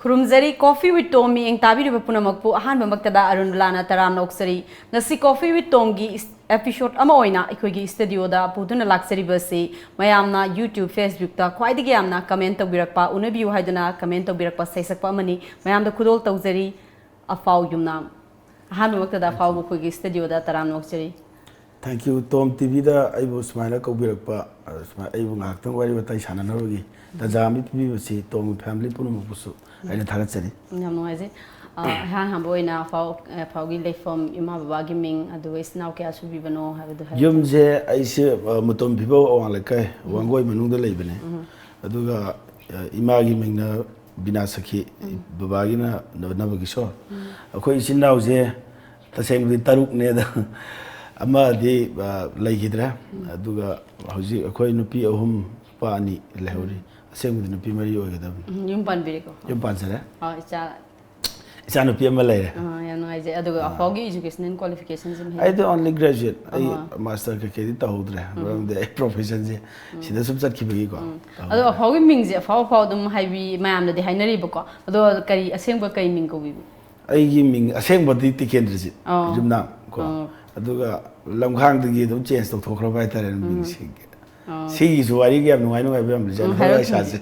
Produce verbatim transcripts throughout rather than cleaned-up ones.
ꯈꯨꯔꯨꯝꯖꯔꯤ꯫ Coffee with Tom ꯃꯤꯠꯌꯦꯡ ꯇꯥꯕꯤꯔꯤꯕ ꯄꯨꯝꯅꯃꯛꯄꯨ ꯑꯍꯥꯟꯕꯃꯛꯇꯗ ꯑꯔꯨꯟ ꯕꯂꯥꯅ ꯇꯔꯥꯝꯅ ꯑꯣꯛꯆꯔꯤ꯫ ꯉꯁꯤ Coffee with Tomꯒꯤ ꯏꯁ-, episode ꯑꯃ ꯑꯣꯏꯅ ꯑꯩꯈꯣꯏꯒꯤ studioꯗ ꯄꯨꯗꯨꯅ ꯂꯥꯛꯆꯔꯤꯕꯁꯤ ꯃꯌꯥꯝꯅ YouTube, Facebookꯇ ꯈ꯭ꯋꯥꯏꯗꯒꯤ ꯌꯥꯝꯅ comment ꯇꯧꯕꯤꯔꯛꯄ, ꯎꯅꯕꯤꯌꯨ ꯍꯥꯏꯗꯨꯅ comment ꯇꯧꯕꯤꯔꯛꯄ ꯁꯩꯁꯛꯄ ꯑꯃꯅꯤ꯫ ꯃꯌꯥꯝꯗ ꯈꯨꯗꯣꯜ ꯇꯧꯖꯔꯤ꯫ ꯑꯐꯥꯎ ꯌꯨꯝꯅꯥꯝ꯫ ꯑꯍꯥꯟꯕꯃꯛꯇꯗ ꯑꯐꯥꯎꯕ ꯑꯩꯈꯣꯏꯒꯤ studioꯗ ꯇꯔꯥꯝꯅ ꯑꯣꯛꯆꯔꯤ꯫ Thank you, Tom TVꯗ ꯑꯩꯕꯨ ꯁꯨꯃꯥꯏꯅ ꯀꯧꯕꯤꯔꯛꯄ, ꯑ, ꯁꯨꯃꯥꯏ-, ꯑꯩꯕꯨ ꯉꯥꯏꯍꯥꯛꯇꯪ ꯋꯥꯔꯤ ꯋꯥꯇꯥꯏ ꯁꯥꯟꯅꯅꯕꯒꯤ ꯇꯥꯟꯖꯥ ꯑꯃ ꯄꯤꯕꯤꯕꯁꯤ Tomꯒꯤ family ꯄꯨꯝꯅꯃꯛꯄꯨꯁꯨ ꯑꯩꯅ ꯊꯥꯒꯠꯆꯔꯤ꯫ ꯌꯥꯝ ꯅꯨꯡꯉꯥꯏꯖꯩ꯫ ꯑ, ꯏꯍꯥꯟ ꯍꯥꯟꯕ ꯑꯣꯏꯅ ꯑꯐꯥꯎ-, ꯑꯐꯥꯎꯒꯤ ꯂꯩꯐꯝ, ꯏꯃꯥ ꯕꯕꯥꯒꯤ ꯃꯤꯡ, ꯑꯗꯨꯒ ꯏꯆꯤꯟ ꯏꯅꯥꯎ ꯀꯌꯥ ꯁꯨꯕꯤꯕꯅꯣ ꯍꯥꯏꯕꯗꯨ ꯍꯥꯏꯕꯤꯌꯨ꯫ ꯌꯨꯝꯁꯦ ꯑꯩꯁꯦ, ꯑ, ꯃꯨꯇꯣꯝ ꯐꯤꯕꯧ ꯑꯋꯥꯡ ꯂꯩꯀꯥꯏ, ꯎꯝ꯫ ꯋꯥꯡꯒꯣꯏ ꯃꯅꯨꯡꯗ ꯂꯩꯕꯅꯦ꯫ ꯎꯝ꯫ ꯑꯗꯨꯒ, ꯑ, ꯏꯃꯥꯒꯤ ꯃꯤꯡꯅ ꯕꯤꯅꯥ ꯁꯈꯤ, ꯎꯝ꯫ ꯕꯕꯥꯒꯤꯅ ꯅ-, ꯅꯕꯀꯤꯁꯣꯔ꯫ ꯎꯝ꯫ ꯑꯩꯈꯣꯏ ꯏꯆꯤꯟ ꯏꯅꯥꯎꯁꯦ ꯇꯁꯦꯡꯕꯗꯤ ꯇꯔꯨꯛꯅꯦ, ꯑꯗꯣ ꯑꯃꯗꯤ, ꯑ, ꯂꯩꯈꯤꯗ꯭ꯔꯦ꯫ ꯎꯝ꯫ ꯑꯗꯨꯒ ꯍꯧꯖꯤꯛ ꯑꯩꯈꯣꯏ ꯅꯨꯄꯤ ꯑꯍꯨꯝ, ꯅꯨꯄꯥ ꯑꯅꯤ ꯂꯩꯍꯧꯔꯤ꯫ ꯎꯝ꯫ ꯑꯁꯦꯡꯕꯗꯤ ꯅꯨꯄꯤ ꯃꯔꯤ ꯑꯣꯏꯒꯗꯕꯅꯤ꯫ ꯎꯝ, ꯌꯨꯝ ꯄꯥꯟꯕꯤꯔꯦꯀꯣ? ꯌꯨꯝ ꯄꯥꯟꯖꯔꯦ꯫ ꯑꯣ, ꯏꯆꯥ꯫ ꯏꯆꯥꯅꯨꯄꯤ ꯑꯃ ꯂꯩꯔꯦ꯫ ꯑꯥ, ꯌꯥꯝ ꯅꯨꯡꯉꯥꯏꯖꯩ꯫ ꯑꯗꯨꯒ ꯑꯥ꯫ ꯑꯐꯥꯎꯒꯤ educational qualificationꯁꯤ ꯃꯍꯩ? ꯑꯩꯗꯤ only graduate꯫ ꯑꯩ ꯑꯍꯥ꯫ Master ꯀꯩꯀꯩꯗꯤ ꯇꯧꯍꯧꯗ꯭ꯔꯦ꯫ ꯎꯝ꯫ ꯃꯔꯝꯗꯤ ꯑꯩ professionꯁꯦ ꯎꯝ꯫ ꯁꯤꯗ ꯁꯨꯝ ꯆꯠꯈꯤꯕꯒꯤꯀꯣ ꯎꯝ꯫ ꯇꯧꯍꯧꯗ꯭ꯔꯦ꯫ ꯑꯗꯣ ꯑꯐꯥꯎꯒꯤ ꯃꯤꯡꯁꯦ ꯑꯐꯥꯎ ꯑꯐꯥꯎ ꯑꯗꯨꯝ ꯍꯥꯏꯕꯤ-, ꯃꯌꯥꯝꯅꯗꯤ ꯍꯥꯏꯅꯔꯤꯕꯀꯣ꯫ ꯑꯗꯣ ꯀꯔꯤ ꯑꯁꯦꯡꯕ ꯀꯔꯤ ꯃꯤꯡ ꯀꯧꯕꯤꯕ? ꯑꯩꯒꯤ ꯃꯤꯡ ꯑꯁꯦꯡꯕꯗꯤ ꯇꯤꯀꯦꯟꯗ꯭ꯔꯖꯤꯠ ꯑꯣ꯫ ꯌꯨꯝꯅꯥꯝ ꯀꯣ꯫ ꯑꯣ꯫ ꯑꯗꯨꯒ ꯂꯝꯈꯥꯡꯗꯒꯤ ꯑꯗꯨꯝ change ꯇꯧꯊꯣꯛꯈ꯭ꯔꯕ ꯍꯥꯏꯇꯥꯔꯦ ꯎꯝ꯫ ꯃꯤꯡꯁꯤꯡꯒꯤ꯫ ꯑꯣ꯫ ꯁꯤꯒꯤꯁꯨ ꯋꯥꯔꯤꯒꯤ ꯌꯥꯝ ꯅꯨꯡꯉꯥꯏ ꯅꯨꯡꯉꯥꯏꯕ ꯌꯥꯝ ꯂꯩꯖꯥꯠꯅꯤ꯫ ꯎꯝ, ꯍꯣꯔꯦꯟ ꯍꯥꯏꯔꯛꯑꯣ꯫ ꯁꯥꯁꯦ꯫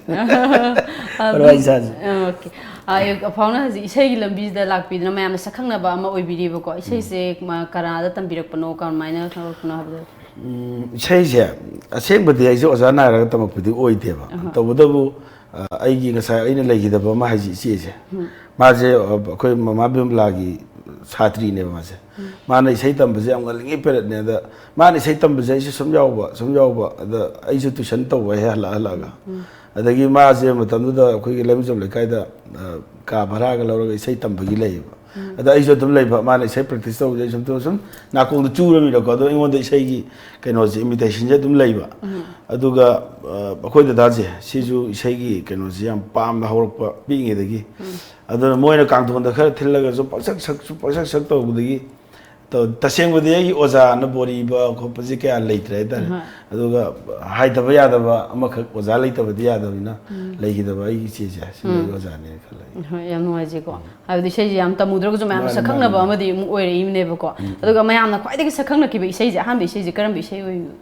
ꯑꯗꯨꯝ ꯍꯣꯔꯦꯟ ꯁꯥꯁꯦ꯫ ꯑ, okay꯫ ꯑ, ꯑꯐꯥꯎꯅ ꯍꯧꯖꯤꯛ ꯏꯁꯩꯒꯤ ꯂꯝꯕꯤꯁꯤꯗ ꯂꯥꯛꯄꯤꯗꯨꯅ ꯃꯌꯥꯝꯅ ꯁꯛꯈꯪꯅꯕ ꯑꯃ ꯑꯣꯏꯕꯤꯔꯤꯕꯀꯣ꯫ ꯎꯝ꯫ ꯏꯁꯩꯁꯦ ꯃ-, ꯀꯅꯥꯗ ꯇꯝꯕꯤꯔꯛꯄꯅꯣ, ꯀꯔꯝꯍꯥꯏꯅ ꯈꯪꯂꯛꯄꯅꯣ ꯍꯥꯏꯕꯗꯣ? ꯎꯝ, ꯏꯁꯩꯁꯦ ꯑꯁꯦꯡꯕꯗꯤ ꯑꯩꯁꯦ ꯑꯣꯖꯥ ꯅꯥꯏꯔꯒ ꯇꯝꯃꯛꯄꯗꯤ ꯑꯣꯏꯗꯦꯕ꯫ ꯑꯍꯥ꯫ ꯇꯧꯕꯇꯕꯨ, ꯑ, ꯑꯩꯒꯤ ꯉꯁꯥꯏ ꯑꯩꯅ ꯂꯩꯈꯤꯗꯕ ꯑꯃ ꯍꯥꯏꯁꯦ ꯏꯆꯦꯁꯦ꯫ ꯎꯝ꯫ ꯃꯥꯁꯦ, ꯑ, ꯑꯩꯈꯣꯏ ꯃꯃꯥ ꯕꯤꯃꯂꯥꯒꯤ ꯁꯥꯇ꯭ꯔꯤꯅꯦꯕ ꯃꯥꯁꯦ꯫ ꯎꯝ꯫ ꯃꯥꯅ ꯏꯁꯩ ꯇꯝꯕꯁꯦ ꯌꯥꯝ ꯉꯜꯂꯤꯉꯩ ꯄꯦꯔꯠꯅꯦ꯫ ꯑꯗ ꯃꯥꯅ ꯏꯁꯩ ꯇꯝꯕꯁꯦ ꯑꯩꯁꯨ ꯁꯨꯝ ꯌꯥꯎꯕ, ꯁꯨꯝ ꯌꯥꯎꯕ꯫ ꯑꯗ ꯑꯩꯁꯨ tuition ꯇꯧꯕ ꯍꯦꯛ ꯍꯜꯂꯛ ꯍꯜꯂꯛꯑꯒ꯫ ꯎꯝ꯫ ꯑꯗꯒꯤ ꯃꯥꯁꯦ ꯃꯇꯝꯗꯨꯗ ꯑꯩꯈꯣꯏꯒꯤ ꯂꯩꯃꯖꯝ ꯂꯩꯀꯥꯏꯗ, ꯑ, ꯀꯥ ꯚꯔꯥꯒ ꯂꯧꯔꯒ ꯏꯁꯩ ꯇꯝꯕꯒꯤ ꯂꯩꯌꯦꯕ꯫ ꯎꯝ꯫ ꯑꯗ ꯑꯩꯁꯨ ꯑꯗꯨꯝ ꯂꯩꯕ, ꯃꯥꯅ ꯏꯁꯩ practice ꯇꯧꯕꯁꯦ ꯑꯩ ꯁꯨꯝ, ꯁꯨꯝ ꯅꯥꯀꯣꯡꯗ ꯆꯨꯔꯃꯤꯅꯀꯣ꯫ ꯑꯗꯣ ꯑꯩꯉꯣꯟꯗ ꯏꯁꯩꯒꯤ ꯀꯩꯅꯣꯁꯦ, imitationꯁꯦ ꯑꯗꯨꯝ ꯂꯩꯕ꯫ ꯎꯝ꯫ ꯑꯗꯨꯒ, ꯑ, ꯑꯩꯈꯣꯏ ꯗꯗꯥꯁꯦ, ꯁꯤꯁꯨ ꯏꯁꯩꯒꯤ ꯀꯩꯅꯣꯁꯦ ꯌꯥꯝ ꯄꯥꯝꯅ ꯍꯧꯔꯛꯄ ꯄꯤꯛꯏꯉꯩꯗꯒꯤ꯫ ꯎꯝ꯫ ꯑꯗꯨꯅ ꯃꯣꯏꯅ ꯀꯥꯡꯊꯣꯟꯗ ꯈꯔ ꯊꯤꯜꯂꯒꯁꯨ ꯄꯪꯁꯛ ꯁꯛ, ꯄꯪꯁꯛ ꯁꯛ ꯇꯧꯕꯗꯒꯤ ꯇ- ꯇꯁꯦꯡꯕꯗꯤ ꯑꯩꯒꯤ ꯑꯣꯖꯥꯅ ꯕꯣꯔꯤꯕ ꯈꯣꯠꯄꯁꯦ ꯀꯌꯥ ꯂꯩꯇ꯭ꯔꯦ ꯍꯥꯏꯇꯥꯔꯦ꯫ ꯑꯗꯨꯒ ꯍꯥꯏꯗꯕ ꯌꯥꯗꯕ ꯑꯃꯈꯛ, ꯑꯣꯖꯥ ꯂꯩꯇꯕꯗꯤ ꯌꯥꯗꯕꯅꯤꯅ, ꯂꯩꯈꯤꯗꯕ ꯑꯩꯒꯤ ꯏꯆꯦꯁꯦ, ꯁꯤꯅ ꯑꯩꯒꯤ ꯑꯣꯖꯥꯅꯦꯅ ꯈꯜꯂꯦ꯫ ꯍꯣꯏ, ꯌꯥꯝ ꯅꯨꯡꯉꯥꯏꯖꯩꯀꯣ꯫ ꯍꯥꯏꯕꯗꯤ ꯏꯁꯩꯁꯦ ꯌꯥꯝ ꯇꯝꯃꯨꯗ꯭ꯔꯒꯁꯨ ꯃꯌꯥꯝꯅ ꯁꯛꯈꯪꯅꯕ ꯑꯃꯗꯤ ꯑꯃꯨꯛ ꯑꯣꯏꯔꯛꯏꯕꯅꯦꯕꯀꯣ꯫ ꯑꯗꯨꯒ ꯃꯌꯥꯝꯅ ꯈ꯭ꯋꯥꯏꯗꯒꯤ ꯁꯛꯈꯪꯅꯈꯤꯕ ꯏꯁꯩꯁꯦ, ꯑꯍꯥꯟꯕ ꯏꯁꯩꯁꯦ ꯀꯔꯝꯕ ꯏꯁꯩ ꯑꯣꯏꯕꯅꯣ?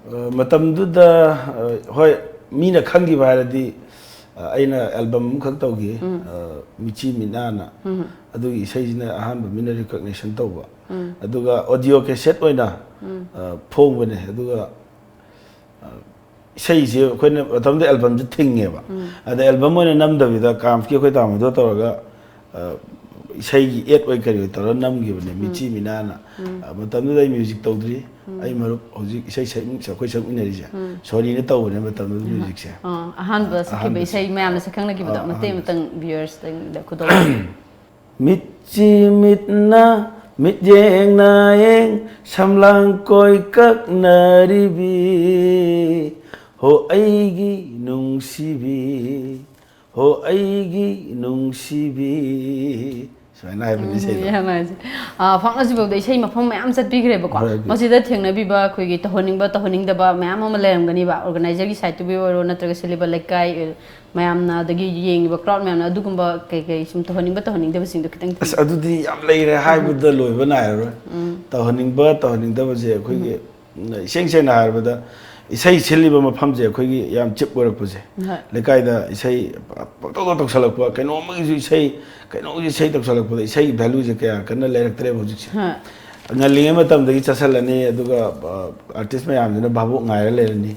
ꯑ, ꯃꯇꯝꯗꯨꯗ, ꯑ, ꯍꯣꯏ, ꯃꯤꯅ ꯈꯪꯈꯤꯕ ꯍꯥꯏꯔꯗꯤ, ꯑ, ꯑꯩꯅ ꯑꯦꯜꯕꯝ ꯑꯃꯈꯛ ꯇꯧꯈꯤ, ꯑ, ꯃꯤꯆꯤ ꯃꯤꯠꯅꯥꯅ꯫ ꯑꯗꯨꯒꯤ ꯏꯁꯩꯁꯤꯅ ꯑꯍꯥꯟꯕ ꯃꯤꯅ ꯔꯤꯀꯣꯛꯅꯤꯁꯟ ꯇꯧꯕ꯫ ꯑꯗꯨꯒ ꯑꯣꯗꯤꯑꯣ ꯀꯦꯁꯦꯠ ꯑꯣꯏꯅ, ꯑ, ꯐꯣꯡꯕꯅꯦ꯫ ꯑꯗꯨꯒ, ꯑ, ꯏꯁꯩꯁꯦ ꯑꯩꯈꯣꯏꯅ ꯃꯇꯝꯗ ꯑꯦꯜꯕꯝꯁꯦ ꯊꯤꯡꯉꯦꯕ꯫ ꯑꯗ ꯑꯦꯜꯕꯝ ꯑꯣꯏꯅ ꯅꯝꯗꯕꯤꯗ ꯀꯥꯝꯁꯀꯤ ꯑꯩꯈꯣꯏ ꯇꯥꯃꯣꯗꯣ ꯇꯧꯔꯒ, ꯑ, ꯏꯁꯩꯒꯤ ꯑꯦꯗ ꯑꯣꯏ ꯀꯔꯤ ꯑꯣꯏ ꯇꯧꯔꯒ ꯅꯝꯈꯤꯕꯅꯦ, ꯃꯤꯆꯤ ꯃꯤꯅꯥꯅ꯫ ꯑ, ꯃꯇꯝꯗꯨꯗ ꯑꯩ ꯃ꯭ꯌꯨꯖꯤꯛ ꯇꯧꯗ꯭ꯔꯤ꯫ ꯑꯩ ꯃꯔꯨꯞ ꯍꯧꯖꯤꯛ ꯏꯁꯩ ꯁꯛ-, ꯑꯩꯈꯣꯏ ꯁꯛꯃꯤꯟꯅꯔꯤꯁꯦ, ꯁꯣꯔꯤꯅ ꯇꯧꯕꯅꯦ ꯃꯇꯝꯗꯨꯗ ꯃ꯭ꯌꯨꯖꯤꯛꯁꯦ꯫ ꯑ, ꯑꯍꯥꯟꯕ ꯁꯛꯈꯤꯕ ꯑꯍꯥꯟꯕ ꯏꯁꯩ ꯃꯌꯥꯝꯅ ꯁꯛꯈꯪꯅꯈꯤꯕꯗꯣ, ꯑ, ꯃꯇꯦꯛ ꯑꯍꯥꯟꯕ ꯑꯃꯇꯪ ꯚ꯭ꯌꯨꯋꯔꯁꯇꯪꯗ ꯈꯨꯗꯣꯜ꯫ ꯃꯤꯠꯁꯤ ꯃꯤꯠꯅ ꯃꯤꯠꯌꯦꯡ ꯅꯥꯌꯦꯡ ꯁꯝꯂꯥꯡ ꯀꯣꯏ ꯀꯛꯅꯔꯤꯕꯤ, ꯍꯣ ꯑꯩꯒꯤ ꯅꯨꯡꯁꯤꯕꯤ, ꯍꯣ ꯑꯩꯒꯤ ꯅꯨꯡꯁꯤꯕꯤ꯫ ꯁꯨꯃꯥꯏꯅ ꯍꯥꯏꯕꯅꯤ ꯏꯁꯩꯗꯣ꯫ ꯌꯥꯝ ꯅꯨꯡꯉꯥꯏꯖꯩ꯫ ꯑ, ꯐꯥꯎꯅꯁꯤꯐꯥꯎꯗ ꯏꯁꯩ ꯃꯐꯝ ꯃꯌꯥꯝ ꯆꯠꯄꯤꯈ꯭ꯔꯦꯕꯀꯣ꯫ ꯍꯣꯏ, ꯍꯣꯏ꯫ ꯃꯁꯤꯗ ꯊꯦꯡꯅꯕꯤꯕ ꯑꯩꯈꯣꯏꯒꯤ ꯇꯧꯍꯟꯅꯤꯡꯕ ꯇꯧꯍꯟꯅꯤꯡꯗꯕ ꯃꯌꯥꯝ ꯑꯃ ꯂꯩꯔꯝꯒꯅꯤꯕ, ꯑꯣꯔꯒꯅꯥꯏꯖꯔꯒꯤ ꯁꯥꯏꯠꯇꯕꯨ ꯑꯣꯏꯔꯣ, ꯅꯠꯇ꯭ꯔꯒ ꯁꯤꯜꯂꯤꯕ ꯂꯩꯀꯥꯏ, ꯑ, ꯃꯌꯥꯝꯅ, ꯑꯗꯒꯤ ꯌꯦꯡꯉꯤꯕ ꯀ꯭ꯔꯥꯎꯗ ꯃꯌꯥꯝꯅ, ꯑꯗꯨꯒꯨꯝꯕ ꯀꯩ ꯀꯩ ꯁꯨꯝ ꯇꯧꯍꯟꯅꯤꯡꯕ ꯇꯧꯍꯟꯅꯤꯡꯗꯕꯁꯤꯡꯗꯣ ꯈꯤꯇꯪ ꯑꯁ, ꯑꯗꯨꯗꯤ ꯌꯥꯝ ꯂꯩꯔꯦ, ꯍꯥꯏꯕꯗ ꯂꯣꯏꯕ ꯅꯥꯏꯔꯔꯣꯏ꯫ ꯇꯧꯍꯟꯅꯤꯡꯕ ꯇꯧꯍꯟꯅꯤꯡꯗꯕꯁꯦ ꯑꯩꯈꯣꯏꯒꯤ, ꯏꯁꯦꯡ ꯁꯦꯡꯅ ꯍꯥꯏꯔꯕꯗ, ꯏꯁꯩ ꯁꯤꯜꯂꯤꯕ ꯃꯐꯝꯁꯦ ꯑꯩꯈꯣꯏꯒꯤ ꯌꯥꯝ ꯆꯤꯞ ꯑꯣꯏꯔꯛꯄꯁꯦ꯫ ꯍꯣꯏ꯫ ꯂꯩꯀꯥꯏꯗ ꯏꯁꯩ ꯄꯪꯇꯧꯗ ꯇꯧꯁꯜꯂꯛꯄ, ꯀꯩꯅꯣꯝꯃꯒꯤꯁꯨ ꯏꯁꯩ, ꯀꯩꯅꯣꯝꯒꯤ ꯏꯁꯩ ꯇꯧꯁꯜꯂꯛꯄꯗ ꯏꯁꯩꯒꯤ ꯚꯦꯂꯨꯁꯦ ꯀꯌꯥ ꯀꯟꯅ ꯂꯩꯔꯛꯇ꯭ꯔꯦꯕ ꯍꯧꯖꯤꯛꯁꯦ꯫ ꯍꯣꯏ꯫ ꯉꯜꯂꯤꯉꯩ ꯃꯇꯝꯗꯒꯤ ꯆꯠꯁꯜꯂꯅꯤ, ꯑꯗꯨꯒ, ꯑ, ꯑꯥꯔꯇꯤꯁ ꯃꯌꯥꯝꯗꯨꯅ ꯚꯥꯕꯣꯛ ꯉꯥꯏꯔ ꯂꯩꯔꯅꯤ꯫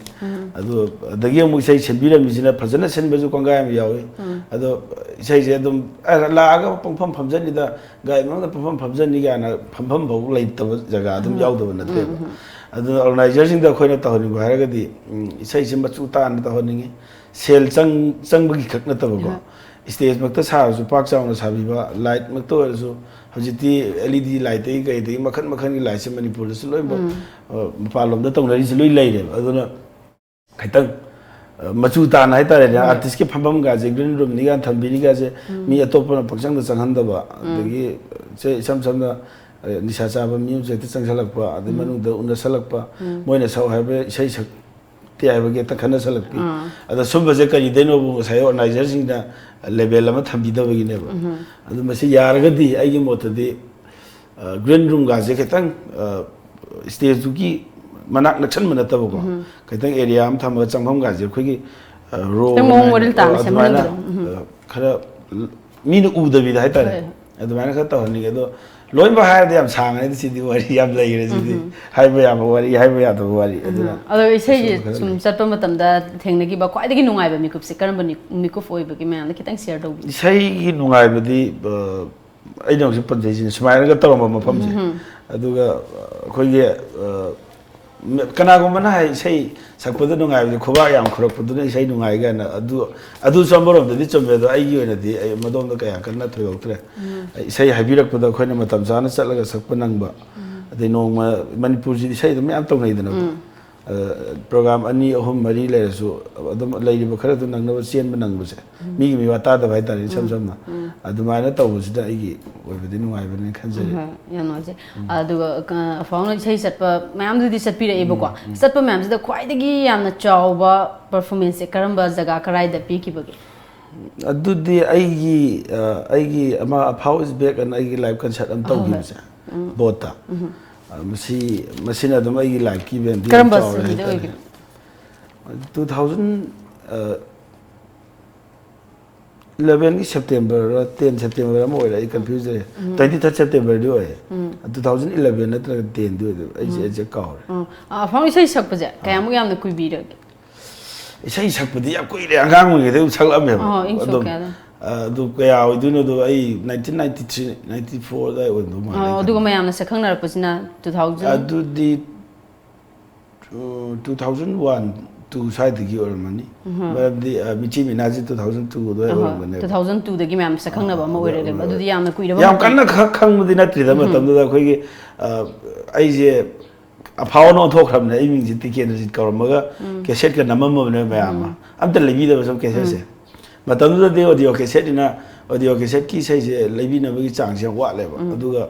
ꯑꯗꯨ ꯑꯗꯒꯤ ꯑꯃꯨꯛ ꯏꯁꯩ ꯁꯤꯟꯕꯤꯔꯝꯃꯤꯁꯤꯅ ꯐꯖꯅ ꯁꯤꯟꯕꯁꯨ ꯀꯣꯡꯒꯥꯏ ꯑꯃ ꯌꯥꯎꯏ꯫ ꯑꯗꯣ ꯏꯁꯩꯁꯦ ꯑꯗꯨꯝ, "ꯑꯦ, ꯂꯥꯛꯑꯒ ꯄꯪꯐꯝ ꯐꯝꯖꯅꯤꯗ, ꯒꯥꯔꯤ ꯃꯅꯨꯡꯗ ꯄꯪꯐꯝ ꯐꯝꯖꯅꯤ" ꯀꯥꯏꯅ ꯐꯝꯐꯝ ꯐꯥꯎ ꯂꯩꯇꯕ ꯖꯒꯥ ꯑꯗꯨꯝ ꯌꯥꯎꯗꯕ ꯅꯠꯇꯦꯕ꯫ ꯑꯗꯨꯅ ꯑꯣꯔꯒꯅꯥꯏꯖꯔꯁꯤꯡꯗ ꯑꯩꯈꯣꯏꯅ ꯇꯧꯍꯟꯅꯤꯡꯕ ꯍꯥꯏꯔꯒꯗꯤ, ꯎꯝ, ꯏꯁꯩꯁꯦ ꯃꯆꯨ ꯇꯥꯅ ꯇꯧꯍꯟꯅꯤꯡꯉꯤ꯫ ꯁꯦꯜ ꯆꯪ-, ꯆꯪꯕꯒꯤ ꯈꯛ ꯅꯠꯇꯕꯀꯣ꯫ ꯏꯁꯇꯦꯖꯃꯛꯇ ꯁꯥꯔꯁꯨ ꯄꯥꯛ ꯆꯥꯎꯅ ꯁꯥꯕꯤꯕ, ꯂꯥꯏꯠꯃꯛꯇ ꯑꯣꯏꯔꯁꯨ ꯍꯧꯖꯤꯛꯇꯤ ꯑꯦꯜ ꯏ ꯗꯤ ꯂꯥꯏꯠꯇꯒꯤ ꯀꯩꯗꯒꯤ ꯃꯈꯟ ꯃꯈꯟꯒꯤ ꯂꯥꯏꯠꯁꯦ ꯃꯅꯤꯄꯨꯔꯗꯁꯨ ꯂꯣꯏꯅꯃꯛ, ꯑ, ꯃꯄꯥꯟꯂꯣꯝꯗ ꯇꯧꯅꯔꯤꯁꯦ ꯂꯣꯏ ꯂꯩꯔꯦꯕ꯫ ꯑꯗꯨꯅ ꯈꯤꯇꯪ, ꯑ, ꯃꯆꯨ ꯇꯥꯅ ꯍꯥꯏꯇꯥꯔꯦꯅꯦ, ꯑꯥꯔꯇꯤꯁꯀꯤ ꯐꯝꯐꯝꯒꯥꯁꯦ ꯒ꯭ꯔꯤꯟ ꯔꯨꯝꯅꯤꯒ ꯊꯝꯕꯤꯔꯤꯒꯥꯁꯦ ꯃꯤ ꯑꯇꯣꯞꯄꯅ ꯄꯪꯆꯪꯗ ꯆꯪꯍꯟꯗꯕ, ꯑꯗꯒꯤ ꯁꯦ ꯏꯁꯝ ꯁꯝꯅ ꯑꯗꯩ ꯅꯤꯁꯥ ꯆꯥꯕ ꯃꯤ ꯑꯃꯁꯨ ꯍꯦꯛꯇ ꯆꯪꯁꯜꯂꯛꯄ, ꯑꯗꯩ ꯃꯅꯨꯡꯗ ꯎꯅꯁꯜꯂꯛꯄ, ꯃꯣꯏꯅ ꯁꯛꯎ ꯍꯥꯏꯕ ꯏꯁꯩ ꯁꯛꯇꯦ ꯍꯥꯏꯕꯒꯤ ꯍꯦꯛꯇ ꯈꯟꯅꯁꯜꯂꯛꯄꯤ꯫ ꯑꯗ ꯁꯨꯝꯕꯁꯦ ꯀꯔꯤꯗꯩꯅꯣꯕꯨ ꯉꯁꯥꯏ ꯑꯣꯔꯒꯅꯥꯏꯖꯔꯁꯤꯡꯅ ꯂꯦꯕꯦꯜ ꯑꯃ ꯊꯝꯕꯤꯗꯕꯒꯤꯅꯦꯕ꯫ ꯑꯗꯨ ꯃꯁꯤ ꯌꯥꯔꯒꯗꯤ ꯑꯩꯒꯤ ꯃꯣꯠꯇꯗꯤ, ꯑ, ꯒ꯭ꯔꯤꯟ ꯔꯨꯝꯒꯥꯁꯦ ꯈꯤꯇꯪ, ꯑ, ꯁ꯭ꯇꯦꯖꯇꯨꯒꯤ ꯃꯅꯥꯛ ꯅꯛꯁꯟꯕ ꯅꯠꯇꯕꯀꯣ, ꯈꯤꯇꯪ ꯑꯦꯔꯤꯌꯥ ꯑꯃ ꯊꯝꯃꯒ ꯆꯪꯐꯝꯒꯥꯁꯦ ꯑꯩꯈꯣꯏꯒꯤ, ꯑ, ꯔꯣ ꯈꯤꯇꯪ ꯃꯑꯣꯡ ꯃꯔꯤꯜ ꯇꯥꯅ ꯑꯗꯨꯃꯥꯏꯅ, ꯁꯦꯝꯍꯟꯅꯤꯡꯕꯗꯣ꯫ ꯑ, ꯈꯔ ꯃꯤꯅ ꯎꯗꯕꯤꯗ ꯍꯥꯏꯇꯥꯔꯦ꯫ ꯍꯣꯏ꯫ ꯑꯗꯨꯃꯥꯏꯅ ꯈꯔ ꯇꯧꯍꯟꯅꯤꯡꯉꯦ꯫ ꯑꯗꯣ ꯂꯣꯏꯅꯃꯛ ꯍꯥꯏꯔꯗꯤ ꯌꯥꯝ ꯁꯥꯡꯉꯅꯤ, ꯁꯤꯗꯤ ꯋꯥꯔꯤ ꯌꯥꯝ ꯂꯩꯈ꯭ꯔꯦ꯫ ꯁꯤꯗꯤ ꯍꯥꯏꯕ ꯌꯥꯕ ꯋꯥꯔꯤ, ꯍꯥꯏꯕ ꯌꯥꯗꯕ ꯋꯥꯔꯤ꯫ ꯑꯗꯨꯅ ꯑꯗꯣ ꯏꯁꯩꯁꯦ ꯑꯁꯨꯝꯕ ꯈꯔ ꯁꯨꯝ ꯂꯩ꯫ ꯆꯠꯄ ꯃꯇꯝꯗ ꯊꯦꯡꯅꯈꯤꯕ ꯈ꯭ꯋꯥꯏꯗꯒꯤ ꯅꯨꯡꯉꯥꯏꯕ ꯃꯤꯀꯨꯞꯁꯦ ꯀꯔꯝꯕ ꯅꯤ-, ꯃꯤꯀꯨꯞ ꯑꯣꯏꯕꯒꯦ? ꯃꯌꯥꯝꯗ ꯈꯤꯇꯪ ꯁꯤꯌꯔ ꯇꯧꯕꯤꯌꯨ꯫ ꯏꯁꯩꯒꯤ ꯅꯨꯡꯉꯥꯏꯕꯗꯤ, ꯑ, ꯑꯩꯅ ꯍꯧꯖꯤꯛ ꯄꯟꯖꯩꯁꯤꯅ ꯁꯨꯃꯥꯏꯅꯒ ꯇꯧꯔꯝꯕ ꯃꯐꯝꯁꯦ꯫ ꯑꯗꯨꯒ, ꯑ, ꯑꯩꯈꯣꯏꯒꯤ, ꯑ, ꯀꯅꯥꯒꯨꯝꯕꯅ ꯍꯥꯏ, "ꯏꯁꯩ ꯁꯛꯄꯗ ꯅꯨꯡꯉꯥꯏꯕꯗꯤ ꯈꯨꯕꯥꯛ ꯌꯥꯝ ꯈꯨꯔꯛꯄꯗꯨꯅ ꯏꯁꯩ ꯅꯨꯡꯉꯥꯏ" ꯀꯥꯏꯅ꯫ ꯑꯗꯨ, ꯑꯗꯨꯁꯨ ꯑꯃꯔꯣꯝꯗꯗꯤ ꯆꯨꯝꯃꯦ, ꯑꯗꯣ ꯑꯩꯒꯤ ꯑꯣꯏꯅꯗꯤ ꯑꯩ ꯃꯗꯣꯝꯗ ꯀꯌꯥ ꯀꯟꯅ ꯊꯣꯏꯗꯣꯛꯇ꯭ꯔꯦ꯫ ꯑꯩ ꯏꯁꯩ ꯍꯥꯏꯕꯤꯔꯛꯄꯗ ꯑꯩꯈꯣꯏꯅ ꯃꯇꯝ ꯆꯥꯅ ꯆꯠꯂꯒ ꯁꯛꯄ ꯅꯪꯕ, ꯑꯗꯩ ꯅꯣꯡꯃ ꯃꯅꯤꯄꯨꯔꯁꯤꯗꯤ ꯏꯁꯩ ꯑꯗꯨꯝ ꯃꯌꯥꯝ ꯇꯧꯅꯩꯗꯅꯀꯣ꯫ ꯑ, ꯄ꯭ꯔꯣꯒ꯭ꯔꯥꯝ ꯑꯅꯤ, ꯑꯍꯨꯝ, ꯃꯔꯤ ꯂꯩꯔꯁꯨ ꯑꯗꯨꯝ ꯂꯩꯔꯤꯕ ꯈꯔꯗꯨ ꯅꯪꯅꯕ ꯆꯦꯟꯕ ꯅꯪꯕꯁꯦ, ꯃꯤꯒꯤ ꯃꯤꯋꯥ ꯇꯥꯗꯕ ꯍꯥꯏꯇꯥꯔꯦ, ꯏꯁꯝ ꯁꯝꯅ꯫ ꯑꯗꯨꯃꯥꯏꯅ ꯇꯧꯕꯁꯤꯗ ꯑꯩꯒꯤ ꯑꯣꯏꯕꯗꯤ ꯅꯨꯡꯉꯥꯏꯕꯅꯦꯅ ꯈꯟꯖꯔꯤ꯫ ꯍꯣꯏ, ꯌꯥꯝ ꯅꯨꯡꯉꯥꯏꯖꯩ꯫ ꯑꯗꯨꯒ, ꯑ, ꯑꯐꯥꯎꯅ ꯏꯁꯩ ꯆꯠꯄ ꯃꯌꯥꯝꯗꯨꯗꯤ ꯆꯠꯄꯤꯔꯛꯑꯦꯕꯀꯣ꯫ ꯆꯠꯄ ꯃꯌꯥꯝꯁꯤꯗ ꯈ꯭ꯋꯥꯏꯗꯒꯤ ꯌꯥꯝꯅ ꯆꯥꯎꯕ ꯄꯔꯐꯣꯔꯃꯦꯟꯁꯁꯦ ꯀꯔꯝꯕ ꯖꯒꯥ ꯀꯔꯥꯏꯗ ꯄꯤꯈꯤꯕꯒꯦ? ꯑꯗꯨꯗꯤ ꯑꯩꯒꯤ, ꯑ, ꯑꯩꯒꯤ ꯑꯃ "ꯑꯐꯥꯎ is back" ꯑꯅ ꯑꯩꯒꯤ ꯂꯥꯏꯚ ꯀꯟꯁꯔꯠ ꯑꯃ ꯍꯣꯏ, ꯍꯣꯏ꯫ ꯇꯧꯈꯤꯕꯁꯦ, ꯕꯣꯠꯇ꯫ ꯑ, ꯃꯁꯤ, ꯃꯁꯤꯅ ꯑꯗꯨꯝ ꯑꯩꯒꯤ ꯂꯥꯏꯐꯀꯤ ꯏꯚꯦꯟꯗꯤ ꯌꯥꯝ ꯀꯔꯝꯕ ꯆꯥꯎꯔꯦ ꯆꯍꯤꯗ ꯍꯥꯏꯇꯥꯔꯦ꯫ ꯑꯣꯏꯒꯦ? Two thousand, ꯑ, elevenꯒꯤ Septemberꯔ ten September ꯑꯃ ꯑꯣꯏꯔꯦ, ꯑꯩ confuse ꯂꯩꯔꯦ꯫ Twenty third Septemberꯗꯤ ꯑꯣꯏꯌꯦ꯫ Two thousand eleven ꯅꯠꯇ꯭ꯔꯒ tenꯗꯤ ꯑꯣꯏꯗꯣꯏꯕ, ꯑꯩꯁꯦ exact ꯀꯥꯎꯔꯦ꯫ ꯑ, ꯑꯐꯥꯎ ꯏꯁꯩ ꯁꯛꯄꯁꯦ ꯀꯌꯥꯃꯨꯛ ꯌꯥꯝꯅ ꯀꯨꯏꯕꯤꯔꯒꯦ? ꯏꯁꯩ ꯁꯛꯄꯗꯤ ꯌꯥꯝ ꯀꯨꯏꯔꯦ, ꯑꯉꯥꯡ ꯑꯣꯏꯔꯤꯉꯩꯗꯩ ꯑꯗꯨꯝ ꯁꯛꯂꯛꯑꯝꯃꯦꯕ꯫ ꯑꯣ, ꯏꯪ ꯁꯣꯛ ꯑꯗꯨꯝ, ꯀꯌꯥꯗ? ꯑ, ꯑꯗꯨ ꯀꯌꯥ ꯑꯣꯏꯗꯣꯏꯅꯣꯗꯣ, ꯑꯩ nineteen ninety-three, ninety-four ꯑꯗꯨꯋꯥꯏ ꯑꯣꯏꯔꯝꯗꯧ ꯃꯥꯜꯂꯦ ꯑꯣ, ꯑꯩ ꯑꯗꯨꯒ ꯈꯟꯕꯗ꯫ ꯃꯌꯥꯝꯅ ꯁꯛꯈꯪꯅꯔꯛꯄꯁꯤꯅ two thousand? ꯑꯗꯨꯗꯤ, ꯑ, two thousand one, two ꯁ꯭ꯋꯥꯏꯗꯒꯤ ꯑꯣꯏꯔꯝꯃꯅꯤ꯫ ꯃꯔꯝꯗꯤ, ꯑ, ꯃꯤꯆꯤ ꯃꯤꯅꯥꯁꯤ two thousand two ꯑꯗꯨꯋꯥꯏ ꯑꯍꯣꯏ, ꯑꯣꯏꯔꯝꯒꯅꯦꯕ꯫ Two thousand twoꯗꯒꯤ ꯃꯌꯥꯝ ꯁꯛꯈꯪꯅꯕ ꯑꯃ ꯑꯣꯏꯔꯦ꯫ ꯑꯗꯨꯗꯤ ꯌꯥꯝꯅ ꯀꯨꯏꯔꯕ ꯌꯥꯝ ꯃꯇꯝ꯫ ꯀꯟꯅ ꯈ-, ꯈꯪꯕꯗꯤ ꯅꯠꯇ꯭ꯔꯤꯗ꯫ ꯃꯇꯝꯗꯨꯗ ꯑꯩꯈꯣꯏꯒꯤ, ꯑ, ꯑꯩꯁꯦ ꯑꯐꯥꯎꯅ ꯑꯣꯟꯊꯣꯛꯈ꯭ꯔꯕꯅꯦ꯫ ꯑꯩ ꯃꯤꯡꯁꯦ ꯇꯤꯀꯦꯟꯗ꯭ꯔꯖꯤꯠ ꯀꯧꯔꯝꯃꯒ cassette ꯀ ꯅꯝꯃꯝꯃꯕꯅꯦ ꯃꯌꯥꯝ ꯑꯃ꯫ ꯑꯝꯇ ꯂꯩꯕꯤꯗꯕ ꯁꯨꯝ cassette ꯁꯦ꯫ ꯃꯇꯝꯗꯨꯗꯗꯤ audio cassette ꯅꯤꯅ, audio cassette ꯀꯤ ꯏꯁꯩꯁꯦ ꯂꯩꯕꯤꯅꯕꯒꯤ ꯆꯥꯡꯁꯦ ꯌꯥꯝ ꯋꯥꯠꯂꯦꯕ꯫ ꯑꯗꯨꯒ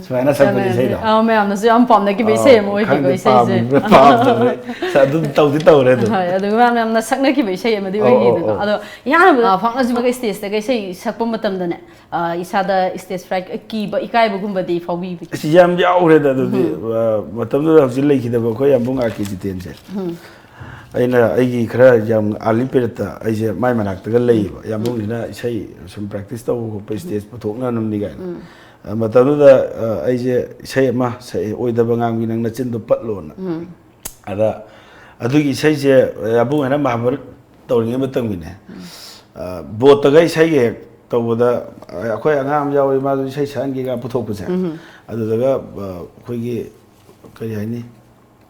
ꯁꯨꯃꯥꯏꯅ ꯁꯛꯄꯗꯤ ꯏꯁꯩꯗꯣ꯫ ꯑ, ꯃꯌꯥꯝꯅꯁꯨ ꯌꯥꯝ ꯄꯥꯝꯅꯈꯤꯕ ꯏꯁꯩ ꯑꯃ ꯑꯣꯏꯈꯤꯕ ꯈꯪꯗꯦ, ꯏꯁꯩꯁꯦ꯫ ꯄꯥꯝꯕ꯭ꯔꯥ ꯄꯥꯝꯗꯕ꯭ꯔꯥ꯫ ꯑꯗꯨꯝ ꯇꯧꯗꯤ ꯇꯧꯔꯦ ꯑꯗꯨꯝ꯫ ꯍꯣꯏ, ꯑꯗꯨꯒ ꯃꯌꯥꯝ ꯌꯥꯝꯅ ꯁꯛꯅꯈꯤꯕ ꯏꯁꯩ ꯑꯃꯗꯤ ꯑꯣ, ꯑꯣ, ꯑꯣꯏꯈꯤꯗꯅ꯫ ꯑꯣ꯫ ꯑꯗꯣ ꯏꯍꯥꯟꯕꯗ ꯐꯥꯎꯅꯁꯤꯃꯒ ꯁ꯭ꯇꯦꯖꯇꯒ ꯏꯁꯩ ꯁꯛꯄ ꯃꯇꯝꯗꯅꯦ, ꯑ, ꯏꯁꯥꯗ ꯁ꯭ꯇꯦꯖ ꯐ꯭ꯔꯥꯏꯠ ꯀꯤꯕ ꯏꯀꯥꯏꯕꯒꯨꯝꯕꯗꯤ ꯐꯥꯎꯕꯤꯕ? ꯑꯁ, ꯌꯥꯝ ꯌꯥꯎꯔꯦꯗ ꯑꯗꯨꯗꯤ꯫ ꯑ, ꯃꯇꯝꯗꯨꯗ ꯍꯧꯖꯤꯛ ꯂꯩꯈꯤꯗꯕ ꯑꯩꯈꯣꯏ ꯌꯥꯝꯕꯨꯡ ꯑꯥꯔ ꯀꯦ ꯖꯤꯇꯦꯟꯁꯦ꯫ ꯑꯩꯅ ꯑꯩꯒꯤ ꯈꯔ ꯌꯥꯝ ꯑꯥꯔꯂꯤ ꯄꯤꯔꯠꯇ ꯑꯩꯁꯦ ꯃꯥꯏ ꯃꯅꯥꯛꯇꯒ ꯂꯩꯌꯦꯕ꯫ ꯌꯥꯝꯕꯨꯡꯁꯤꯅ ꯏꯁꯩ ꯁꯨꯝ ꯄ꯭ꯔꯦꯛꯇꯤꯁ ꯇꯧꯕ ꯈꯣꯠꯄ, ꯁ꯭ꯇꯦꯖ ꯄꯨꯊꯣꯛꯅꯅꯕꯅꯤ ꯀꯥꯏꯅ꯫ ꯑ, ꯃꯇꯝꯗꯨꯗ, ꯑ, ꯑꯩꯁꯦ ꯏꯁꯩ ꯑꯃ ꯁꯛꯑꯦ, "ꯑꯣꯏꯗꯕ ꯉꯥꯡꯕꯤ ꯅꯪ ꯅꯆꯤꯟꯗꯣ ꯄꯠꯂꯣꯅ"꯫ ꯑꯗ ꯑꯗꯨꯒꯤ ꯏꯁꯩꯁꯦ ꯌꯥꯝꯕꯨꯡ ꯍꯥꯏꯅ ꯃꯍꯥꯚꯥꯔꯠ ꯇꯧꯔꯤꯉꯩ ꯃꯇꯝꯒꯤꯅꯦ꯫ ꯑ, ꯕꯣꯠꯇꯒ ꯏꯁꯩꯒ ꯍꯦꯛ ꯇꯧꯕꯗ, ꯑ, ꯑꯩꯈꯣꯏ ꯑꯉꯥꯡ ꯑꯃ ꯌꯥꯎꯋꯤ, ꯃꯥꯁꯨ ꯏꯁꯩ ꯁꯛꯍꯟꯒꯦꯒ ꯄꯨꯊꯣꯛꯄꯁꯦ꯫ ꯑꯗꯨꯗꯒ, ꯑ, ꯑꯩꯈꯣꯏꯒꯤ, ꯀꯔꯤ ꯍꯥꯏꯅꯤ,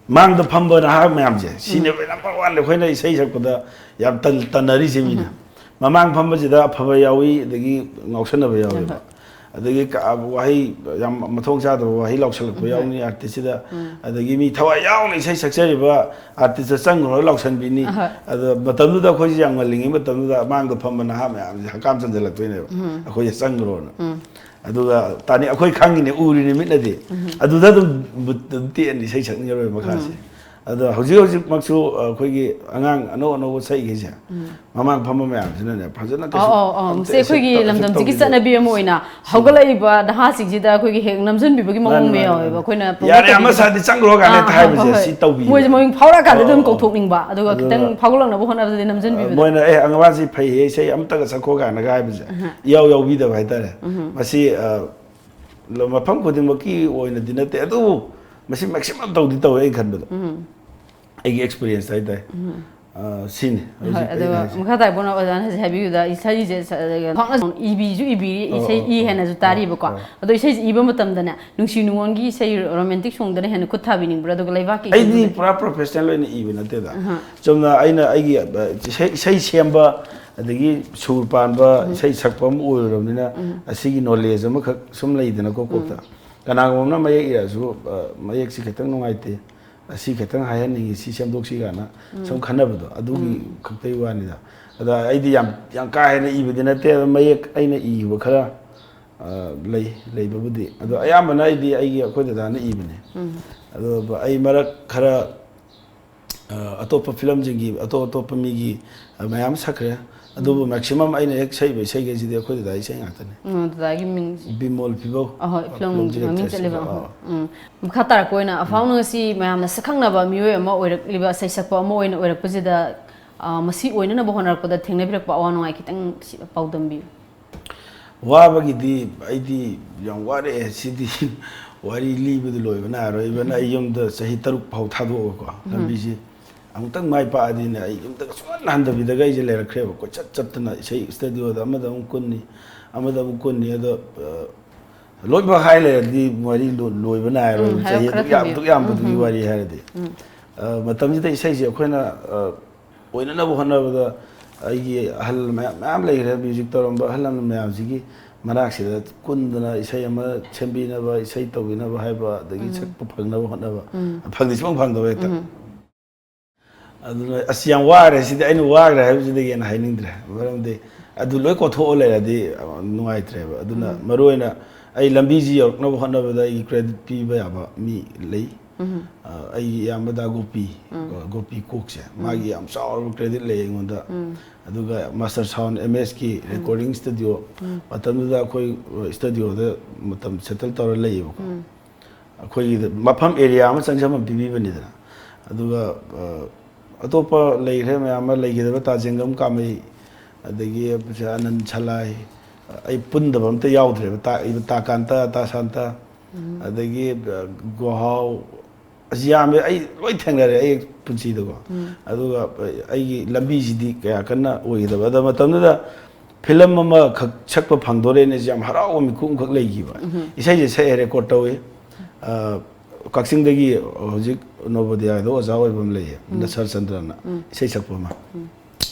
ꯃꯥꯡꯗ ꯐꯝꯕ ꯅꯍꯥ ꯃꯌꯥꯝꯁꯦ, ꯁꯤꯅꯦꯕ ꯅꯝꯕꯔ ꯋꯥꯟꯗ ꯑꯩꯈꯣꯏꯅ ꯏꯁꯩ ꯁꯛꯄꯗ ꯌꯥꯝ ꯇꯟ-, ꯇꯟꯅꯔꯤꯁꯦ ꯃꯤꯅ꯫ ꯃꯃꯥꯡ ꯐꯝꯕꯁꯤꯗ ꯑꯐꯕ ꯌꯥꯎꯏ, ꯑꯗꯒꯤ ꯉꯥꯎꯁꯟꯅꯕ ꯌꯥꯎꯋꯦꯕ꯫ ꯑꯗꯒꯤ ꯀ-, ꯋꯥꯍꯩ ꯌꯥꯝ ꯃꯊꯣꯡ ꯆꯥꯗꯕ ꯋꯥꯍꯩ ꯂꯥꯎꯁꯜꯂꯛꯄ ꯌꯥꯎꯅꯤ ꯑꯥꯔꯇꯤꯁꯁꯤꯗ꯫ ꯑꯗꯒꯤ ꯃꯤ ꯊꯋꯥꯏ ꯌꯥꯎꯅ ꯏꯁꯩ ꯁꯛꯆꯔꯤꯕ ꯑꯥꯔꯇꯤꯁꯇ ꯆꯪꯈ꯭ꯔꯣ ꯂꯥꯎꯁꯟꯕꯤꯅꯤ꯫ ꯑꯗꯣ ꯃꯇꯝꯗꯨꯗ ꯑꯩꯈꯣꯏꯁꯦ ꯌꯥꯝ ꯉꯜꯂꯤꯉꯩ ꯃꯇꯝꯗꯨꯗ ꯃꯥꯡꯗ ꯐꯝꯕ ꯅꯍꯥ ꯃꯌꯥꯝꯁꯦ ꯍꯛꯀꯥꯝ ꯆꯟꯁꯤꯜꯂꯛꯇꯣꯏꯅꯦꯕ, ꯑꯩꯈꯣꯏꯁꯦ ꯆꯪꯈ꯭ꯔꯣꯅ꯫ ꯑꯗꯨꯒ ꯇꯥꯅꯤ, ꯑꯩꯈꯣꯏ ꯈꯪꯉꯤꯅꯦ, ꯎꯔꯤꯅꯦ ꯃꯤꯠꯅꯗꯤ꯫ ꯑꯗꯨꯗ ꯑꯗꯨꯝ ꯕꯨꯠ ꯑꯗꯨꯝ ꯇꯦꯛꯑꯅꯤ, ꯏꯁꯩ ꯁꯛꯅꯤꯡꯉꯔꯣꯏ ꯃꯈꯥꯁꯦ꯫ ꯑꯗꯣ ꯍꯧꯖꯤꯛ ꯍꯧꯖꯤꯛꯃꯛꯁꯨ ꯑꯩꯈꯣꯏꯒꯤ ꯑꯉꯥꯡ ꯑꯅꯧ ꯑꯅꯧꯕ ꯁꯛꯏꯈꯩꯁꯦ, ꯃꯃꯥꯡ ꯐꯝꯕ ꯃꯌꯥꯝꯁꯤꯅꯅꯦ ꯐꯖꯅ ꯀꯩꯁꯨ ꯑꯧ, ꯑꯧ, ꯑꯧ꯫ ꯑꯝꯇ ꯁꯤ ꯑꯩꯈꯣꯏꯒꯤ accept ꯂꯝꯗꯝꯁꯤꯒꯤ ꯇꯧꯕꯤꯗꯦ꯫ ꯆꯠꯅꯕꯤ ꯑꯃ ꯑꯣꯏꯅ ꯍꯧꯒꯠꯂꯛꯏꯕ ꯅꯍꯥꯁꯤꯡꯁꯤꯗ ꯑꯩꯈꯣꯏꯒꯤ ꯍꯦꯛ ꯅꯝꯖꯟꯕꯤꯕꯒꯤ ꯃꯑꯣꯡ ꯃꯥꯅꯤ, ꯑꯃ ꯃꯥꯅꯤ, ꯌꯥꯎꯋꯦꯕ꯫ ꯃꯥꯅꯤ꯫ ꯑꯩꯈꯣꯏꯅ promote "ꯌꯥꯔꯦ, ꯑꯃ ꯇꯧꯕꯤꯕꯗ꯫ ꯁꯥꯗꯤ ꯆꯪꯈ꯭ꯔꯣ" ꯀꯥꯏꯅ ꯑꯥ, ꯍꯦꯛꯇ ꯑꯥ, ꯍꯥꯏꯕꯁꯦ ꯍꯣꯏ, ꯍꯣꯏ꯫ ꯁꯤ ꯇꯧꯕꯤꯌꯦꯕ꯫ ꯃꯣꯏꯁꯦ ꯃꯣꯏ ꯐꯥꯎꯔꯛꯑꯀꯥꯟꯗ ꯑꯗꯨꯝ ꯑꯗꯨꯅ ꯀꯧꯊꯣꯛꯅꯤꯡꯕ, ꯑꯗꯨꯒ ꯑꯗꯨꯅ ꯈꯤꯇꯪ ꯐꯥꯎꯒꯠꯂꯛꯅꯕ ꯍꯣꯠꯅꯕꯗꯗꯤ ꯅꯝꯖꯟꯕꯤꯕꯗꯣ꯫ ꯃꯣꯏꯅ, "ꯑꯦ, ꯑꯉꯥꯡꯁꯤ ꯐꯩꯌꯦ, ꯏꯁꯩ ꯑꯝꯇꯒ ꯁꯛꯈꯣ" ꯀꯥꯏꯅꯒ ꯍꯥꯏꯕꯁꯦ ꯏꯌꯥꯎ ꯌꯥꯎꯕꯤꯗꯕ ꯍꯥꯏꯇꯥꯔꯦ꯫ ꯃꯁꯤ, ꯑ, ꯂ-, ꯃꯐꯝ ꯈꯨꯗꯤꯡꯃꯛꯀꯤ ꯑꯣꯏꯅꯗꯤ ꯅꯠꯇꯦ, ꯑꯗꯨꯕꯨ ꯃꯁꯤ maximum ꯇꯧꯗꯤ ꯇꯧꯋꯦ ꯑꯩꯅ ꯈꯟꯕꯗ꯫ ꯑꯩꯒꯤ experience ꯍꯥꯏꯇꯥꯔꯦ꯫ ꯑ, ꯁꯤꯅꯤ ꯍꯣꯏ, ꯍꯧꯖꯤꯛ ꯑꯗꯨꯒ ꯑꯩꯅ ꯍꯥꯏꯁꯦ꯫ ꯃꯈꯥ ꯇꯥꯏ ꯄꯣꯟꯅ ꯑꯣꯖꯥꯅ ꯍꯧꯖꯤꯛ ꯍꯥꯏꯕꯤꯕꯗ ꯏꯁꯩꯁꯦ ꯁ-, ꯐꯥꯎꯅ ꯏꯕꯤꯁꯨ ꯏꯕꯤꯔꯤ, ꯑꯣ, ꯏꯁꯩ ꯑꯣ, ꯏ ꯑꯣ, ꯍꯥꯏꯅꯁꯨ ꯑꯣ, ꯇꯥꯔꯤꯕꯀꯣ꯫ ꯑꯣ꯫ ꯑꯗꯣ ꯏꯁꯩꯁꯦ ꯏꯕ ꯃꯇꯝꯗꯅꯦ, ꯅꯨꯡꯁꯤ ꯅꯨꯡꯉꯣꯟꯒꯤ ꯏꯁꯩ, romantic songꯗꯅ ꯍꯦꯟꯅ ꯈꯨꯠ ꯊꯥꯕꯤꯅꯤꯡꯕ꯭ꯔꯥ, ꯑꯗꯨꯒ ꯂꯩꯕꯥꯛꯀꯤ ꯑꯩꯗꯤ ꯏꯁꯩꯗꯅ? ꯄꯨꯔꯥ professional ꯑꯣꯏꯅ ꯏꯕ ꯅꯠꯇꯦꯗ꯫ ꯆꯨꯝꯅ ꯑꯩꯅ ꯑꯩꯒꯤ, ꯑ, ꯏꯁꯩ, ꯏꯁꯩ ꯁꯦꯝꯕ, ꯑꯗꯒꯤ ꯁꯨꯔ ꯄꯥꯟꯕ, ꯏꯁꯩ ꯁꯛꯄ ꯑꯃ ꯑꯣꯏꯔꯨꯔꯕꯅꯤꯅ, ꯑꯁꯤꯒꯤ knowledge ꯑꯃꯈꯛ ꯁꯨꯝ ꯂꯩꯗꯅꯀꯣ ꯀꯣꯛꯇ꯫ ꯀꯅꯥꯒꯨꯝꯕ ꯑꯃꯅ ꯃꯌꯦꯛ ꯏꯔꯛꯑꯁꯨ, ꯑ, "ꯃꯌꯦꯛꯁꯤ ꯈꯤꯇꯪ ꯅꯨꯡꯉꯥꯏꯇꯦ, ꯑꯁꯤ ꯈꯤꯇꯪ ꯍꯥꯏꯍꯟꯅꯤꯡꯉꯤ, ꯁꯤ ꯁꯦꯝꯗꯣꯛꯁꯤ" ꯀꯥꯏꯅ ꯁꯨꯝ ꯈꯟꯅꯕꯗꯣ, ꯑꯗꯨꯒꯤ ꯈꯛꯇꯒꯤ ꯋꯥꯅꯤꯗ꯫ ꯑꯗ ꯑꯩꯗꯤ ꯌꯥꯝ, ꯌꯥꯝ ꯀꯥ ꯍꯦꯟꯅ ꯏꯕꯗꯤ ꯅꯠꯇꯦ, ꯑꯗꯣ ꯃꯌꯦꯛ ꯑꯩꯅ ꯏꯈꯤꯕ ꯈꯔ, ꯑ, ꯂꯩ, ꯂꯩꯕꯕꯨꯗꯤ꯫ ꯑꯗꯣ ꯑꯌꯥꯝꯕꯅ ꯑꯩꯗꯤ ꯑꯩꯒꯤ, ꯑꯩꯈꯣꯏ ꯗꯗꯥꯅ ꯏꯕꯅꯦ꯫ ꯑꯗꯣ ꯑꯩ ꯃꯔꯛ ꯈꯔ, ꯑ, ꯑꯇꯣꯞꯄ ꯐꯤꯂꯝꯁꯤꯡꯒꯤ, ꯑꯇꯣꯞ ꯑꯇꯣꯞꯄ ꯃꯤꯒꯤ, ꯑ, ꯃꯌꯥꯝ ꯁꯛꯈ꯭ꯔꯦ꯫ ꯑꯗꯨꯕꯨ maximum ꯑꯩꯅ ꯍꯦꯛ ꯁꯛꯏꯕ ꯏꯁꯩꯈꯩꯁꯤꯗꯤ ꯑꯩꯈꯣꯏ ꯗꯗꯥ ꯏꯁꯩ ꯉꯥꯛꯇꯅꯦ꯫ ꯎꯝ, ꯗꯗꯥꯒꯤ ꯃꯤꯡ꯫ ꯕꯤꯃꯣꯜ ꯐꯤꯕꯧ꯫ ꯑꯍꯣꯏ, ꯐꯤꯂꯝ ꯐꯤꯂꯝ ꯃꯃꯤꯡ directorꯁꯤꯡ꯫ ꯆꯠꯂꯤꯕ꯫ ꯑꯥ꯫ ꯎꯝ꯫ ꯃꯈꯥ ꯇꯥꯔꯛꯄ ꯑꯣꯏꯅ ꯑꯐꯥꯎ ꯉꯁꯤ ꯃꯌꯥꯝꯅ ꯁꯛꯈꯪꯅꯕ ꯃꯤꯑꯣꯏ ꯑꯃ ꯑꯣꯏꯔꯛꯂꯤꯕ, ꯏꯁꯩ ꯁꯛꯄ ꯑꯃ ꯑꯣꯏꯅ ꯑꯣꯏꯔꯛꯄꯁꯤꯗ, ꯑ, ꯃꯁꯤ ꯑꯣꯏꯅꯅꯕ ꯍꯣꯠꯅꯔꯛꯄꯗ ꯊꯦꯡꯅꯕꯤꯔꯛꯄ ꯑꯋꯥ ꯅꯨꯡꯉꯥꯏ ꯈꯤꯇꯪ ꯁꯤ ꯄꯥꯎꯗꯝꯕꯤꯌꯨ꯫ ꯋꯥꯕꯒꯤꯗꯤ ꯑꯩꯗꯤ ꯌꯥꯝ ꯋꯥꯔꯛꯑꯦ꯫ ꯁꯤꯗꯤ ꯋꯥꯔꯤ ꯂꯤꯕꯗ ꯂꯣꯏꯕ ꯅꯥꯏꯔꯣꯏ꯫ Even ꯑꯩ ꯌꯨꯝꯗ ꯆꯍꯤ ꯇꯔꯨꯛ ꯐꯥꯎ ꯊꯥꯗꯣꯛꯑꯒꯀꯣ, ꯎꯝ꯫ ꯂꯝꯕꯤꯁꯤ ꯑꯃꯨꯛꯇꯪ ꯃꯥꯏ ꯄꯥꯛꯑꯗꯤꯅꯦ, ꯑꯩ ꯌꯨꯝꯗꯒ ꯁꯨꯡꯍꯟ ꯍꯟꯗꯕꯤꯗꯒ ꯑꯩꯁꯦ ꯂꯩꯔꯛꯈ꯭ꯔꯦꯕ꯫ ꯀꯣꯏꯆꯠ ꯆꯠꯇꯅ ꯏꯁꯩ studioꯗ ꯑꯃꯗ ꯑꯃꯨꯛ ꯀꯨꯟꯅꯤ, ꯑꯃꯗ ꯑꯃꯨꯛ ꯀꯨꯟꯅꯤ꯫ ꯑꯗꯣ, ꯑ, ꯂꯣꯏꯕ ꯍꯥꯏ ꯂꯩꯔꯗꯤ ꯋꯥꯔꯤ ꯂꯣ-, ꯂꯣꯏꯕ ꯅꯥꯏꯔꯣꯏ꯫ ꯎꯝ, ꯍꯥꯏꯔꯞ ꯆꯍꯤ ꯈꯔ ꯑꯗꯨꯛ ꯌꯥꯝ, ꯊꯝꯕꯤꯌꯨ꯫ ꯑꯗꯨꯛ ꯌꯥꯝꯕꯗꯨꯒꯤ ꯎꯝ, ꯎꯝ꯫ ꯋꯥꯔꯤ ꯍꯥꯏꯔꯗꯤ꯫ ꯎꯝ꯫ ꯑ, ꯃꯇꯝꯁꯤꯗ ꯏꯁꯩꯁꯦ ꯑꯩꯈꯣꯏꯅ, ꯑ, ꯑꯣꯏꯅꯅꯕ ꯍꯣꯠꯅꯕꯗ ꯑꯩꯒꯤ ꯑꯍꯜ ꯃꯌꯥꯝ, ꯃꯌꯥꯝ ꯂꯩꯈ꯭ꯔꯦ, music ꯇꯧꯔꯝꯕ ꯑꯍꯜ ꯂꯃꯟ ꯃꯌꯥꯝꯁꯤꯒꯤ ꯃꯅꯥꯛꯁꯤꯗ ꯀꯨꯟꯗꯅ ꯏꯁꯩ ꯑꯃ ꯁꯦꯝꯕꯤꯅꯕ, ꯏꯁꯩ ꯇꯧꯕꯤꯅꯕ ꯍꯥꯏꯕ, ꯑꯗꯒꯤ ꯎꯝ꯫ ꯁꯛꯄ ꯐꯪꯅꯕ ꯍꯣꯠꯅꯕ꯫ ꯎꯝ꯫ ꯐꯪꯗꯤ ꯁꯨꯡꯐꯪ ꯐꯪꯗꯕ ꯍꯦꯛꯇ꯫ ꯎꯝ꯫ ꯑꯗꯨꯅ ꯑꯁ ꯌꯥꯝ ꯋꯥꯈ꯭ꯔꯦ ꯁꯤꯗꯤ, ꯑꯩꯅ ꯋꯥꯈ꯭ꯔꯦ ꯍꯥꯏꯕꯁꯤꯗꯒꯤ ꯍꯦꯟꯅ ꯍꯥꯏꯅꯤꯡꯗ꯭ꯔꯦ꯫ ꯃꯔꯝꯗꯤ ꯑꯗꯨ ꯂꯣꯏ ꯀꯣꯊꯣꯛꯑ ꯂꯩꯔꯗꯤ, ꯑ, ꯅꯨꯡꯉꯥꯏꯇ꯭ꯔꯦꯕ꯫ ꯑꯗꯨꯅ ꯎꯝ꯫ ꯃꯔꯨꯑꯣꯏꯅ ꯑꯩ ꯂꯝꯕꯤꯁꯤ ꯌꯧꯔꯛꯅꯕ ꯍꯣꯠꯅꯕꯗ ꯑꯩꯒꯤ credit ꯄꯤꯕ ꯌꯥꯕ ꯃꯤ ꯂꯩ꯫ ꯎꯝ꯫ ꯑ, ꯑꯩꯒꯤ ꯏꯌꯥꯝꯕ ꯗꯥ ꯒꯣꯄꯤ, ꯎꯝ꯫ ꯑ, ꯒꯣꯄꯤ ꯀꯣꯛꯁꯦ, ꯎꯝ꯫ ꯃꯥꯒꯤ ꯌꯥꯝ ꯆꯥꯎꯔꯕ credit ꯂꯩ ꯑꯩꯉꯣꯟꯗ꯫ ꯎꯝ꯫ ꯑꯗꯨꯒ Master Sound M S ꯀꯤ ꯎꯝ꯫ Recording studio, ꯎꯝ꯫ ꯃꯇꯝꯗꯨꯗ ꯑꯩꯈꯣꯏ, ꯑ, studioꯗ ꯃꯇꯝ settle ꯇꯧꯔ ꯂꯩꯌꯦꯕꯀꯣ꯫ ꯎꯝ꯫ ꯑꯩꯈꯣꯏꯒꯤꯗ ꯃꯐꯝ area ꯑꯃ ꯆꯪꯖꯐꯝ ꯄꯤꯕꯤꯕꯅꯤꯗꯅ꯫ ꯑꯗꯨꯒ, ꯑ, ꯑꯇꯣꯞꯄ ꯂꯩꯈ꯭ꯔꯦ ꯃꯌꯥꯝ ꯑꯃ, ꯂꯩꯈꯤꯗꯕ ꯇꯥ ꯖꯦꯡꯒꯝ ꯀꯥꯃꯩ, ꯑꯗꯒꯤ ꯑꯅꯟ ꯁꯂꯥꯏ, ꯑꯩ ꯄꯨꯟꯗꯕ ꯑꯝꯇ ꯌꯥꯎꯗ꯭ꯔꯦꯕ꯫ ꯇꯥ, ꯇꯥ ꯀꯥꯟꯇ, ꯇꯥ ꯁꯥꯟꯇ, ꯎꯝ꯫ ꯑꯗꯒꯤ, ꯑ, ꯒꯣꯍꯥꯎ, ꯑꯁ ꯌꯥꯝꯃꯦ, ꯑꯩ ꯂꯣꯏ ꯊꯦꯡꯅꯔꯦ ꯑꯩ ꯄꯨꯟꯁꯤꯗꯀꯣ꯫ ꯎꯝ꯫ ꯑꯗꯨꯒ ꯑꯩꯒꯤ ꯂꯝꯕꯤꯁꯤꯗꯤ ꯀꯌꯥ ꯀꯟꯅ ꯑꯣꯏꯒꯗꯕ꯫ ꯑꯗꯣ ꯃꯇꯝꯗꯨꯗ ꯐꯤꯂꯝ ꯑꯃꯈꯛ ꯁꯛꯄ ꯐꯪꯗꯣꯔꯦꯅꯦ, ꯌꯥꯝ ꯍꯔꯥꯎꯕ ꯃꯤꯀꯨꯞ ꯑꯃꯈꯛ ꯂꯩꯈꯤꯕ꯫ ꯎꯝ꯫ ꯏꯁꯩꯁꯦ ꯁꯛꯑꯦ, record ꯇꯧꯏ꯫ ꯑ, ꯀꯛꯆꯤꯡꯗꯒꯤ ꯍꯧꯖꯤꯛ ꯅꯣꯕꯣꯗꯤꯌꯥꯗ ꯑꯣꯖꯥ ꯑꯣꯏꯕ ꯑꯃ ꯂꯩꯌꯦ, ꯎꯝ꯫ ꯗ ꯁꯔꯆꯟꯗ꯭ꯔꯅ ꯎꯝ꯫ ꯏꯁꯩ ꯁꯛꯄ ꯑꯃ꯫ ꯎꯝ꯫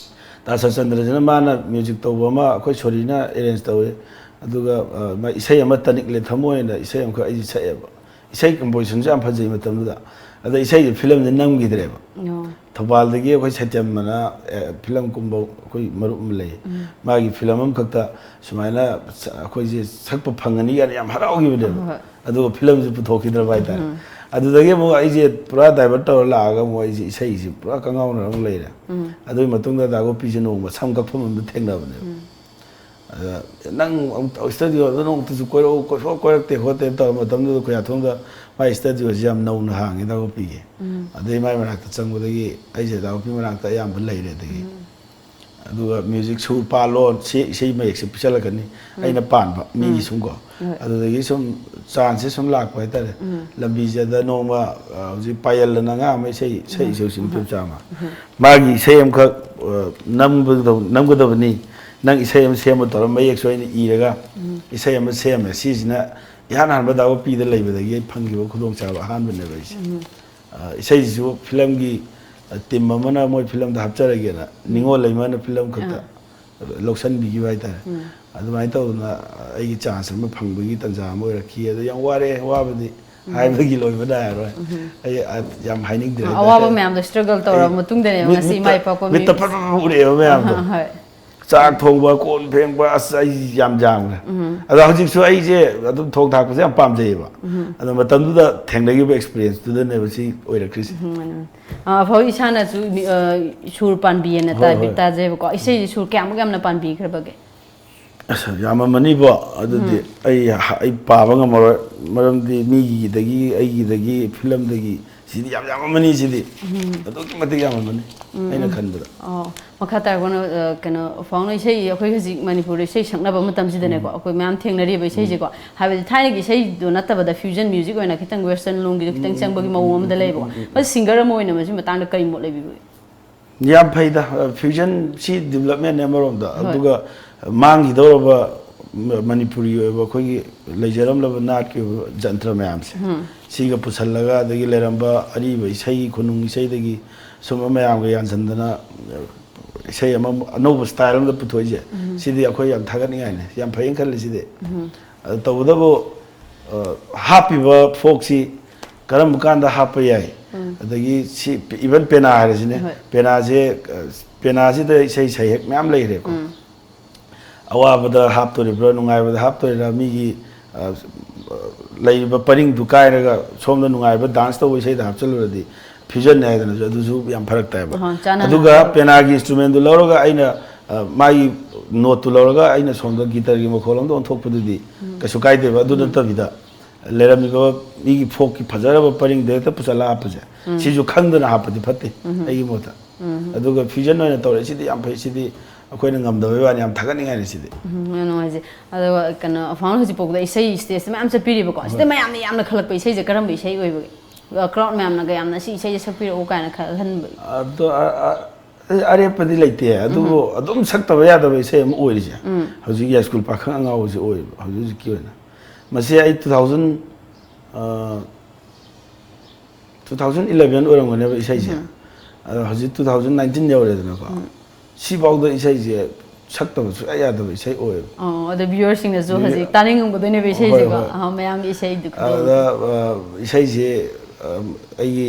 ꯗꯥ ꯁꯔꯆꯟꯗ꯭ꯔꯁꯤꯅ ꯃꯥꯅ music ꯇꯧꯕ ꯑꯃ ꯑꯩꯈꯣꯏ ꯁꯣꯔꯤꯅ arrange ꯇꯧꯋꯤ꯫ ꯑꯗꯨꯒ, ꯑ, ꯃꯥ ꯏꯁꯩ ꯑꯃ ꯇꯅꯤꯛꯂꯦ ꯊꯃꯣꯏꯅ ꯏꯁꯩ ꯑꯃꯈꯛ ꯑꯩꯁꯦ ꯁꯛꯑꯦꯕ꯫ ꯏꯁꯩ compositionꯁꯨ ꯌꯥꯝ ꯐꯖꯩ ꯃꯇꯝꯗꯨꯗ꯫ ꯑꯗ ꯏꯁꯩꯁꯦ ꯐꯤꯂꯝꯗ ꯅꯝꯈꯤꯗ꯭ꯔꯦꯕ꯫ ꯑꯣ꯫ ꯊꯧꯕꯥꯜꯗꯒꯤ ꯑꯩꯈꯣꯏ ꯁꯩꯇꯦꯝꯕꯅ, ꯑꯦ, ꯐꯤꯂꯝ ꯀꯨꯝꯕ ꯑꯩꯈꯣꯏ ꯃꯔꯨꯞ ꯑꯃ ꯂꯩꯌꯦ꯫ ꯃꯥꯒꯤ ꯐꯤꯂꯝ ꯑꯃꯈꯛꯇ ꯁꯨꯃꯥꯏꯅ ꯁ-, ꯑꯩꯈꯣꯏꯁꯦ ꯁꯛꯄ ꯐꯪꯒꯅꯤ ꯀꯥꯏꯅ ꯌꯥꯝ ꯍꯔꯥꯎꯈꯤꯕꯅꯦꯕ꯫ ꯍꯣꯏ, ꯍꯣꯏ꯫ ꯑꯗꯨꯒ ꯐꯤꯂꯝꯁꯦ ꯄꯨꯊꯣꯛꯈꯤꯗ꯭ꯔꯕ ꯍꯥꯏꯇꯥꯔꯦ꯫ ꯑꯗꯨꯗꯒꯤ ꯑꯃꯨꯛ ꯑꯩꯁꯦ ꯄꯨꯔꯥ divert ꯇꯧꯔ ꯂꯥꯛꯑꯒ ꯑꯃꯨꯛ ꯑꯩꯁꯦ ꯏꯁꯩꯁꯦ ꯄꯨꯔꯥ ꯀꯪꯉꯥꯎꯅꯔ ꯑꯃꯨꯛ ꯂꯩꯔꯦ꯫ ꯑꯗꯨꯒꯤ ꯃꯇꯨꯡꯗ ꯗꯥ ꯒꯣꯄꯤꯁꯦ ꯅꯣꯡꯃ ꯁꯝ ꯀꯛꯐꯝ ꯑꯃꯗ ꯊꯦꯡꯅꯕꯅꯦꯕ꯫ ꯑꯗ, "ꯅꯪ ꯑꯃꯨꯛ ꯁ꯭ꯇꯨꯗꯤꯑꯣꯗ ꯅꯣꯡꯃꯇꯁꯨ ꯀꯣꯏꯔꯛꯎ, ꯀꯣꯏꯐꯥꯎ ꯀꯣꯏꯔꯛꯇꯦ ꯈꯣꯠꯇꯦ" ꯇꯧꯔ ꯃꯇꯝꯗꯨꯗ ꯈꯣꯏꯌꯥꯊꯣꯡꯗ ꯃꯥꯏ ꯁ꯭ꯇꯨꯗꯤꯑꯣꯁꯤ ꯌꯥꯝ ꯅꯧꯅ ꯍꯥꯡꯉꯦ ꯗꯥ ꯒꯣꯄꯤꯒꯤ꯫ ꯑꯗꯩ ꯃꯥꯏ ꯃꯅꯥꯛꯇ ꯆꯪꯕꯗꯒꯤ ꯑꯩꯁꯦ ꯗꯥ ꯒꯣꯄꯤ ꯃꯅꯥꯛꯇ ꯑꯌꯥꯝꯕ ꯂꯩꯔꯦ ꯑꯗꯒꯤ꯫ ꯑꯗꯨꯒ ꯃ꯭ꯌꯨꯖꯤꯛ ꯁꯨꯔ ꯄꯥꯜꯂꯣ, ꯁꯤ ꯏꯁꯩ ꯃꯌꯦꯛꯁꯦ ꯄꯤꯁꯜꯂꯛꯀꯅꯤ, ꯑꯩꯅ ꯄꯥꯟꯕ ꯃꯤꯒꯤ ꯁꯨꯝꯀꯣ꯫ ꯍꯣꯏ꯫ ꯑꯗꯨꯗꯒꯤ ꯁꯨꯝ ꯆꯥꯟꯁꯁꯦ ꯁꯨꯝ ꯂꯥꯛꯄ ꯍꯥꯏꯇꯥꯔꯦ꯫ ꯂꯝꯕꯤꯁꯤꯗ ꯅꯣꯡꯃ, ꯑ, ꯍꯧꯖꯤꯛ ꯄꯥꯌꯜ ꯑꯅ ꯑꯉꯥꯡ ꯑꯃ ꯏꯁꯩ, ꯏꯁꯩ ꯏꯁꯩ ꯁꯨꯝ ꯐꯤꯂꯝ ꯆꯥꯝꯃ꯫ ꯃꯥꯒꯤ ꯏꯁꯩ ꯑꯃꯈꯛ, ꯑ, ꯅꯝꯒꯗꯧ-, ꯅꯝꯒꯗꯕꯅꯤ, ꯅꯪ ꯏꯁꯩ ꯑꯃ ꯁꯦꯝꯕ ꯇꯧꯔ ꯃꯌꯦꯛꯁꯨ ꯑꯩꯅ ꯏꯔꯒ ꯏꯁꯩ ꯑꯃ ꯁꯦꯝꯃꯦ꯫ ꯁꯤꯁꯤꯅ ꯏꯍꯥꯟ ꯍꯥꯟꯕ ꯗꯥ ꯒꯣꯄꯤꯗ ꯂꯩꯕꯗꯒꯤ ꯑꯩ ꯐꯪꯈꯤꯕ ꯈꯨꯗꯣꯡꯆꯥꯕ ꯑꯍꯥꯟꯕꯅꯦꯕ ꯑꯩꯁꯦ꯫ ꯑ, ꯏꯁꯩꯁꯤꯁꯨ ꯐꯤꯂꯝꯒꯤ, ꯑ, ꯇꯤꯝ ꯑꯃꯅ ꯃꯣꯏ ꯐꯤꯂꯝꯗ ꯍꯥꯞꯆꯔꯒꯦꯅ ꯅꯤꯉꯣꯜ ꯂꯩꯃꯅ ꯐꯤꯂꯝ ꯈꯛꯇ ꯂꯧꯁꯟꯕꯤꯈꯤꯕ ꯍꯥꯏꯇꯥꯔꯦ꯫ ꯑꯗꯨꯃꯥꯏꯅ ꯇꯧꯗꯅ ꯑꯩꯒꯤ ꯆꯥꯟꯁ ꯑꯃ ꯐꯪꯕꯒꯤ ꯇꯥꯟꯖꯥ ꯑꯃ ꯑꯣꯏꯔꯛꯈꯤ꯫ ꯑꯗꯣ ꯌꯥꯝ ꯋꯥꯔꯦ, ꯋꯥꯕꯗꯤ ꯍꯥꯏꯕꯒꯤ ꯂꯣꯏꯕ ꯅꯥꯏꯔꯔꯣꯏ꯫ ꯑꯩ, ꯑ, ꯌꯥꯝ ꯍꯥꯏꯅꯤꯡꯗ꯭ꯔꯦ ꯍꯥꯏꯇꯥꯔꯦ꯫ ꯑꯋꯥꯕ ꯃꯌꯥꯝꯗꯣ ꯁ꯭ꯇ꯭ꯔꯒꯜ ꯇꯧꯔꯕ ꯑꯩ ꯃꯇꯨꯡꯗꯅꯦꯕ ꯃꯤꯠ-, ꯉꯁꯤ ꯃꯤꯠꯇ-, ꯃꯥꯏ ꯄꯥꯛꯄ ꯃꯤ-, ꯃꯤꯠꯇ ꯐꯠ ꯐꯠ ꯐꯠ ꯎꯔꯛꯑꯦꯕ ꯃꯌꯥꯝꯗꯣ꯫ ꯑꯍ, ꯍꯣꯏ꯫ ꯆꯥꯛ ꯊꯣꯡꯕ, ꯀꯣꯟ ꯐꯦꯡꯕ, ꯑꯁ, ꯑꯩ ꯌꯥꯝ ꯌꯥꯝꯈ꯭ꯔꯦ꯫ ꯑꯗꯣ ꯍꯧꯖꯤꯛꯁꯨ ꯑꯩꯁꯦ ꯑꯗꯨꯝ ꯊꯣꯡ ꯊꯥꯛꯄꯁꯦ ꯌꯥꯝ ꯄꯥꯝꯖꯩꯌꯦꯕ꯫ ꯑꯗꯣ ꯃꯇꯝꯗꯨꯗ ꯊꯦꯡꯅꯈꯤꯕ ꯑꯦꯛꯁꯄꯤꯔꯤꯌꯦꯟꯁꯇꯨꯗꯅꯦꯕ ꯁꯤ ꯑꯣꯏꯔꯛꯈ꯭ꯔꯤꯁꯦ꯫ ꯎꯝ, ꯃꯥꯅꯦ, ꯃꯥꯅꯦ꯫ ꯑ, ꯑꯐꯥꯎ ꯏꯁꯥꯅꯁꯨ ꯃꯤ-, ꯑ, ꯁꯨꯔ ꯄꯥꯟꯕꯤꯌꯦꯅ ꯍꯣꯏ, ꯍꯣꯏ꯫ ꯇꯥꯕꯤ-, ꯇꯥꯖꯩꯕꯀꯣ꯫ ꯏꯁꯩꯁꯦ ꯁꯨꯔ ꯀꯌꯥꯃꯨꯛ ꯌꯥꯝꯅ ꯄꯥꯟꯕꯤꯈ꯭ꯔꯕꯒꯦ? ꯑꯁ, ꯌꯥꯝꯃꯝꯃꯅꯤꯕꯣ꯫ ꯑꯗꯨꯗꯤ ꯑꯩ, ꯑꯩ ꯄꯥꯕ ꯉꯝꯃꯔꯣꯏ꯫ ꯃꯔꯝꯗꯤ ꯃꯤꯒꯤꯗꯒꯤ, ꯑꯩꯒꯤꯗꯒꯤ, ꯐꯤꯂꯝꯗꯒꯤ, ꯁꯤꯗꯤ ꯌꯥꯝ ꯌꯥꯝꯃꯝꯃꯅꯤ ꯁꯤꯗꯤ꯫ ꯑꯗꯨꯛꯀꯤ ꯃꯇꯤꯛ ꯌꯥꯝꯃꯝꯃꯅꯤ, ꯑꯩꯅ ꯈꯟꯕꯗ꯫ ꯑꯣ, ꯃꯈꯥ ꯇꯥꯔꯛꯄꯅ, ꯑ, ꯀꯩꯅꯣ, ꯑꯐꯥꯎꯅ ꯏꯁꯩ, ꯑꯩꯈꯣꯏ ꯍꯧꯖꯤꯛ ꯃꯅꯤꯄꯨꯔꯗ ꯏꯁꯩ ꯁꯛꯅꯕ ꯃꯇꯝꯁꯤꯗꯅꯦꯀꯣ, ꯑꯩꯈꯣꯏ ꯃꯌꯥꯝ ꯊꯦꯡꯅꯔꯤꯕ ꯏꯁꯩꯁꯦꯀꯣ, ꯍꯥꯏꯕꯗꯤ ꯊꯥꯏꯅꯒꯤ ꯏꯁꯩꯗꯣ ꯅꯠꯇꯕꯗ fusion music ꯑꯣꯏꯅ ꯈꯤꯇꯪ western ꯂꯣꯝꯒꯤꯗ ꯈꯤꯇꯪ ꯆꯪꯕꯒꯤ ꯃꯑꯣꯡ ꯑꯃꯗ ꯂꯩꯕꯀꯣ꯫ ꯃꯁꯤ singer ꯑꯃ ꯑꯣꯏꯅ ꯃꯁꯤ ꯃꯇꯥꯡꯗ ꯀꯔꯤ ꯃꯣꯠ ꯂꯩꯕꯤꯕꯒꯦ? ꯌꯥꯝ ꯐꯩꯗ, fusion ꯁꯤ development ꯅꯦ ꯑꯃꯔꯣꯝꯗ꯫ ꯍꯣꯏ꯫ ꯑꯗꯨꯒ ꯃꯥꯡꯈꯤꯗꯧꯔꯕ ꯃ-, ꯃꯅꯤꯄꯨꯔꯤ ꯑꯣꯏꯕ ꯑꯩꯈꯣꯏꯒꯤ ꯂꯩꯖꯔꯝꯂꯕ ꯅꯥꯠꯀꯤ ꯑꯣꯏꯕ ꯖꯟꯇ꯭ꯔ ꯃꯌꯥꯝꯁꯦ, ꯁꯤꯒ ꯄꯨꯁꯜꯂꯒ, ꯑꯗꯒꯤ ꯂꯩꯔꯝꯕ ꯑꯔꯤꯕ ꯏꯁꯩ, ꯈꯨꯅꯨꯡ ꯏꯁꯩꯗꯒꯤ ꯁꯨꯝꯕ ꯃꯌꯥꯝꯒ ꯌꯥꯟꯁꯤꯟꯗꯅ ꯏꯁꯩ ꯑꯃ ꯑꯅꯧꯕ style ꯑꯃꯗ ꯄꯨꯊꯣꯛꯏꯁꯦ, ꯁꯤꯗꯤ ꯑꯩꯈꯣꯏ ꯌꯥꯝ ꯊꯥꯒꯠꯅꯤꯡꯉꯥꯏꯅꯤ, ꯌꯥꯝ ꯐꯩꯅ ꯈꯜꯂꯤ ꯁꯤꯗꯤ꯫ ꯑꯗꯨ ꯇꯧꯕꯇꯕꯨ, ꯑ, ꯍꯥꯞꯄꯤꯕ folkꯁꯤ ꯀꯔꯝꯕ ꯀꯥꯟꯗ ꯍꯥꯞꯄ ꯌꯥꯏ? ꯑꯗꯒꯤ ꯁꯤ ꯏꯚꯟ ꯄꯦꯅꯥ ꯍꯥꯏꯔꯁꯤꯅꯦ꯫ ꯍꯣꯏ꯫ ꯄꯦꯅꯥꯁꯦ, ꯑ, ꯄꯦꯅꯥꯁꯤꯗ ꯏꯁꯩ ꯁꯩꯍꯦꯛ ꯃꯌꯥꯝ ꯂꯩꯈ꯭ꯔꯦꯀꯣ꯫ ꯎꯝ꯫ ꯑꯋꯥꯕꯗ ꯍꯥꯞꯇꯣꯔꯤꯕ꯭ꯔꯥ, ꯅꯨꯡꯉꯥꯏꯕꯗ ꯍꯥꯞꯇꯣꯔꯤꯔꯥ, ꯃꯤꯒꯤ, ꯑ, ꯂꯩꯔꯤꯕ ꯄꯔꯤꯡꯗꯨ ꯀꯥꯏꯔꯒ ꯁꯣꯝꯗ ꯅꯨꯡꯉꯥꯏꯕ ꯗꯥꯟꯁ ꯇꯧꯕ ꯏꯁꯩꯗ ꯍꯥꯞꯆꯜꯂꯨꯔꯗꯤ ꯐ꯭ꯌꯨꯖꯟꯅꯦ ꯍꯥꯏꯗꯅꯁꯨ ꯑꯗꯨꯁꯨ ꯌꯥꯝ ꯐꯔꯛ ꯇꯥꯏꯕ꯫ ꯑꯍꯣꯏ, ꯆꯥꯟꯅꯍꯟꯕ꯫ ꯑꯗꯨꯒ ꯄꯦꯅꯥꯒꯤ ꯏꯟꯁꯇ꯭ꯔꯨꯃꯦꯟꯗꯨ ꯂꯧꯔꯒ ꯑꯩꯅ, ꯑ, ꯃꯥꯒꯤ ꯅꯣꯠꯇꯨ ꯂꯧꯔꯒ ꯑꯩꯅ ꯁꯣꯝꯗ ꯒꯤꯇꯔꯒꯤ ꯃꯈꯣꯜ ꯑꯃꯗ ꯑꯣꯟꯊꯣꯛꯄꯗꯨꯗꯤ ꯎꯝ꯫ ꯀꯩꯁꯨ ꯀꯥꯏꯗꯦꯕ꯫ ꯑꯗꯨ ꯎꯝ꯫ ꯅꯠꯇꯕꯤꯗ ꯂꯩꯔꯝꯃꯤꯕ ꯃꯤꯒꯤ ꯐꯣꯛꯀꯤ ꯐꯖꯔꯕ ꯄꯔꯤꯡꯗ ꯍꯦꯛꯇ ꯄꯨꯁꯜꯂ ꯍꯥꯞꯄꯁꯦ, ꯎꯝ꯫ ꯁꯤꯁꯨ ꯈꯪꯗꯅ ꯍꯥꯞꯄꯗꯤ ꯐꯠꯇꯦ ꯎꯝ꯫ ꯑꯩꯒꯤ ꯃꯣꯠꯇ꯫ ꯎꯝ꯫ ꯑꯗꯨꯒ ꯐ꯭ꯌꯨꯖꯟ ꯑꯣꯏꯅ ꯇꯧꯔꯛꯏꯁꯤꯗꯤ ꯌꯥꯝ ꯐꯩ꯫ ꯁꯤꯗꯤ ꯑꯩꯈꯣꯏꯅ ꯉꯝꯗꯕꯩ ꯋꯥꯅꯤ, ꯌꯥꯝ ꯊꯥꯒꯠꯅꯤꯡꯉꯥꯏꯅꯤ ꯁꯤꯗꯤ꯫ ꯎꯝ, ꯌꯥꯝ ꯅꯨꯡꯉꯥꯏꯖꯩ꯫ ꯑꯗꯨꯒ ꯀꯩꯅꯣ, ꯑꯐꯥꯎꯅ ꯍꯧꯖꯤꯛ ꯐꯥꯎꯕꯗ ꯏꯁꯩ ꯁ꯭ꯇꯦꯖꯇ ꯃꯌꯥꯝ ꯆꯠꯄꯤꯔꯤꯕꯀꯣ, ꯁꯤꯗ ꯍꯣꯏ꯫ ꯃꯌꯥꯝꯅ ꯌꯥꯝꯅ ꯈꯜꯂꯛꯄ ꯏꯁꯩꯁꯦ ꯀꯔꯝꯕ ꯏꯁꯩ ꯑꯣꯏꯕꯒꯦ? ꯑꯗꯨꯒ ꯀ꯭ꯔꯥꯎꯗ ꯃꯌꯥꯝꯅꯒ ꯌꯥꯝꯅ "ꯁꯤ ꯏꯁꯩꯁꯦ ꯁꯛꯄꯤꯔꯛꯎ" ꯀꯥꯏꯅ ꯈꯜꯍꯟꯕ? ꯑꯗꯣ, ꯑ, ꯑ, ꯑꯔꯦꯞꯄꯗꯤ ꯂꯩꯇꯦ, ꯑꯗꯨꯕꯨ ꯎꯝ꯫ ꯑꯗꯨꯝ ꯁꯛꯇꯕ ꯌꯥꯗꯕ ꯏꯁꯩ ꯑꯃ ꯑꯣꯏꯔꯤꯁꯦ ꯎꯝ꯫ ꯍꯧꯖꯤꯛ ꯌꯥꯏ ꯁ꯭ꯀꯨꯜ ꯄꯥꯈꯪ ꯑꯉꯥꯎꯕꯁꯦ ꯑꯣꯏꯌꯦꯕ ꯍꯧꯖꯤꯛ ꯍꯧꯖꯤꯛꯀꯤ ꯑꯣꯏꯅ꯫ ꯃꯁꯤ ꯑꯩ two thousand, ꯑ, two thousand eleven ꯑꯣꯏꯔꯝꯒꯅꯦꯕ ꯏꯁꯩꯁꯦ꯫ ꯎꯝ꯫ ꯑꯗꯣ ꯍꯧꯖꯤꯛ two thousand nineteen ꯌꯧꯔꯦꯗꯅꯀꯣ꯫ ꯎꯝ꯫ ꯁꯤꯐꯥꯎꯗ ꯏꯁꯩꯁꯦ ꯁꯛꯇꯕ ꯁꯨꯡꯌꯥ ꯌꯥꯗꯕ ꯏꯁꯩ ꯑꯣꯏꯌꯦꯕ꯫ ꯑꯣ, ꯑꯗꯣ viewerꯁꯤꯡꯅꯁꯨ ꯃꯤ-, ꯍꯧꯖꯤꯛ ꯇꯥꯅꯤꯡꯉꯝꯒꯗꯣꯏꯅꯦꯕ ꯍꯣꯏ, ꯏꯁꯩꯁꯦꯀꯣ꯫ ꯍꯣꯏ꯫ ꯑꯍꯥ, ꯃꯌꯥꯝꯒꯤ ꯏꯁꯩꯗꯨ ꯑꯗꯨꯗ, ꯑ, ꯏꯁꯩꯁꯦ, ꯑ, ꯑꯩꯒꯤ,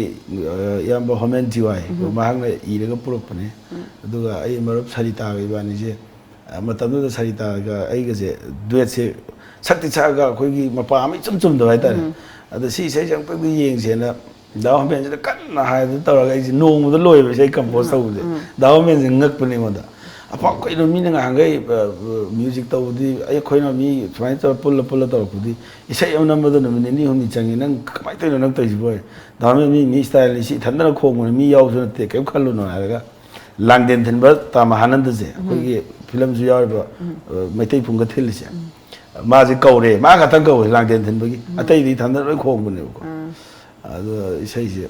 ꯑ, ꯏꯌꯥꯝꯕ ꯍꯣꯃꯦꯟ ꯇꯤ ꯋꯥꯏ, ꯎꯝ꯫ ꯃꯍꯥꯛꯅ ꯏꯔꯒ ꯄꯨꯔꯛꯄꯅꯦ꯫ ꯎꯝ꯫ ꯑꯗꯨꯒ ꯑꯩ ꯃꯔꯨꯞ ꯁꯔꯤꯇꯥꯒ ꯏꯕꯥꯅꯤꯁꯦ, ꯑ, ꯃꯇꯝꯗꯨꯗ ꯁꯔꯤꯇꯥꯒ ꯑꯩꯒꯁꯦ ꯗꯨꯋꯦꯠꯁꯦ ꯁꯛꯇꯤ ꯁꯛꯑꯒ ꯑꯩꯈꯣꯏꯒꯤ ꯃꯄꯥ ꯑꯃ ꯏꯆꯨꯝ ꯆꯨꯝꯗꯕ ꯍꯥꯏꯇꯥꯔꯦ꯫ ꯎꯝ꯫ ꯑꯗ ꯁꯤ ꯏꯁꯩꯁꯦ ꯑꯃꯨꯛꯇꯪꯗꯤ ꯌꯦꯡꯁꯦꯅ ꯗꯥ ꯍꯣꯃꯦꯟꯁꯤꯗ ꯀꯟꯅ ꯍꯥꯏꯗꯅ ꯇꯧꯔꯒ ꯑꯩꯁꯦ ꯅꯣꯡꯃꯗ ꯂꯣꯏꯕ ꯏꯁꯩ ꯀꯝꯄꯣꯖ ꯎꯝ, ꯇꯧꯕꯁꯦ꯫ ꯎꯝ꯫ ꯗꯥ ꯍꯣꯃꯦꯟꯁꯦ ꯉꯛꯄꯅꯦ ꯑꯩꯉꯣꯟꯗ꯫ "ꯑꯄꯥ, ꯀꯩꯅꯣ ꯃꯤꯅ ꯉꯍꯥꯟꯈꯩ, ꯑ, ꯑ, ꯃ꯭ꯌꯨꯖꯤꯛ ꯇꯧꯕꯗꯤ ꯑꯩꯈꯣꯏꯅ ꯃꯤ ꯁꯨꯃꯥꯏꯅ ꯇꯧꯔ ꯄꯨꯜꯂ ꯄꯨꯜꯂ ꯇꯧꯔꯛꯄꯗꯤ ꯏꯁꯩ ꯑꯃ ꯅꯝꯕꯗ ꯅꯨꯃꯤꯠ ꯅꯤꯅꯤ ꯍꯨꯝꯅꯤ ꯆꯪꯉꯤ꯫ ꯅꯪ ꯀꯃꯥꯏꯅ ꯇꯧꯔꯤꯅꯣ ꯅꯪ ꯇꯧꯔꯤꯁꯤꯕꯣ?" ꯗꯥ ꯍꯣꯃꯦꯟ, "ꯃꯤ, ꯃꯤ ꯏꯁꯇꯥꯏꯜꯅꯤ ꯁꯤ, ꯏꯊꯟꯗꯅ ꯈꯣꯡꯕꯅꯤ, ꯃꯤ ꯌꯥꯎꯕꯁꯨ ꯅꯠꯇꯦ, ꯀꯩꯝ ꯈꯜꯂꯨꯅꯨ" ꯍꯥꯏꯔꯒ ꯂꯥꯡꯗꯦꯟ ꯊꯤꯟꯕ ꯇꯥ ꯃꯍꯥꯅꯟꯗꯁꯦ, ꯎꯝ꯫ ꯑꯩꯈꯣꯏꯒꯤ ꯐꯤꯂꯝꯁꯨ ꯌꯥꯎꯔꯤꯕ, ꯎꯝ꯫ ꯑ, ꯃꯩꯇꯩ ꯄꯨꯡꯒ ꯊꯤꯜꯂꯤꯁꯦ꯫ ꯎꯝ꯫ ꯃꯥꯁꯦ ꯀꯧꯔꯦ, ꯃꯥ ꯈꯛꯇꯪ ꯀꯧꯋꯦ ꯂꯥꯡꯗꯦꯟ ꯊꯤꯟꯕꯒꯤ꯫ ꯎꯝ꯫ ꯑꯇꯩꯗꯤ ꯏꯊꯟꯗ ꯂꯣꯏ ꯈꯣꯡꯕꯅꯦꯕꯀꯣ꯫ ꯎꯝ꯫ ꯑꯗꯣ ꯏꯁꯩꯁꯦ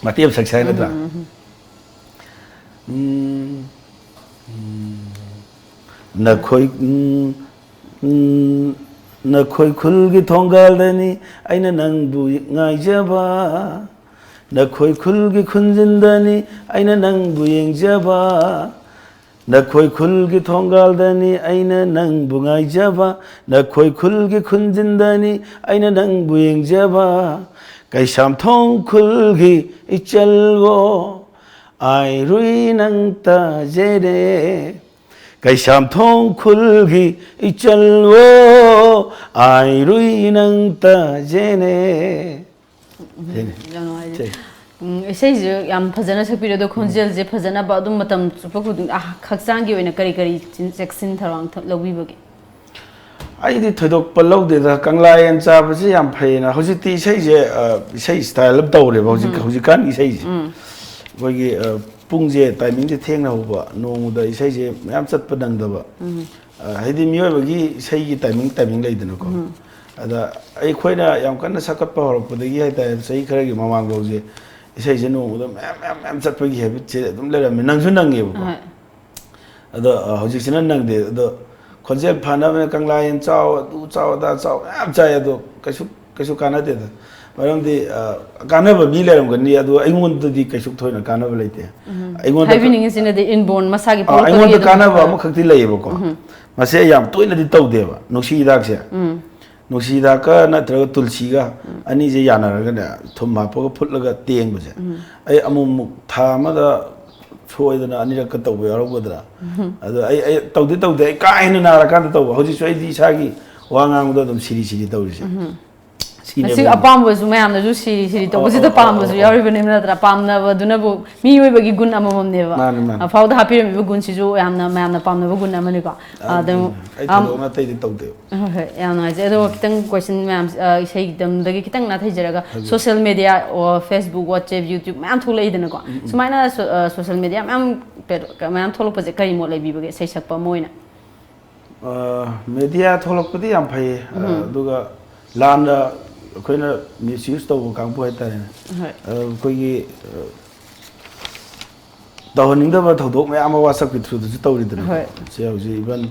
ꯃꯇꯦꯛ ꯑꯃ ꯁꯛꯁꯦ ꯍꯥꯏ ꯅꯠꯇ꯭ꯔꯥ? ꯎꯝ, ꯎꯝ, ꯎꯝ꯫ ꯎꯝ, ꯎꯝ꯫ ꯅꯈꯣꯏ, ꯎꯝ, ꯎꯝ, ꯅꯈꯣꯏ ꯈꯨꯜꯒꯤ ꯊꯣꯡꯒꯥꯜꯗꯅꯤ ꯑꯩꯅ ꯅꯪꯕꯨ ꯉꯥꯏꯖꯕ꯫ ꯅꯈꯣꯏ ꯈꯨꯜꯒꯤ ꯈꯨꯟꯖꯤꯟꯗꯅꯤ ꯑꯩꯅ ꯅꯪꯕꯨ ꯌꯦꯡꯖꯕ꯫ ꯅꯈꯣꯏ ꯈꯨꯜꯒꯤ ꯊꯣꯡꯒꯥꯜꯗꯅꯤ ꯑꯩꯅ ꯅꯪꯕꯨ ꯉꯥꯏꯖꯕ꯫ ꯅꯈꯣꯏ ꯈꯨꯜꯒꯤ ꯈꯨꯟꯖꯤꯟꯗꯅꯤ ꯑꯩꯅ ꯅꯪꯕꯨ ꯌꯦꯡꯖꯕ꯫ ꯀꯩꯁꯥꯝꯊꯣꯡ ꯈꯨꯜꯒꯤ ꯏꯆꯜꯋꯣ, ꯑꯥꯏꯔꯨꯏ ꯅꯪ ꯇꯥꯖꯦꯅꯦ꯫ ꯀꯩꯁꯥꯝꯊꯣꯡ ꯈꯨꯜꯒꯤ ꯏꯆꯜꯋꯣ, ꯑꯥꯏꯔꯨꯏ ꯅꯪ ꯇꯥꯖꯦꯅꯦ꯫ ꯁꯤꯅꯤ꯫ ꯌꯥꯝ ꯅꯨꯡꯉꯥꯏꯖꯩ꯫ ꯁꯤ꯫ ꯎꯝ, ꯏꯁꯩꯁꯦ ꯌꯥꯝ ꯐꯖꯅ ꯁꯛꯄꯤꯔꯦ, ꯑꯗꯣ ꯈꯣꯟꯖꯦꯜꯁꯦ ꯐꯖꯅꯕ ꯑꯗꯨꯝ ꯃꯇꯝ ꯆꯨꯞꯄ ꯈꯨꯗꯤꯡ, ꯑ, ꯍꯛꯆꯥꯡꯒꯤ ꯑꯣꯏꯅ ꯀꯔꯤ ꯀꯔꯤ ꯆꯤꯟ-, ꯆꯦꯛꯁꯤꯟ ꯊꯧꯔꯥꯡ ꯊ-, ꯂꯧꯕꯤꯕꯒꯦ? ꯑꯩꯗꯤ ꯊꯣꯏꯗꯣꯛꯄ ꯂꯧꯗꯦꯗ, ꯀꯪꯂꯥ ꯌꯦꯟ ꯆꯥꯕꯁꯤ ꯌꯥꯝ ꯐꯩꯌꯦꯅ꯫ ꯍꯧꯖꯤꯛꯇꯤ ꯏꯁꯩꯁꯦ, ꯑ, ꯏꯁꯩ ꯁ꯭ꯇꯥꯏꯜ ꯑꯃ ꯇꯧꯔꯦꯕ ꯍꯧꯖꯤꯛ, ꯍꯧꯖꯤꯛꯀꯥꯟꯒꯤ ꯏꯁꯩꯁꯦ꯫ ꯑꯩꯈꯣꯏꯒꯤ, ꯑ, ꯄꯨꯡꯁꯦ, ꯇꯥꯏꯃꯤꯡꯁꯦ ꯊꯦꯡꯅ ꯍꯧꯕ, ꯅꯣꯡꯃꯗ ꯏꯁꯩꯁꯦ ꯃꯌꯥꯝ ꯆꯠꯄ ꯅꯪꯗꯕ꯫ ꯑ, ꯍꯥꯏꯗꯤ ꯃꯤꯑꯣꯏꯕꯒꯤ ꯏꯁꯩꯒꯤ ꯇꯥꯏꯃꯤꯡ, ꯇꯥꯏꯃꯤꯡ ꯂꯩꯗꯅꯀꯣ꯫ ꯑꯗ ꯑꯩꯈꯣꯏꯅ ꯌꯥꯝ ꯀꯟꯅ ꯁꯛꯀꯠꯄ ꯍꯧꯔꯛꯄꯗꯒꯤ ꯍꯥꯏꯇꯥꯔꯦ, ꯆꯍꯤ ꯈꯔꯒꯤ ꯃꯃꯥꯡꯐꯥꯎꯁꯦ ꯏꯁꯩꯁꯦ ꯅꯣꯡꯃꯗ ꯃꯌꯥꯝ, ꯃꯌꯥꯝ, ꯃꯌꯥꯝ ꯆꯠꯄꯒꯤ ꯍꯦꯕꯤꯠꯁꯦ ꯑꯗꯨꯝ ꯂꯩꯔꯝꯃꯦ, ꯅꯪꯁꯨ ꯅꯪꯉꯦꯕꯀꯣ꯫ ꯍꯣꯏ꯫ ꯑꯗꯣ, ꯑ, ꯍꯧꯖꯤꯛꯁꯤꯅ ꯅꯪꯗꯦ꯫ ꯑꯗꯣ ꯈꯣꯟꯖꯦꯜ ꯐꯅꯕꯅ ꯀꯪꯂꯥ ꯌꯦꯟ ꯆꯥꯎ, ꯑꯗꯨ ꯆꯥꯎ, ꯑꯗꯥ ꯆꯥꯎ, ꯃꯌꯥꯝ ꯆꯥꯏ꯫ ꯑꯗꯣ ꯀꯩꯁꯨ, ꯀꯩꯁꯨ ꯀꯥꯟꯅꯗꯦꯗ꯫ ꯃꯔꯝꯗꯤ, ꯑ, ꯀꯥꯟꯅꯕ ꯃꯤ ꯂꯩꯔꯝꯒꯅꯤ, ꯑꯗꯣ ꯑꯩꯉꯣꯟꯗꯗꯤ ꯀꯩꯁꯨ ꯊꯣꯏꯅ ꯀꯥꯟꯅꯕ ꯂꯩꯇꯦ꯫ ꯑꯩꯉꯣꯟꯗ ꯍꯥꯏꯕꯤꯅꯤꯡꯉꯤꯁꯤꯅꯗꯤ inborn ꯃꯁꯥꯒꯤ ꯑ, ꯄꯣꯛꯂꯛꯄꯗꯒꯤ ꯑꯩꯉꯣꯟꯗ ꯑꯗꯨꯝ ꯀꯥꯟꯅꯕ ꯑꯃꯈꯛꯇꯤ ꯂꯩꯌꯦꯕꯀꯣ꯫ ꯃꯁꯤ ꯑꯩ ꯌꯥꯝ ꯇꯣꯏꯅꯗꯤ ꯇꯧꯗꯦꯕ, ꯅꯨꯡꯁꯤ ꯍꯤꯗꯥꯛꯁꯦ꯫ ꯅꯨꯡꯁꯤ ꯍꯤꯗꯥꯛꯀ ꯅꯠꯇ꯭ꯔꯒ ꯇꯨꯜꯁꯤꯒ ꯑꯅꯤꯁꯦ ꯌꯥꯅꯔꯒꯅꯦ, ꯊꯨꯝ ꯍꯥꯞꯄꯒ ꯐꯨꯠꯂꯒ ꯇꯦꯡꯕꯁꯦ, ꯑꯩ ꯑꯃꯨꯛ ꯑꯃꯨꯛ ꯊꯥ ꯑꯃꯗ ꯁꯣꯏꯗꯅ ꯑꯅꯤꯔꯛꯀ ꯇꯧꯕ ꯌꯥꯎꯔꯝꯒꯗ꯭ꯔꯥ꯫ ꯑꯗꯣ ꯑꯩ, ꯑꯩ ꯇꯧꯗꯤ ꯇꯧꯗꯦ, ꯑꯩ ꯀꯥ ꯍꯦꯟꯅ ꯅꯥꯔꯀꯥꯟꯗ ꯇꯧꯕ꯫ ꯍꯧꯖꯤꯛꯁꯨ ꯑꯩꯗꯤ ꯏꯁꯥꯒꯤ ꯋꯥ ꯉꯥꯡꯕꯗ ꯑꯗꯨꯝ ꯁꯤꯔꯤ ꯁꯤꯔꯤ ꯇꯧꯔꯤꯁꯦ꯫ ꯁꯤꯅꯦꯕ ꯃꯁꯤ ꯑꯩꯅ ꯑꯄꯥꯝꯕꯁꯨ ꯃꯌꯥꯝꯅꯁꯨ ꯁꯤꯔꯤ ꯁꯤꯔꯤ ꯑꯧ, ꯇꯧꯕꯁꯤꯗ ꯑꯧ, ꯑꯧ, ꯄꯥꯝꯕꯁꯨ ꯑꯧ, ꯑꯧ꯫ ꯌꯥꯎꯔꯤꯕꯅꯤꯕ ꯅꯠꯇ꯭ꯔꯥ? ꯄꯥꯝꯅꯕꯗꯨꯅꯕꯨ ꯃꯤꯑꯣꯏꯕꯒꯤ ꯒꯨꯟ ꯑꯃꯃꯝꯅꯦꯕ꯫ ꯃꯥꯅꯤ, ꯃꯥꯅꯤ꯫ ꯑꯐꯥꯎꯗ ꯍꯥꯞꯄꯤꯔꯝꯃꯤꯕ ꯒꯨꯟꯁꯤꯁꯨ ꯌꯥꯝꯅ ꯃꯌꯥꯝꯅ ꯄꯥꯝꯅꯕ ꯒꯨꯟ ꯑꯃꯅꯤꯀꯣ꯫ ꯑꯗꯨꯝ ꯑꯩ ꯑꯝ, ꯊꯣꯏꯗꯣꯛꯅ ꯑꯇꯩꯗꯤ ꯇꯧꯗꯦꯕ꯫ ꯍꯣꯏ, ꯍꯣꯏ, ꯌꯥꯝ ꯅꯨꯡꯉꯥꯏꯖꯩ꯫ ꯑꯗꯣ ꯈꯤꯇꯪ question ꯃꯌꯥꯝ, ꯑ, ꯏꯁꯩ ꯇꯝꯗꯒꯤ ꯈꯤꯇꯪ ꯅꯥꯊꯩꯖꯔꯒ, social media, ꯑꯣ, Facebook, WhatsApp, YouTube ꯃꯌꯥꯝ ꯊꯣꯛꯂꯛꯏꯗꯅꯀꯣ꯫ ꯁꯨꯃꯥꯏꯅ ꯁꯣ-, ꯑ, social media ꯃꯌꯥꯝ ꯄꯦ-, ꯃꯌꯥꯝ ꯊꯣꯛꯂꯛꯄꯁꯦ ꯀꯔꯤ ꯃꯣꯠ ꯂꯩꯕꯤꯕꯒꯦ, ꯏꯁꯩ ꯁꯛꯄ ꯑꯃ ꯑꯣꯏꯅ? ꯑ, media ꯊꯣꯛꯂꯛꯄꯗꯤ ꯌꯥꯝ ꯐꯩꯌꯦ, ꯑ, ꯑꯗꯨꯒ ꯂꯥꯟꯅ ꯑꯩꯈꯣꯏꯅ misuse ꯇꯧꯕ ꯀꯥꯡꯕꯨ ꯍꯥꯏꯇꯥꯔꯦꯅꯦ꯫ ꯍꯣꯏ꯫ ꯑ, ꯑꯩꯈꯣꯏꯒꯤ, ꯑ, ꯇꯧꯍꯟꯅꯤꯡꯗꯕ ꯊꯧꯗꯣꯛ ꯃꯌꯥꯝ ꯑꯃ WhatsApp-ꯀꯤ through-ꯗꯁꯨ ꯇꯧꯔꯤꯗꯅꯀꯣ꯫ ꯍꯣꯏ꯫ ꯁꯤ ꯍꯧꯖꯤꯛ even,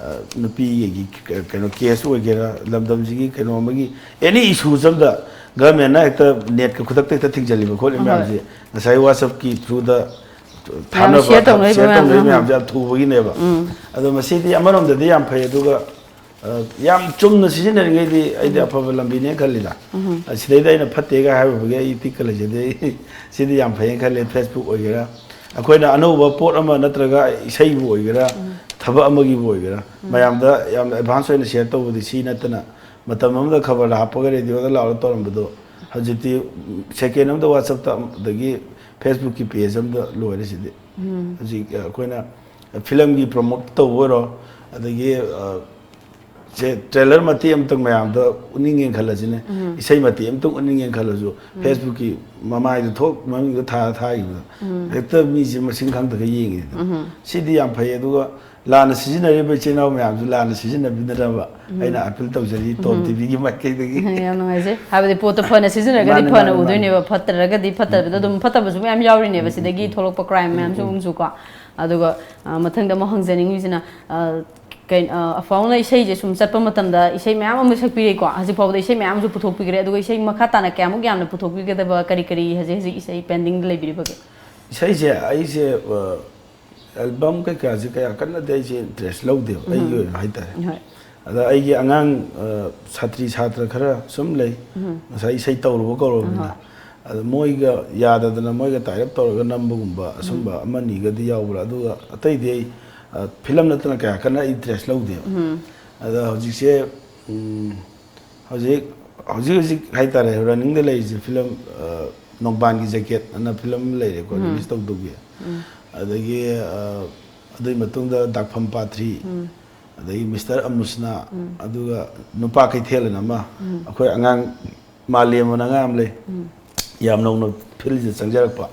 ꯑ, ꯅꯨꯄꯤꯒꯤ ꯀ-, ꯀꯩꯅꯣ case ꯑꯣꯏꯒꯦꯔꯥ, ꯂꯝꯗꯝꯁꯤꯒꯤ ꯀꯩꯅꯣ ꯑꯃꯒꯤ any issues ꯑꯃꯗ government-ꯅ ꯍꯦꯛꯇ net-ꯀ ꯈꯨꯗꯛꯇ ꯍꯦꯛꯇ ꯊꯤꯡꯖꯤꯜꯂꯤꯕ ꯈꯣꯠꯂꯤꯕ ꯍꯣꯏ꯫ ꯃꯌꯥꯝꯁꯦ ꯉꯁꯥꯏ WhatsApp-ꯀꯤ through-ꯗ ꯃꯌꯥꯝ share ꯇꯧꯅꯔꯤꯕ share ꯃꯌꯥꯝꯗꯣ, ꯇꯧꯅꯔꯤꯕ ꯎꯝ꯫ ꯃꯌꯥꯝꯁꯦ ꯌꯥꯝ ꯊꯨꯕꯒꯤꯅꯦꯕ꯫ ꯑꯗꯣ ꯃꯁꯤꯗꯤ ꯑꯃꯔꯣꯝꯗꯗꯤ ꯌꯥꯝ ꯐꯩ, ꯑꯗꯨꯒ ꯑ, ꯌꯥꯝ ꯆꯨꯝꯅ ꯁꯤꯖꯤꯟꯅꯔꯤꯉꯩꯗꯤ ꯑꯩꯗꯤ ꯑꯐꯕ ꯂꯝꯕꯤꯅꯦ ꯈꯜꯂꯤꯗ꯫ ꯑꯁꯤꯗꯩꯗ ꯑꯩꯅ ꯐꯠꯇꯦꯒ ꯍꯥꯏꯔꯨꯕꯒꯤ ꯑꯩ ꯇꯤꯛꯀ ꯂꯩꯖꯗꯦ꯫ ꯁꯤꯗꯤ ꯌꯥꯝ ꯐꯩꯌꯦ ꯈꯜꯂꯦ꯫ Facebook ꯑꯣꯏꯒꯦꯔꯥ, ꯑꯩꯈꯣꯏꯅ ꯑꯅꯧꯕ ꯄꯣꯠ ꯑꯃ ꯅꯠꯇ꯭ꯔꯒ ꯏꯁꯩꯕꯨ ꯑꯣꯏꯒꯦꯔꯥ, ꯊꯕꯛ ꯑꯃꯒꯤꯕꯨ ꯑꯣꯏꯒꯦꯔꯥ, ꯃꯌꯥꯝꯗ ꯌꯥꯝꯅ ꯑꯦꯗꯚꯥꯟꯁ ꯑꯣꯏꯅ ꯁꯤꯌꯔ ꯇꯧꯕꯗꯤ ꯁꯤ ꯅꯠꯇꯅ, ꯃꯇꯝ ꯑꯃꯗ ꯈꯕꯔꯗ ꯍꯥꯞꯄꯒ ꯔꯦꯗꯤꯑꯣꯗ ꯂꯥꯎꯔ ꯇꯧꯔꯝꯕꯗꯣ ꯍꯧꯖꯤꯛꯇꯤ ꯁꯦꯀꯦꯟ ꯑꯃꯗ WhatsAppꯇ ꯑꯗꯒꯤ Facebookꯀꯤ ꯄꯦꯖ ꯑꯃꯗ ꯂꯣꯏꯔꯦ ꯁꯤꯗꯤ꯫ ꯍꯧꯖꯤꯛ ꯑꯩꯈꯣꯏꯅ ꯐꯤꯂꯝꯒꯤ ꯄ꯭ꯔꯣꯃꯣꯠ ꯇꯧꯕ ꯑꯣꯏꯔꯣ, ꯑꯗꯒꯤ, ꯑ, ꯁꯦ ꯇ꯭ꯔꯦꯂꯔ ꯃꯇꯦꯛ ꯑꯃꯇꯪ ꯃꯌꯥꯝꯗ ꯎꯠꯅꯤꯡꯉꯦꯅ ꯈꯜꯂꯁꯤꯅꯦ꯫ ꯏꯁꯩ ꯃꯇꯦꯛ ꯑꯃꯇꯪ ꯎꯠꯅꯤꯡꯉꯦꯅ ꯈꯜꯂꯁꯨ, Facebookꯀꯤ ꯃꯃꯥꯏꯗ ꯊꯣꯛ ꯃꯃꯤꯡꯗꯣ ꯊꯥ ꯊꯥꯈꯤꯕꯗꯣ ꯍꯦꯛꯇ ꯃꯤꯁꯦ ꯃꯁꯤꯡ ꯈꯪꯗꯒꯩ ꯌꯦꯡꯉꯤꯗꯅ꯫ ꯁꯤꯗꯤ ꯌꯥꯝ ꯐꯩ꯫ ꯑꯗꯨꯒ ꯂꯥꯟꯅ ꯁꯤꯖꯤꯟꯅꯔꯤꯕ ꯏꯆꯤꯜ ꯏꯅꯥꯎ ꯃꯌꯥꯝꯁꯨ ꯂꯥꯟꯅ ꯁꯤꯖꯤꯟꯅꯕꯤꯗꯅꯕ ꯑꯩꯅ ꯑꯄꯤꯜ ꯇꯧꯖꯔꯤ, ꯇꯣꯝ ꯇꯤꯚꯤꯒꯤ ꯃꯥꯏꯀꯩꯗꯒꯤ꯫ ꯌꯥꯝ ꯅꯨꯡꯉꯥꯏꯖꯩ꯫ ꯍꯥꯏꯕꯗꯤ ꯄꯣꯠꯇꯣ ꯐꯅ ꯁꯤꯖꯤꯟꯅꯔꯒꯗꯤ ꯃꯥꯅꯦ, ꯐꯅ ꯃꯥꯅꯦ, ꯃꯥꯅꯦ꯫ ꯎꯗꯣꯏꯅꯦꯕ, ꯐꯠꯇ꯭ꯔꯒꯗꯤ ꯐꯠꯇꯕꯗꯣ ꯑꯗꯨꯝ ꯐꯠꯇꯕꯁꯨ ꯃꯌꯥꯝ ꯌꯥꯎꯔꯤꯅꯦꯕ ꯁꯤꯗꯒꯤ ꯊꯣꯛꯂꯛꯄ ꯀ꯭ꯔꯥꯏꯝ ꯃꯌꯥꯝꯁꯨ ꯑꯗꯨꯝꯁꯨꯀꯣ꯫ ꯑꯗꯨꯒ, ꯑ, ꯃꯊꯪꯗ ꯑꯃꯨꯛ ꯍꯪꯖꯅꯤꯡꯉꯤꯁꯤꯅ, ꯑ, ꯀꯩ-, ꯑ, ꯑꯐꯥꯎꯅ ꯏꯁꯩꯁꯦ ꯁꯨꯝ ꯆꯠꯄ ꯃꯇꯝꯗ ꯏꯁꯩ ꯃꯌꯥꯝ ꯑꯃ ꯁꯛꯄꯤꯔꯦꯀꯣ, ꯍꯧꯖꯤꯛ ꯐꯥꯎꯕꯗ ꯏꯁꯩ ꯃꯌꯥꯝ ꯑꯃꯁꯨ ꯄꯨꯊꯣꯛꯄꯤꯈ꯭ꯔꯦ, ꯑꯗꯨꯒ ꯏꯁꯩ ꯃꯈꯥ ꯇꯥꯅ ꯀꯌꯥꯃꯨꯛ ꯌꯥꯝꯅ ꯄꯨꯊꯣꯛꯄꯤꯒꯗꯕ ꯀꯔꯤ ꯀꯔꯤ ꯍꯧꯖꯤꯛ ꯍꯧꯖꯤꯛ ꯏꯁꯩ ꯄꯦꯟꯗꯤꯡꯗ ꯂꯩꯕꯤꯔꯤꯕꯒꯦ? ꯏꯁꯩꯁꯦ ꯑꯩꯁꯦ, ꯑ, ꯑꯦꯜꯕꯝ ꯀꯩꯀꯥꯁꯦ ꯀꯌꯥ ꯀꯟꯅꯗꯤ ꯑꯩꯁꯦ ꯏꯟꯇꯔꯦꯁ ꯂꯧꯗꯦꯕ, ꯑꯩꯒꯤ ꯑꯣꯏꯅ ꯍꯥꯏꯇꯥꯔꯦ꯫ ꯍꯣꯏ꯫ ꯑꯗ ꯑꯩꯒꯤ ꯑꯉꯥꯡ, ꯑ, ꯁꯥꯇ꯭ꯔꯤ ꯁꯥꯇ꯭ꯔ ꯈꯔ ꯁꯨꯝ ꯂꯩ, ꯉꯁꯥꯏ ꯏꯁꯩ ꯇꯧꯔꯨꯕ ꯀꯧꯔꯕꯅꯤꯅ꯫ ꯍꯣꯏ꯫ ꯑꯗ ꯃꯣꯏꯒ ꯌꯥꯗꯗꯅ ꯃꯣꯏꯒ ꯇꯥꯏ ꯑꯞ ꯇꯧꯔꯒ ꯅꯝꯕꯒꯨꯝꯕ ꯑꯁꯨꯝꯕ ꯑꯃꯅꯤꯒꯗꯤ ꯌꯥꯎꯕ꯭ꯔꯥ? ꯑꯗꯨꯒ ꯑꯇꯩꯗꯤ ꯑꯩ, ꯑ, ꯐꯤꯂꯝ ꯅꯠꯇꯅ ꯀꯌꯥ ꯀꯟꯅ ꯏꯟꯇꯔꯦꯁ ꯂꯧꯗꯦꯕ꯫ ꯑꯗ ꯍꯧꯖꯤꯛꯁꯦ, ꯎꯝ, ꯍꯧꯖꯤꯛ, ꯍꯧꯖꯤꯛ ꯍꯧꯖꯤꯛ ꯍꯥꯏꯇꯥꯔꯦ, ꯔꯟꯅꯤꯡꯗ ꯂꯩꯔꯤꯁꯦ ꯐꯤꯂꯝ, ꯑ, ꯅꯣꯡꯕꯥꯟꯒꯤ ꯖꯦꯀꯦꯠ ꯑꯅ ꯐꯤꯂꯝ ꯑꯃ ꯂꯩꯔꯦꯀꯣ, ꯔꯤꯂꯤꯁ ꯇꯧꯗꯧꯒꯤ꯫ ꯑꯗꯒꯤ, ꯑ, ꯑꯗꯨꯒꯤ ꯃꯇꯨꯡꯗ ꯗꯥꯛꯐꯝ ꯄꯥꯊ꯭ꯔꯤ, ꯑꯗꯒꯤ ꯃꯤꯁꯇꯔ ꯑꯃꯨꯁꯅꯥ, ꯑꯗꯨꯒ ꯅꯨꯄꯥ ꯀꯩꯊꯦꯜ ꯑꯅ ꯑꯃ, ꯑꯩꯈꯣꯏ ꯑꯉꯥꯡ ꯃꯥꯂꯦꯝ ꯑꯅ ꯑꯉꯥꯡ ꯑꯃ ꯂꯩ, ꯌꯥꯝ ꯅꯧꯅ ꯐꯤꯜꯁꯤꯗ ꯆꯪꯖꯔꯛꯄ꯫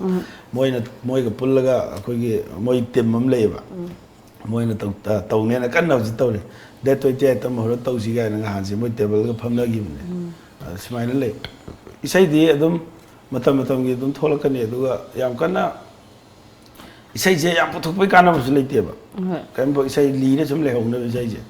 ꯃꯣꯏꯅ, ꯃꯣꯏꯒ ꯄꯨꯜꯂꯒ ꯑꯩꯈꯣꯏꯒꯤ ꯃꯣꯏ ꯇꯤꯝ ꯑꯃ ꯂꯩꯌꯦꯕ꯫ ꯃꯣꯏꯅ ꯇꯧ-, ꯇ-, ꯇꯧꯅꯦꯅ ꯀꯟꯅ ꯍꯧꯖꯤꯛ ꯇꯧꯔꯤ꯫ Date twenty eight ꯑꯃ ꯍꯧꯔ ꯇꯧꯁꯤ ꯀꯥꯏꯅ ꯅꯍꯥꯟꯁꯦ ꯃꯣꯏ ꯇꯦꯕꯜꯒ ꯐꯝꯅꯈꯤꯕꯅꯦ꯫ ꯑ, ꯁꯨꯃꯥꯏꯅ ꯂꯩ꯫ ꯏꯁꯩꯗꯤ ꯑꯗꯨꯝ ꯃꯇꯝ ꯃꯇꯝꯒꯤ ꯑꯗꯨꯝ ꯊꯣꯛꯂꯛꯀꯅꯤ, ꯑꯗꯨꯒ ꯌꯥꯝ ꯀꯟꯅ ꯏꯁꯩꯁꯦ ꯌꯥꯝ ꯄꯨꯊꯣꯛꯄꯩ ꯀꯥꯟꯅꯕꯁꯨ ꯂꯩꯇꯦꯕ꯫ ꯍꯣꯏ꯫ ꯀꯔꯤꯒꯨꯝꯕ ꯏꯁꯩ ꯂꯤꯔ ꯁꯨꯝ ꯂꯩꯍꯧꯅꯕ ꯏꯁꯩꯁꯦ꯫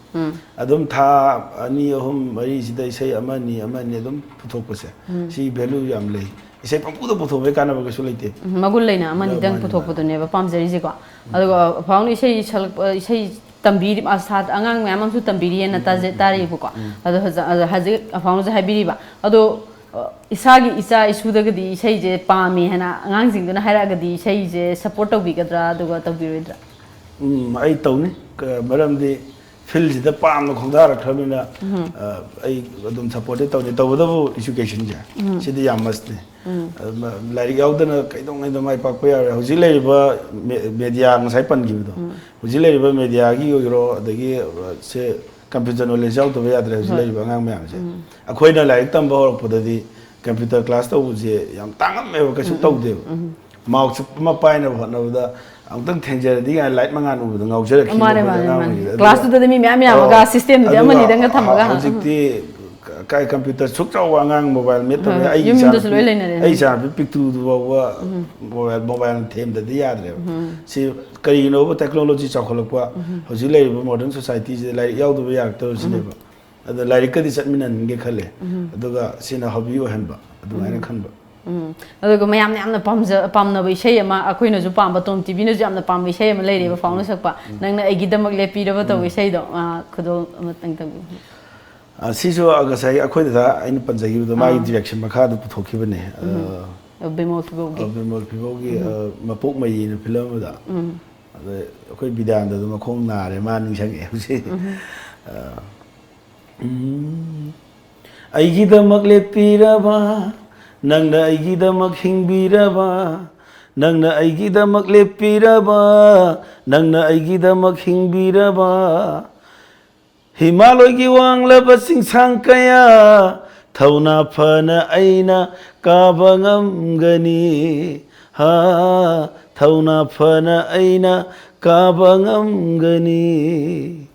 ꯑꯗꯨꯝ ꯊꯥ ꯑꯅꯤ, ꯑꯍꯨꯝ, ꯃꯔꯤꯁꯤꯗ ꯏꯁꯩ ꯑꯃꯅꯤ, ꯑꯃꯅꯤ ꯑꯗꯨꯝ ꯄꯨꯊꯣꯛꯄꯁꯦ꯫ ꯁꯤ ꯚꯦꯂꯨ ꯌꯥꯝ ꯂꯩ꯫ ꯏꯁꯩ ꯄꯪꯄꯨꯗ ꯄꯨꯊꯣꯛꯄꯩ ꯀꯥꯟꯅꯕ ꯀꯩꯁꯨ ꯂꯩꯇꯦ꯫ ꯎꯝ, ꯃꯒꯨꯟ ꯂꯩꯅ ꯑꯃꯅꯤꯗꯪ ꯃꯥꯅꯤ, ꯃꯥꯅꯤ꯫ ꯄꯨꯊꯣꯛꯄꯗꯨꯅꯦꯕ ꯄꯥꯝꯖꯔꯤꯁꯦꯀꯣ꯫ ꯑꯗꯨꯒ ꯐꯥꯎꯅ ꯏꯁꯩ ꯁꯛꯂꯛꯄ, ꯏꯁꯩ ꯇꯝꯕꯤꯔꯤꯕ ꯑꯁꯥ ꯑꯉꯥꯡ ꯃꯌꯥꯝ ꯑꯃꯁꯨ ꯇꯝꯕꯤꯔꯤꯑꯅ ꯇꯥꯖ ꯇꯥꯔꯤꯕꯀꯣ꯫ ꯑꯗꯣ ꯍꯧꯖꯤꯛ ꯑꯗꯣ ꯍꯧꯖꯤꯛ ꯑꯐꯥꯎꯅꯁꯨ ꯍꯥꯏꯕꯤꯔꯤꯕ ꯑꯗꯣ, ꯑ, ꯏꯁꯥꯒꯤ ꯏꯆꯥ ꯏꯁꯨꯗꯒꯗꯤ ꯏꯁꯩꯁꯦ ꯄꯥꯝꯃꯤ ꯍꯥꯏꯅ ꯑꯉꯥꯡꯁꯤꯡꯗꯨꯅ ꯍꯥꯏꯔꯛꯑꯒꯗꯤ ꯏꯁꯩꯁꯦ ꯁꯞꯄꯣꯔꯠ ꯇꯧꯕꯤꯒꯗ꯭ꯔꯥ ꯑꯗꯨꯒ ꯇꯧꯕꯤꯔꯣꯏꯗ꯭ꯔꯥ? ꯎꯝ, ꯑꯩ ꯇꯧꯅꯤ꯫ ꯀ- ꯃꯔꯝꯗꯤ ꯐꯤꯜꯁꯤꯗ ꯄꯥꯝꯅ ꯈꯣꯡꯗꯥꯔꯛꯈ꯭ꯔꯕꯅꯤꯅ, ꯑ, ꯑꯩ ꯑꯗꯨꯝ ꯁꯞꯄꯣꯔꯠꯇꯤ ꯇꯧꯅꯤ꯫ ꯇꯧꯕꯇꯕꯨ ꯏꯖꯨꯀꯦꯁꯟꯁꯦ ꯁꯤꯗꯤ ꯌꯥꯝ ꯃꯁꯅꯤ꯫ ꯑꯗꯨ ꯃ- ꯂꯥꯏꯔꯤꯛ ꯌꯥꯎꯗꯅ ꯀꯩꯗꯧꯉꯩꯗ ꯃꯥꯏ ꯄꯥꯛꯄ ꯌꯥꯔꯣꯏ꯫ ꯍꯧꯖꯤꯛ ꯂꯩꯔꯤꯕ ꯃꯦ- ꯃꯦꯗꯤꯌꯥ ꯉꯁꯥꯏ ꯄꯟꯈꯤꯕꯗꯣ, ꯍꯧꯖꯤꯛ ꯂꯩꯔꯤꯕ ꯃꯦꯗꯤꯌꯥꯒꯤ ꯑꯣꯏꯒꯦꯔꯣ, ꯑꯗꯒꯤ, ꯑ, ꯁꯦ ꯀꯝꯄ꯭ꯌꯨꯇꯔ ꯅꯣꯂꯦꯖ ꯌꯥꯎꯗꯕ ꯌꯥꯗ꯭ꯔꯦ ꯍꯧꯖꯤꯛ ꯂꯩꯔꯤꯕ ꯑꯉꯥꯡ ꯃꯌꯥꯝꯁꯦ꯫ ꯑꯩꯈꯣꯏꯅ ꯂꯥꯏꯔꯤꯛ ꯇꯝꯕ ꯍꯧꯔꯛꯄꯗꯗꯤ ꯀꯝꯄ꯭ꯌꯨꯇꯔ ꯀ꯭ꯂꯥꯁ ꯇꯧꯕꯁꯦ ꯌꯥꯝ ꯇꯥꯡꯉꯝꯃꯦꯕ, ꯀꯩꯁꯨ ꯇꯧꯗꯦꯕ꯫ ꯃꯥꯎꯁ ꯑꯃ ꯄꯥꯏꯅꯕ ꯍꯣꯠꯅꯕꯗ ꯑꯃꯨꯛꯇꯪ ꯊꯦꯡꯖꯔꯗꯤ ꯀꯥꯏꯅ ꯂꯥꯏꯠ ꯃꯉꯥꯜ ꯎꯕꯗ ꯉꯥꯎꯖꯔꯛꯈꯤꯕ ꯃꯥꯅꯦ, ꯑꯩꯈꯣꯏꯗꯤ ꯃꯥꯅꯦ, ꯑꯉꯥꯡ ꯃꯥꯅꯦ꯫ ꯑꯣꯏꯔꯤꯉꯩꯗ꯫ ꯑꯗꯨꯒ- ꯀ꯭ꯂꯥꯁꯇꯨꯗꯗꯤ ꯃꯤ ꯃꯌꯥꯝ ꯌꯥꯝꯃꯒ ꯑꯣ, ꯁꯤꯁꯇꯦꯝꯗꯨꯗꯤ ꯑꯗꯨꯒ ꯑꯃꯅꯤꯗꯪꯒ ꯊꯝꯃꯒ, ꯍꯧꯖꯤꯛꯇꯤ ꯀꯥꯏ ꯀꯝꯄ꯭ꯌꯨꯇꯔ ꯁꯨꯛ ꯆꯥꯎꯕ ꯑꯉꯥꯡ ꯃꯣꯕꯥꯏꯜ ꯃꯦꯠꯇꯕ ꯍꯣꯏ, ꯑꯩ ꯌꯨꯝ ꯌꯨꯝꯗꯁꯨ ꯏꯆꯥꯅꯨꯄꯤ- ꯂꯣꯏ ꯂꯩꯅꯔꯦ꯫ ꯑꯩ ꯏꯆꯥꯅꯨꯄꯤ ꯄꯤꯛꯇꯨꯗꯨ ꯐꯥꯎꯕ ꯃꯣꯕꯥꯏꯜ ꯃꯣꯕꯥꯏꯜ ꯊꯦꯝꯗꯗꯤ ꯌꯥꯗ꯭ꯔꯦꯕ꯫ ꯁꯤ ꯀꯔꯤꯒꯤꯅꯣꯕ? ꯇꯦꯛꯅꯣꯂꯣꯖꯤ ꯆꯥꯎꯈꯠꯂꯛꯄ, ꯍꯧꯖꯤꯛ ꯂꯩꯔꯤꯕ ꯃꯣꯗꯔꯟ ꯁꯣꯁꯥꯏꯇꯤꯁꯤꯗ ꯂꯥꯏꯔꯤꯛ ꯌꯥꯎꯗꯕ ꯌꯥꯔꯛꯇꯕꯁꯤꯅꯦꯕ꯫ ꯑꯗ ꯂꯥꯏꯔꯤꯛꯀꯗꯤ ꯆꯠꯃꯤꯟꯅꯍꯟꯒꯦ ꯈꯜꯂꯦ꯫ ꯑꯗꯨꯒ ꯁꯤꯅ ꯍꯣꯕꯤ ꯑꯣꯏꯍꯟꯕ ꯑꯗꯨꯃꯥꯏꯅ ꯈꯟꯕ꯫ ꯎꯝ꯫ ꯑꯗꯨꯒ ꯃꯌꯥꯝꯅ ꯌꯥꯝꯅ ꯄꯥꯝꯖ ꯄꯥꯝꯅꯕ ꯏꯁꯩ ꯑꯃ, ꯑꯩꯈꯣꯏꯅꯁꯨ ꯄꯥꯝꯕ, ꯇꯣꯝ ꯇꯤꯚꯤꯅꯁꯨ ꯌꯥꯝꯅ ꯄꯥꯝꯕ ꯏꯁꯩ ꯑꯃ ꯂꯩꯔꯦꯕ, ꯐꯥꯎꯅ ꯁꯛꯄ, "ꯅꯪꯅ ꯑꯩꯒꯤꯗꯃꯛ ꯂꯦꯞꯄꯤꯔꯕ" ꯇꯧꯕ ꯏꯁꯩꯗꯣ, ꯑ, ꯈꯨꯗꯣꯜ ꯑꯃꯇꯪ ꯇꯧꯕꯤꯌꯨ꯫ ꯑ, ꯁꯤꯁꯨ ꯉꯁꯥꯏ ꯑꯩꯈꯣꯏ ꯗꯗꯥ ꯑꯩꯅ ꯄꯟꯖꯈꯤꯕꯗꯣ, ꯃꯥꯒꯤ ꯗꯤꯔꯦꯛꯁꯟ ꯃꯈꯥꯗ ꯄꯨꯊꯣꯛꯈꯤꯕꯅꯦ꯫ ꯑ, ꯑ, ꯕꯤꯃꯣꯜ ꯐꯤꯕꯧꯒꯤ꯫ ꯑ, ꯕꯤꯃꯣꯜ ꯐꯤꯕꯧꯒꯤ, ꯑ, ꯃꯄꯣꯛ ꯃꯩꯌꯦꯅ ꯐꯤꯂꯝ ꯑꯃꯗ꯫ ꯑꯗ ꯑꯩꯈꯣꯏ ꯕꯤꯗ꯭ꯌꯥꯅꯟꯗꯗꯣ ꯃꯈꯣꯡ ꯅꯥꯔꯦ, ꯃꯥ ꯅꯤꯡꯁꯤꯡꯉꯛꯑꯦ ꯍꯧꯖꯤꯛ꯫ ꯑ, ꯎꯝ, ꯑꯩꯒꯤꯗꯃꯛ ꯂꯦꯞꯄꯤꯔꯕ, ꯅꯪꯅ ꯑꯩꯒꯤꯗꯃꯛ ꯍꯤꯡꯕꯤꯔꯕ, ꯅꯪꯅ ꯑꯩꯒꯤꯗꯃꯛ ꯂꯦꯞꯄꯤꯔꯕ, ꯅꯪꯅ ꯑꯩꯒꯤꯗꯃꯛ ꯍꯤꯡꯕꯤꯔꯕ, ꯍꯤꯃꯥꯂꯣꯏꯒꯤ ꯋꯥꯡꯂꯕ ꯆꯤꯡꯁꯥꯡ ꯀꯌꯥ ꯊꯧꯅꯥ ꯐꯅ ꯑꯩꯅ ꯀꯥꯕ ꯉꯝꯒꯅꯤ꯫ ꯍꯥ, ꯊꯧꯅꯥ ꯐꯅ ꯑꯩꯅ ꯀꯥꯕ ꯉꯝꯒꯅꯤ꯫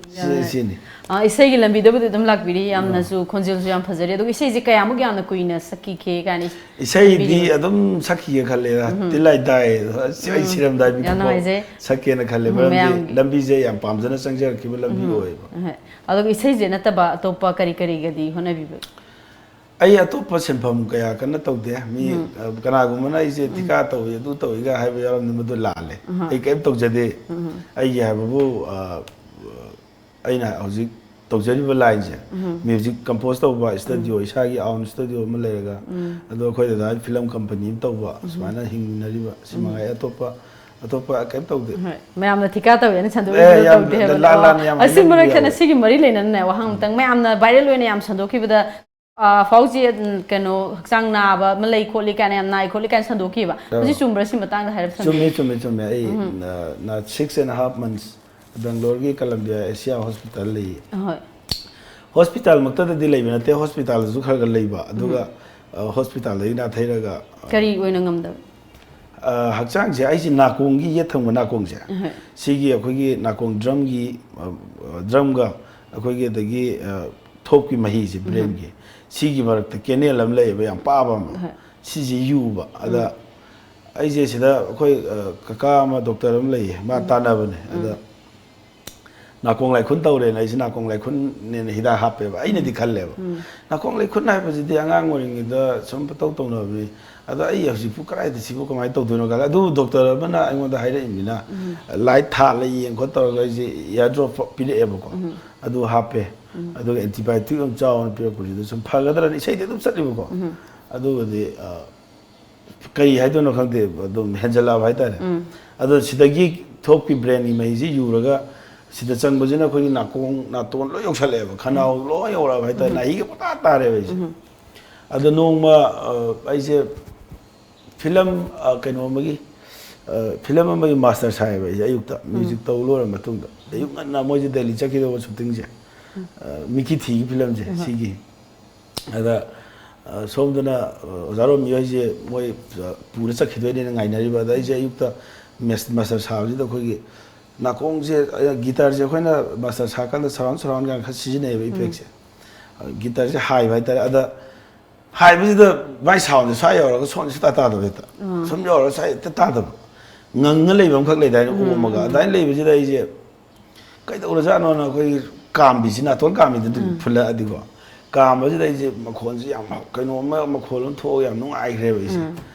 ꯁꯤ- ꯁꯤꯅꯤ꯫ ꯑ, ꯏꯁꯩꯒꯤ ꯂꯝꯕꯤꯗꯕꯨꯗꯤ ꯑꯗꯨꯝ ꯂꯥꯛꯄꯤꯔꯤ, ꯌꯥꯝꯅꯁꯨ ꯈꯣꯟꯖꯦꯜꯁꯨ ꯌꯥꯝ ꯐꯖꯔꯤ꯫ ꯑꯗꯨꯒ ꯏꯁꯩꯁꯦ ꯀꯌꯥꯃꯨꯛ ꯌꯥꯝꯅ ꯀꯨꯏꯅ ꯁꯛꯈꯤꯒꯦ ꯀꯥꯏꯅ ꯏꯁ- ꯏꯁꯩꯗꯤ ꯂꯝꯕꯤꯗ- ꯑꯗꯨꯝ ꯁꯛꯈꯤꯒꯦ ꯈꯜꯂꯦ꯫ ꯇꯤꯜꯂꯥꯏ ꯇꯥꯏ꯫ ꯑꯁ, ꯑꯩ ꯁꯤꯔꯝꯗꯥꯏ ꯌꯥꯝ ꯃꯤꯀꯨꯞꯐꯥꯎ ꯅꯨꯡꯉꯥꯏꯖꯩ꯫ ꯁꯛꯀꯦꯅ ꯈꯜꯂꯦ꯫ ꯎꯝ, ꯃꯔꯝꯗꯤ ꯃꯌꯥꯝꯒꯤ꯫ ꯂꯝꯕꯤꯁꯦ ꯌꯥꯝ ꯄꯥꯝꯖꯅ ꯆꯪꯖꯔꯛꯈꯤꯕ ꯂꯝꯕꯤ ꯑꯣꯏꯌꯦꯕ꯫ ꯑꯍꯣꯏ꯫ ꯑꯗꯨꯒ ꯏꯁꯩꯁꯦ ꯅꯠꯇꯕ ꯑꯇꯣꯞꯄ ꯀꯔꯤ ꯀꯔꯤꯒꯗꯤ ꯍꯣꯠꯅꯕꯤꯕ? ꯑꯩ ꯑꯇꯣꯞꯄ ꯁꯤꯟꯐꯝ ꯀꯌꯥ ꯀꯟꯅ ꯇꯧꯗꯦ꯫ ꯃꯤ, ꯑ, ꯀꯅꯥꯒꯨꯝꯕꯅ ꯑꯩꯁꯦ ꯊꯤꯀꯥ ꯇꯧꯏ, ꯑꯗꯨ ꯇꯧꯏꯒ ꯍꯥꯏꯕ ꯌꯥꯎꯔꯝꯅꯤ, ꯃꯗꯨ ꯂꯥꯜꯂꯦ꯫ ꯑꯩ ꯀꯔꯤꯝ ꯇꯧꯖꯗꯦ꯫ ꯑꯩꯒꯤ ꯍꯥꯏꯕꯕꯨ, ꯑ, ꯑꯩꯅ ꯍꯧꯖꯤꯛ ꯇꯧꯖꯔꯤꯕ ꯂꯥꯏꯟꯁꯦ, ꯃ꯭ꯌꯨꯖꯤꯛ ꯀꯝꯄꯣꯖ ꯇꯧꯕ, ꯁ꯭ꯇꯨꯗꯤꯑꯣ, ꯏꯁꯥꯒꯤ ꯑꯥꯎꯟ ꯁ꯭ꯇꯨꯗꯤꯑꯣ ꯑꯃ ꯂꯩꯔꯒ, ꯑꯗꯣ ꯑꯩꯈꯣꯏ ꯗꯗꯥꯒꯤ ꯐꯤꯂꯝ ꯀꯝꯄꯅꯤ ꯑꯃ ꯇꯧꯕ, ꯁꯨꯃꯥꯏꯅ ꯍꯤꯡꯃꯤꯟꯅꯔꯤꯕ꯫ ꯁꯤ ꯃꯉꯥꯏ꯫ ꯑꯇꯣꯞꯄ, ꯑꯇꯣꯞꯄ ꯀꯔꯤꯝ ꯇꯧꯗꯦ꯫ ꯍꯣꯏ, ꯃꯌꯥꯝꯅ ꯊꯤꯀꯥ ꯇꯧꯋꯦꯅ ꯁꯟꯗꯣꯛꯏ ꯑꯦ, ꯌꯥꯝ ꯇꯧꯗꯦ ꯍꯥꯏꯕ ꯂꯥꯟ, ꯅꯠꯇ꯭ꯔꯣ? ꯂꯥꯟ ꯌꯥꯝ ꯑꯁꯤ ꯍꯥꯏꯅꯕ ꯃꯔꯛ ꯊꯠꯅ ꯌꯥꯎꯋꯦ꯫ ꯁꯤꯒꯤ ꯃꯔꯤ ꯂꯩꯅꯅꯅꯦ, ꯋꯥꯍꯪ ꯑꯃꯇꯪ꯫ ꯃꯌꯥꯝꯅ ꯚꯥꯏꯔꯦꯜ ꯑꯣꯏꯅ ꯌꯥꯝ ꯁꯟꯗꯣꯛꯈꯤꯕꯗ, ꯑ, ꯐꯥꯎꯖꯤ, ꯎꯝ, ꯀꯩꯅꯣ, ꯍꯛꯆꯥꯡ ꯅꯥꯕ ꯑꯃ ꯂꯩ ꯈꯣꯠꯂꯤ ꯀꯥꯏꯅ, ꯌꯥꯝ ꯅꯥꯏ ꯈꯣꯠꯂꯤ ꯀꯥꯏꯅ ꯁꯟꯗꯣꯛꯈꯤꯕ꯫ ꯑꯥ꯫ ꯍꯧꯖꯤꯛ ꯆꯨꯝꯕ꯭ꯔꯥ? ꯁꯤ ꯃꯇꯥꯡꯗ ꯍꯥꯏꯔꯞ ꯁꯟꯗꯣꯛ- ꯆꯨꯝꯃꯤ, ꯆꯨꯝꯃꯤ, ꯆꯨꯝꯃꯤ꯫ ꯑꯩ, ꯎꯝ꯫ ꯅ-, ꯅ-, six and a half months ꯕꯦꯡꯒ꯭ꯂꯣꯔꯒꯤ ꯀꯂꯝꯕꯤꯌꯥ ꯑꯦꯁꯤꯌꯥ ꯍꯣꯁꯄꯤꯇꯥꯜ ꯂꯩꯌꯦ꯫ ꯑꯍꯣꯏ꯫ ꯍꯣꯁꯄꯤꯇꯥꯜꯃꯛꯇꯗꯗꯤ ꯂꯩꯕ ꯅꯠꯇꯦ, ꯍꯣꯁꯄꯤꯇꯥꯜꯗꯁꯨ ꯈꯔ ꯈꯔ ꯂꯩꯕ꯫ ꯑꯗꯨꯒ, ꯎꯝ꯫ ꯑ, ꯍꯣꯁꯄꯤꯇꯥꯜꯗꯒꯤ ꯅꯥꯊꯩꯔꯒ, ꯑ, ꯀꯔꯤ ꯑꯣꯏꯅ ꯉꯝꯗꯕ? ꯑ, ꯍꯛꯆꯥꯡꯁꯦ, ꯑꯩꯁꯦ ꯅꯥꯀꯣꯡꯒꯤ ꯌꯦꯠ ꯊꯪꯕ ꯅꯥꯀꯣꯡꯁꯦ, ꯑꯍꯣꯏ꯫ ꯁꯤꯒꯤ ꯑꯩꯈꯣꯏꯒꯤ ꯅꯥꯀꯣꯡ ꯗ꯭ꯔꯝꯒꯤ, ꯑ, ꯑ, ꯗ꯭ꯔꯝꯒ ꯑꯩꯈꯣꯏꯒꯤ ꯑꯗꯒꯤ, ꯑ, ꯊꯣꯛꯀꯤ ꯃꯍꯤꯁꯦ, ꯎꯝ꯫ ꯕ꯭ꯔꯦꯟꯒꯤ, ꯁꯤꯒꯤ ꯃꯔꯛꯇ ꯀꯦꯅꯦꯜ ꯑꯃ ꯂꯩꯌꯦꯕ, ꯌꯥꯝ ꯄꯥꯕ ꯑꯃ꯫ ꯍꯣꯏ꯫ ꯁꯤꯁꯦ ꯌꯨꯕ꯫ ꯑꯗ ꯎꯝ꯫ ꯑꯩꯁꯦ ꯁꯤꯗ ꯑꯩꯈꯣꯏ, ꯑ, ꯀꯀꯥ ꯑꯃ ꯗꯣꯛꯇꯔ ꯑꯃ ꯂꯩꯌꯦ, ꯃꯥ ꯎꯝ꯫ ꯇꯥꯟꯅꯕꯅꯦ꯫ ꯑꯗ ꯎꯝ꯫ ꯅꯥꯀꯣꯡ ꯂꯥꯏꯈꯨꯟ ꯇꯧꯔꯦꯅ ꯑꯩꯁꯦ ꯅꯥꯀꯣꯡ ꯂꯥꯏꯈꯨꯟꯅꯦꯅ ꯍꯤꯗꯥꯛ ꯍꯥꯞꯄꯦꯕ꯫ ꯑꯩꯅꯗꯤ ꯈꯜꯂꯦꯕ, ꯎꯝ꯫ ꯅꯥꯀꯣꯡ ꯂꯥꯏꯈꯨꯟ ꯍꯥꯏꯕꯁꯤꯗꯤ ꯑꯉꯥꯡ ꯑꯣꯏꯔꯤꯉꯩꯗ ꯁꯨꯝ ꯄꯪꯇꯧ ꯇꯧꯅꯕꯅꯤ꯫ ꯑꯗ ꯑꯩ ꯍꯧꯖꯤꯛꯄꯨ ꯀꯗꯥꯏꯗ ꯁꯤꯕꯨ ꯀꯃꯥꯏꯅ ꯇꯧꯗꯣꯏꯅꯣ ꯈꯜꯂꯦ꯫ ꯑꯗꯨꯕꯨ ꯗꯣꯛꯇꯔ ꯑꯃꯅ ꯑꯩꯉꯣꯟꯗ ꯍꯥꯏꯔꯛꯏꯅꯤꯅ, ꯎꯝ꯫ ꯂꯥꯏꯠ ꯊꯥꯜꯂ ꯌꯦꯡ ꯈꯣꯠ ꯇꯧꯔꯒ ꯑꯩꯁꯦ ꯏꯌꯥꯔ ꯗ꯭ꯔꯣꯞ ꯄꯤꯔꯛꯑꯦꯕꯀꯣ꯫ ꯎꯝ꯫ ꯑꯗꯨ ꯍꯥꯞꯄꯦ꯫ ꯎꯝ꯫ ꯑꯗꯨꯒ ꯑꯦꯟꯇꯤꯕꯥꯌꯣꯇꯤꯛ ꯑꯃ ꯆꯥꯎꯅ ꯄꯤꯔꯛꯄꯁꯤꯗ ꯁꯨꯝ ꯐꯒꯗ꯭ꯔꯅ ꯏꯁꯩꯗꯤ ꯑꯗꯨꯝ ꯆꯠꯂꯤꯕꯀꯣ꯫ ꯎꯝ꯫ ꯑꯗꯨꯒꯗꯤ, ꯑ, ꯀꯔꯤ ꯍꯥꯏꯗꯣꯏꯅꯣ ꯈꯪꯗꯦ, ꯑꯗꯨꯝ ꯍꯦꯟꯖꯜꯂꯛꯑꯕ ꯍꯥꯏꯇꯥꯔꯦ꯫ ꯎꯝ꯫ ꯑꯗꯣ ꯁꯤꯗꯒꯤ ꯊꯣꯛꯄꯤ ꯕ꯭ꯔꯦꯟꯒꯤ ꯃꯍꯤꯁꯤ ꯌꯨꯔꯒ ꯁꯤꯗ ꯆꯪꯕꯁꯤꯅ ꯑꯩꯈꯣꯏꯒꯤ ꯅꯥꯀꯣꯡ, ꯅꯥꯇꯣꯟ ꯂꯣꯏ ꯌꯧꯁꯜꯂꯛꯑꯦꯕ, ꯈꯅꯥꯎ ꯎꯝ꯫ ꯂꯣꯏ ꯌꯧꯔꯛꯑꯕ ꯍꯥꯏꯇꯥꯔꯦ, ꯎꯝ꯫ ꯅꯥꯍꯤꯒ ꯄꯨꯡꯇꯥ ꯇꯥꯔꯦꯕ ꯑꯩꯁꯦ꯫ ꯎꯝ꯫ ꯑꯗꯣ ꯅꯣꯡꯃ, ꯑ, ꯑꯩꯁꯦ ꯐꯤꯂꯝ, ꯑ, ꯀꯩꯅꯣ ꯑꯃꯒꯤ, ꯑ, ꯐꯤꯂꯝ ꯑꯃꯒꯤ ꯃꯥꯁꯇꯔ ꯁꯥꯏꯌꯦꯕ ꯑꯩꯁꯦ ꯑꯌꯨꯛꯇ, ꯎꯝ꯫ ꯃ꯭ꯌꯨꯖꯤꯛ ꯇꯧ ꯂꯣꯏꯔ ꯃꯇꯨꯡꯗ꯫ ꯑꯌꯨꯛ ꯉꯟꯅ ꯃꯣꯏꯁꯦ ꯗꯦꯜꯂꯤ ꯆꯠꯈꯤꯗꯧꯕ ꯁꯨꯇꯤꯡꯁꯦ꯫ ꯎꯝ꯫ ꯑ, ꯃꯤꯀꯤ ꯊꯤꯒꯤ ꯐꯤꯂꯝꯁꯦ, ꯎꯝ꯫ ꯁꯤꯒꯤ꯫ ꯑꯗ, ꯑ, ꯁꯣꯝꯗꯅ, ꯑ, ꯑꯣꯖꯥ ꯔꯣꯃꯤ ꯍꯣꯏꯁꯦ ꯃꯣꯏ, ꯑ, ꯄꯨꯔ ꯆꯠꯈꯤꯗꯣꯏꯅꯦꯅ ꯉꯥꯏꯅꯔꯤꯕ꯫ ꯑꯗ ꯑꯩꯁꯦ ꯑꯌꯨꯛꯇ ꯃꯦꯁ-, ꯃꯥꯁꯇꯔ ꯁꯥꯕꯁꯤꯗ ꯑꯩꯈꯣꯏꯒꯤ ꯅꯥꯀꯣꯡꯁꯦ, ꯑ, ꯒꯤꯇꯥꯔꯁꯦ ꯑꯩꯈꯣꯏꯅ ꯃꯥꯁꯇꯔ ꯁꯥꯀꯥꯟꯗ ꯁꯔꯥꯎꯟ ꯁꯔꯥꯎꯟ ꯀꯥꯏꯅ ꯈꯔ ꯁꯤꯖꯤꯟꯅꯩꯌꯦꯕ, ꯎꯝ꯫ ꯏꯐꯦꯛꯁꯦ꯫ ꯑ, ꯒꯤꯇꯥꯔꯁꯦ ꯍꯥꯏꯕ ꯍꯥꯏꯇꯥꯔꯦ꯫ ꯑꯗ ꯍꯥꯏꯕꯁꯤꯗ ꯃꯥꯏ ꯁꯥꯎꯟꯁꯦ ꯁ꯭ꯋꯥꯏ ꯌꯧꯔꯒ ꯁꯣꯝꯁꯦ ꯁꯨꯡꯇꯥ ꯇꯥꯗꯕ ꯍꯦꯛꯇ꯫ ꯎꯝ꯫ ꯁꯨꯝ ꯌꯧꯔꯒ ꯁ꯭ꯋꯥꯏ ꯍꯦꯛꯇ ꯇꯥꯗꯕ꯫ ꯉꯪꯉ ꯂꯩꯕ ꯑꯃꯈꯛ ꯂꯩꯗꯥꯏꯅꯦ, ꯎꯝ, ꯑꯣꯝꯃꯒ꯫ ꯎꯝ꯫ ꯑꯗꯨꯃꯥꯏꯅ ꯂꯩꯕꯁꯤꯗ ꯑꯩꯁꯦ ꯀꯩꯗꯧꯔꯖꯥꯠꯅꯣꯅ ꯑꯩꯈꯣꯏꯒꯤ ꯀꯥꯝꯕꯤꯁꯤ, ꯅꯥꯇꯣꯟ ꯀꯥꯝꯕꯤꯗ ꯑꯗꯨꯝ ꯎꯝ꯫ ꯐꯨꯜꯂꯛꯑꯗꯤꯀꯣ, ꯀꯥꯝꯕꯁꯤꯗ ꯑꯩꯁꯦ ꯃꯈꯣꯟꯁꯦ ꯌꯥꯝ ꯍꯧ-, ꯀꯩꯅꯣꯝꯃ ꯃꯈꯣꯜ ꯑꯃ ꯊꯣꯛꯑꯒ ꯌꯥꯝ ꯅꯨꯡꯉꯥꯏꯈ꯭ꯔꯦꯕ ꯑꯩꯁꯦ꯫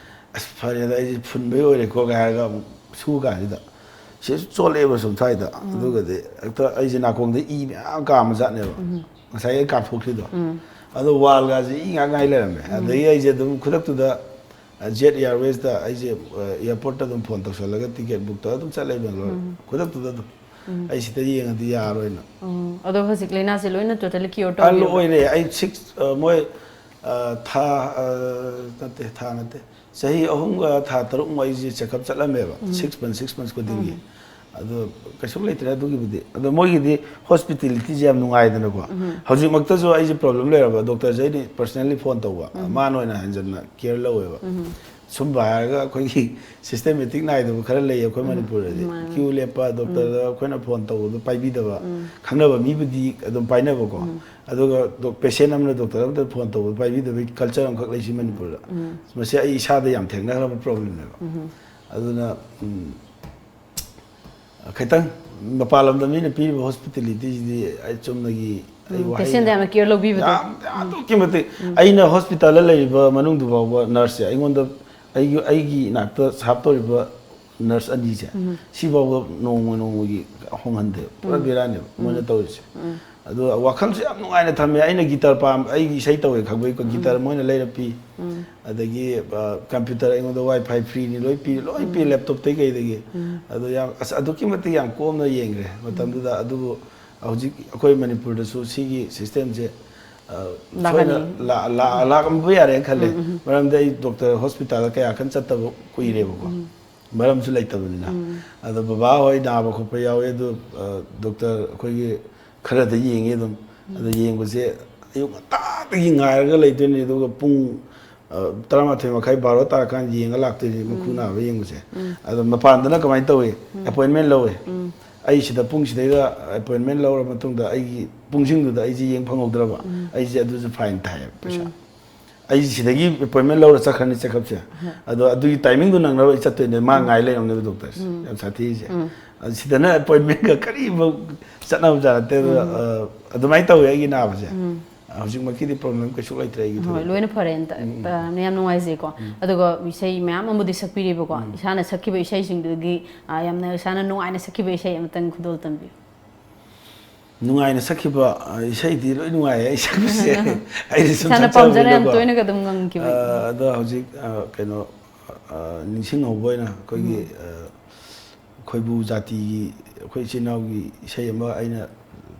"ꯑꯁ, ꯐꯔꯦꯗ, ꯑꯩꯁꯦ ꯐꯨꯟꯕꯩ ꯑꯣꯏꯔꯦꯀꯣ" ꯀꯥꯏ ꯍꯥꯏꯔꯒ ꯑꯃꯨꯛ ꯁꯨ ꯀꯥꯟꯁꯤꯗ ꯁꯤꯁꯨ ꯆꯣꯠꯂꯛꯑꯦꯕ ꯁꯨꯝ ꯁ꯭ꯋꯥꯏꯗ꯫ ꯑꯗꯨꯒꯗꯤ ꯍꯦꯛꯇ ꯑꯩꯁꯦ ꯅꯥꯀꯣꯡꯗ ꯏ ꯃꯌꯥꯝ ꯀꯥꯝꯕ ꯖꯥꯠꯅꯦꯕ, ꯉꯁꯥꯏ ꯑꯩ ꯀꯥꯝꯊꯣꯛꯈ꯭ꯔꯤꯗꯣ꯫ ꯑꯗꯣ ꯋꯥꯜꯒꯁꯦ ꯏ ꯉꯥꯛ ꯉꯥꯏ ꯂꯩꯔꯝꯃꯦ꯫ ꯑꯗꯒꯤ ꯑꯩꯁꯦ ꯑꯗꯨꯝ ꯈꯨꯗꯛꯇꯨꯗ ꯖꯦꯠ ꯑꯦꯌꯥꯔꯋꯦꯖꯇ ꯑꯩꯁꯦ, ꯑ, ꯑꯦꯌꯥꯔꯄꯣꯔꯠꯇ ꯑꯗꯨꯝ ꯐꯣꯟ ꯇꯧꯁꯜꯂꯒ ꯇꯤꯀꯦꯠ ꯕꯨꯛ ꯇꯧꯔꯒ ꯑꯗꯨꯝ ꯆꯠꯂꯦ ꯕꯦꯡꯒ꯭ꯂꯣꯔ꯫ ꯈꯨꯗꯛꯇꯨꯗ ꯑꯗꯨꯝ ꯑꯩ ꯁꯤꯗ ꯌꯦꯡꯉꯗꯤ ꯌꯥꯔꯣꯏꯅ꯫ ꯎꯝ꯫ ꯑꯗꯣ ꯍꯧꯖꯤꯛ ꯂꯥꯏꯅꯥꯁꯦ ꯂꯣꯏꯅ ꯇꯣꯇꯦꯜꯂꯤ ꯀ꯭ꯌꯣꯔ ꯑ, ꯇꯧꯕꯤꯔꯕ? ꯂꯣꯏꯔꯦ꯫ ꯑꯩ ꯁꯤꯛꯁ, ꯑ, ꯃꯣꯏ, ꯑ, ꯊꯥ, ꯑ, ꯅꯠꯇꯦ, ꯊꯥ ꯅꯠꯇꯦ, ꯆꯍꯤ ꯑꯍꯨꯝꯒ ꯊꯥ ꯇꯔꯨꯛꯃꯨꯛ ꯑꯩꯁꯦ ꯆꯦꯛꯑꯞ ꯆꯠꯂꯝꯃꯦꯕ, ꯁꯤꯛꯁ ꯃꯟ ꯁꯤꯛꯁ ꯃꯟꯁ ꯈꯨꯗꯤꯡꯒꯤ꯫ ꯑꯗꯣ ꯀꯩꯁꯨ ꯂꯩꯇ꯭ꯔꯦ ꯑꯗꯨꯒꯤꯕꯨꯗꯤ꯫ ꯑꯗꯣ ꯃꯣꯏꯒꯤꯗꯤ ꯍꯣꯁꯄꯤꯇꯦꯂꯤꯇꯤꯁꯦ ꯌꯥꯝ ꯅꯨꯡꯉꯥꯏꯗꯅꯀꯣ꯫ ꯍꯧꯖꯤꯛꯃꯛꯇꯁꯨ ꯑꯩꯁꯦ ꯄ꯭ꯔꯣꯕ꯭ꯂꯦꯝ ꯂꯩꯔꯕ, ꯗꯣꯛꯇꯔꯁꯦ ꯑꯩꯅ ꯄꯔꯁꯅꯦꯜꯂꯤ ꯐꯣꯟ ꯇꯧꯕ, ꯃꯥꯅ ꯑꯣꯏꯅ ꯍꯦꯟꯖꯟꯅ ꯀꯦꯌꯔ ꯂꯧꯋꯦꯕ꯫ ꯁꯨꯝꯕ ꯍꯥꯏꯔꯒ ꯑꯩꯈꯣꯏꯒꯤ ꯁꯤꯁꯇꯦꯃꯦꯇꯤꯛ ꯅꯥꯏꯗꯕ ꯈꯔ ꯂꯩꯌꯦ ꯑꯩꯈꯣꯏ ꯃꯅꯤꯄꯨꯔꯗꯗꯤ꯫ ꯀ꯭ꯌꯨ ꯂꯦꯞꯄ, ꯗꯣꯛꯇꯔꯗ ꯑꯩꯈꯣꯏꯅ ꯐꯣꯟ ꯇꯧꯕꯗꯣ ꯄꯥꯏꯕꯤꯗꯕ, ꯈꯪꯅꯕ ꯃꯤꯕꯨꯗꯤ ꯑꯗꯨꯝ ꯄꯥꯏꯅꯕꯀꯣ꯫ ꯑꯗꯨꯒ ꯗꯣꯛ-, ꯄꯦꯁꯦꯟ ꯑꯃꯅ ꯗꯣꯛꯇꯔ ꯑꯃꯗ ꯐꯣꯟ ꯇꯧꯕꯗ ꯄꯥꯏꯕꯤꯗꯕꯒꯤ ꯀꯜꯆꯔ ꯑꯃꯈꯛ ꯂꯩꯁꯤ ꯃꯅꯤꯄꯨꯔꯗ꯫ ꯃꯁꯤ ꯑꯩ ꯏꯁꯥꯗ ꯌꯥꯝ ꯊꯦꯡꯅꯈ꯭ꯔꯕ ꯄ꯭ꯔꯣꯕ꯭ꯂꯦꯝꯅꯦꯕ꯫ ꯑꯗꯨꯅ, ꯎꯝ, ꯈꯤꯇꯪ ꯃꯄꯥꯟ ꯂꯝꯗ ꯃꯤꯅ ꯄꯤꯔꯤꯕ ꯍꯣꯁꯄꯤꯇꯦꯂꯤꯇꯤꯁꯤꯗꯤ ꯑꯩ ꯆꯨꯝꯅꯒꯤ ꯑꯩ ꯋꯥꯍꯩꯅ ꯄꯦꯁꯦꯟꯗ ꯌꯥꯝꯅ ꯀꯦꯌꯔ ꯂꯧꯕꯤꯕꯗꯣ꯫ ꯌꯥꯝ, ꯌꯥꯝ ꯑꯗꯨꯛꯀꯤ ꯃꯇꯤꯛ꯫ ꯑꯩꯅ ꯍꯣꯁꯄꯤꯇꯥꯜꯗ ꯂꯩꯔꯤꯕ ꯃꯅꯨꯡꯗꯨ ꯐꯥꯎꯕ ꯅꯔꯁꯁꯦ ꯑꯩꯉꯣꯟꯗ, ꯑꯩꯒꯤ, ꯑꯩꯒꯤ ꯏꯅꯥꯛꯇ ꯁꯥꯞ ꯇꯧꯔꯤꯕ ꯅꯔꯁ ꯑꯅꯤꯁꯦ, ꯁꯤꯐꯥꯎꯕ ꯅꯣꯡꯃ ꯅꯣꯡꯃꯒꯤ ꯍꯣꯡꯍꯟꯗꯦ꯫ ꯄꯨꯔꯥ ꯕꯦꯔꯥꯅꯦꯕ ꯃꯣꯏꯅ ꯇꯧꯔꯤꯁꯦ꯫ ꯑꯗꯣ ꯋꯥꯈꯜꯁꯨ ꯌꯥꯝ ꯅꯨꯡꯉꯥꯏꯅ ꯊꯝꯃꯦ꯫ ꯑꯩꯅ ꯒꯤꯇꯔ ꯄꯥꯝ-, ꯑꯩꯒꯤ ꯏꯁꯩ ꯇꯧꯋꯦ ꯈꯪꯕꯒꯤ ꯒꯤꯇꯔ ꯃꯣꯏꯅ ꯂꯩꯔ ꯄꯤ꯫ ꯑꯗꯒꯤ, ꯑ, ꯀꯝꯄ꯭ꯌꯨꯇꯔ ꯑꯩꯉꯣꯟꯗ ꯋꯥꯏ ꯐꯥꯏ ꯐ꯭ꯔꯤꯅꯤ, ꯂꯣꯏ ꯄꯤ, ꯂꯣꯏ ꯄꯤ, ꯂꯦꯞꯇꯣꯞꯇꯩ ꯀꯩꯗꯒꯤ꯫ ꯑꯗꯣ ꯌꯥꯝ, ꯑꯁ, ꯑꯗꯨꯛꯀꯤ ꯃꯇꯤꯛ ꯌꯥꯝ ꯀꯣꯝꯅ ꯌꯦꯡꯈ꯭ꯔꯦ ꯃꯇꯝꯗꯨꯗ꯫ ꯑꯗꯨꯕꯨ ꯍꯧꯖꯤꯛ ꯑꯩꯈꯣꯏ ꯃꯅꯤꯄꯨꯔꯗꯁꯨ ꯁꯤꯒꯤ ꯁꯤꯁꯇꯦꯝꯁꯦ, ꯑ, ꯁꯣꯏꯅ ꯂꯥꯛꯀꯅꯤ꯫ ꯂꯥ-, ꯂꯥ-, ꯂꯥꯛꯑꯝꯕ ꯌꯥꯔꯦꯅ ꯈꯜꯂꯦ꯫ ꯃꯔꯝꯗꯤ ꯑꯩ ꯗꯣꯛꯇꯔ ꯍꯣꯁꯄꯤꯇꯥꯜꯗ ꯀꯌꯥ ꯀꯟꯅ ꯆꯠꯇꯕ ꯀꯨꯏꯔꯦꯕꯀꯣ꯫ ꯃꯔꯝꯁꯨ ꯂꯩꯇꯕꯅꯤꯅ꯫ ꯑꯗꯣ ꯕꯕꯥ ꯍꯣꯏ ꯅꯥꯕ ꯈꯣꯠꯄ ꯌꯥꯎꯋꯦ, ꯑꯗꯣ, ꯑ, ꯗꯣꯛꯇꯔ ꯑꯩꯈꯣꯏꯒꯤ ꯈꯔꯗ ꯌꯦꯡꯉꯦ ꯑꯗꯨꯝ꯫ ꯑꯗꯣ ꯌꯦꯡꯕꯁꯦ ꯑꯌꯨꯛ ꯉꯟꯇꯥꯗꯒꯤ ꯉꯥꯏꯔꯒ ꯂꯩꯗꯣꯏꯅꯤ, ꯑꯗꯨꯒ ꯄꯨꯡ, ꯑ, ꯇꯔꯥꯃꯥꯊꯣꯏ ꯃꯈꯥꯏ, ꯕꯥꯔꯣ ꯇꯥꯔꯀꯥꯟꯗ ꯌꯦꯡꯉ ꯂꯥꯛꯇꯣꯏꯅꯤ ꯃꯈꯨ ꯅꯥꯕ ꯌꯦꯡꯕꯁꯦ꯫ ꯑꯗꯣ ꯃꯄꯥꯟꯗꯅ ꯀꯃꯥꯏꯅ ꯇꯧꯏ? ꯑꯦꯄꯣꯏꯟꯃꯦꯟ ꯂꯧꯋꯦ꯫ ꯑꯩ ꯁꯤꯗ ꯄꯨꯡ ꯁꯤꯗꯩꯗ ꯑꯦꯄꯣꯏꯟꯃꯦꯟ ꯂꯧꯔ ꯃꯇꯨꯡꯗ ꯑꯩꯒꯤ ꯄꯨꯡꯁꯤꯡꯗꯨꯗ ꯑꯩꯁꯦ ꯌꯦꯡ ꯐꯪꯍꯧꯗ꯭ꯔꯕ, ꯑꯩꯁꯦ ꯑꯗꯨꯁꯨ ꯐꯥꯏꯟ ꯊꯥꯏꯌꯦꯕ ꯄꯩꯁꯥ꯫ ꯑꯩ ꯁꯤꯗꯒꯤ ꯑꯦꯄꯣꯏꯟꯃꯦꯟ ꯂꯧꯔ ꯆꯠꯈ꯭ꯔꯅꯤ ꯆꯦꯛꯑꯞꯁꯦ꯫ ꯑꯗꯣ ꯑꯗꯨꯒꯤ ꯇꯥꯏꯃꯤꯡꯗꯣ ꯅꯪꯅꯕ ꯑꯩ ꯆꯠꯇꯣꯏꯅꯦ꯫ ꯃꯥ ꯉꯥꯏ ꯂꯩꯔꯝꯅꯦꯕ ꯗꯣꯛꯇꯔꯁꯦ꯫ ꯌꯥꯝ ꯁꯥꯊꯤꯁꯦ꯫ ꯑꯗꯣ ꯁꯤꯗꯅ ꯑꯦꯄꯣꯏꯟꯃꯦꯟꯒ ꯀꯔꯤꯕꯨ ꯆꯠꯅꯕ ꯖꯥꯠ ꯅꯠꯇꯦ꯫ ꯑꯗꯣ, ꯑ, ꯑꯗꯨꯃꯥꯏꯅ ꯇꯧꯋꯦ ꯑꯩꯒꯤ ꯅꯥꯕꯁꯦ꯫ ꯍꯧꯖꯤꯛꯃꯛꯀꯤꯗꯤ problem ꯀꯩꯁꯨ ꯂꯩꯇ꯭ꯔꯦ ꯑꯩꯒꯤ ꯍꯣꯏ, ꯊꯣꯏꯗꯣꯛꯄ꯫ ꯂꯣꯏꯅ ꯐꯔꯦ꯫ ꯑꯝꯇ, ꯑ, ꯌꯥꯝ ꯅꯨꯡꯉꯥꯏꯖꯩꯀꯣ꯫ ꯑꯗꯨꯒ ꯏꯁꯩ ꯃꯌꯥꯝ ꯑꯃꯗꯤ ꯁꯛꯄꯤꯔꯤꯕꯀꯣ꯫ ꯏꯁꯥꯅ ꯁꯛꯈꯤꯕ ꯏꯁꯩꯁꯤꯡꯗꯨꯒꯤ, ꯑ, ꯌꯥꯝꯅ ꯏꯁꯥꯅ ꯅꯨꯡꯉꯥꯏꯅ ꯁꯛꯈꯤꯕ ꯏꯁꯩ ꯑꯃꯇꯪ ꯈꯨꯗꯣꯜ ꯇꯝꯕꯤꯌꯨ꯫ ꯅꯨꯡꯉꯥꯏꯅ ꯁꯛꯈꯤꯕ, ꯑ, ꯏꯁꯩꯗꯤ ꯂꯣꯏ ꯅꯨꯡꯉꯥꯏꯌꯦ ꯑꯩ ꯁꯛꯄꯁꯦ꯫ ꯑꯩꯗꯤ ꯁꯨꯝ ꯏꯁꯥꯅ ꯄꯥꯝꯖꯅ ꯌꯥꯝ ꯁꯛꯆꯕꯅꯤꯅꯀꯣ꯫ ꯇꯣꯏꯅꯒ ꯑꯗꯨꯝ ꯉꯪꯈꯤꯕ꯫ ꯑ, ꯑꯗꯣ ꯍꯧꯖꯤꯛ, ꯑ, ꯀꯩꯅꯣ, ꯑ, ꯅꯤꯡꯁꯤꯡꯍꯧꯕ ꯑꯣꯏꯅ ꯑꯩꯈꯣꯏꯒꯤ, ꯑ, ꯈꯣꯏꯕꯨ ꯖꯥꯇꯤꯒꯤ ꯑꯩꯈꯣꯏ ꯏꯆꯤꯜ ꯏꯅꯥꯎꯒꯤ ꯏꯁꯩ ꯑꯃ ꯑꯩꯅ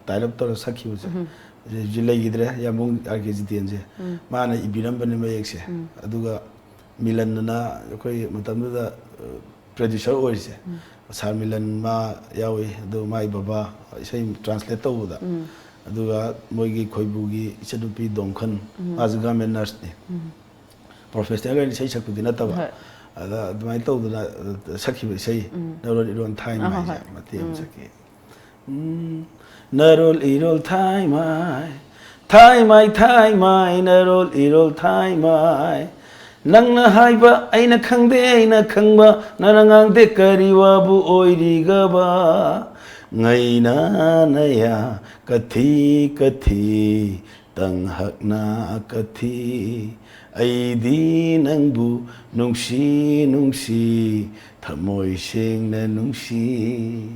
tie up ꯇꯧꯔꯒ ꯁꯛꯈꯤꯕꯁꯦ꯫ ꯍꯧꯖꯤꯛ ꯂꯩꯈꯤꯗ꯭ꯔꯦ, ꯌꯥꯝꯕꯨꯡ ꯑꯥꯔ ꯀꯦ ꯖꯤꯇꯦꯟꯁꯦ꯫ ꯃꯥꯅ ꯏꯕꯤꯔꯝꯕꯅꯦ ꯃꯌꯦꯛꯁꯦ꯫ ꯑꯗꯨꯒ ꯃꯤꯂꯟ ꯑꯅ ꯑꯩꯈꯣꯏ ꯃꯇꯝꯗꯨꯗ, ꯑ, producer ꯑꯣꯏꯔꯤꯁꯦ꯫ ꯁꯥꯔ ꯃꯤꯂꯟ ꯃꯥ ꯌꯥꯎꯏ, ꯑꯗꯨ ꯃꯥꯏ ꯕꯕꯥ ꯏꯁꯩ translate ꯇꯧꯕꯗ꯫ ꯑꯗꯨꯒ ꯃꯣꯏꯒꯤ ꯈꯣꯏꯕꯨꯒꯤ ꯏꯆꯟꯅꯨꯄꯤ ꯗꯣꯡꯈꯟ, ꯃꯥꯁꯨ government nurseꯅꯤ꯫ Professional ꯑꯣꯏꯅ ꯏꯁꯩ ꯁꯛꯄꯗꯤ ꯅꯠꯇꯕ꯫ ꯍꯣꯏ꯫ ꯑꯗ ꯑꯗꯨꯃꯥꯏꯅ ꯇꯧꯗꯅ, ꯑ, ꯁꯛꯈꯤꯕ ꯏꯁꯩ ꯅꯔꯣꯜ ꯏꯔꯣꯜ ꯊꯥꯏꯃ ꯑꯍꯣꯏ, ꯍꯥꯏꯁꯦ ꯍꯣꯏ꯫ ꯃꯇꯦꯛ ꯑꯃ ꯁꯛꯈꯤ꯫ ꯎꯝ, ꯅꯔꯣꯜ ꯏꯔꯣꯜ ꯊꯥꯏꯃꯥꯏ, ꯊꯥꯏꯃꯥꯏ, ꯊꯥꯏꯃꯥꯏ, ꯅꯔꯣꯜ ꯏꯔꯣꯜ ꯊꯥꯏꯃꯥꯏ꯫ ꯅꯪꯅ ꯍꯥꯏꯕ ꯑꯩꯅ ꯈꯪꯗꯦ, ꯑꯩꯅ ꯈꯪꯕ ꯅꯪꯅ ꯉꯥꯡꯗꯦ, ꯀꯔꯤ ꯋꯥꯕꯨ ꯑꯣꯏꯔꯤꯒꯕ? ꯉꯩꯅꯥꯅꯌꯥ ꯀꯊꯤ ꯀꯊꯤ, ꯇꯪꯍꯛꯅ ꯀꯊꯤ꯫ ꯑꯩꯗꯤ ꯅꯪꯕꯨ ꯅꯨꯡꯁꯤ, ꯅꯨꯡꯁꯤ, ꯊꯃꯣꯏ ꯁꯦꯡꯅ ꯅꯨꯡꯁꯤ꯫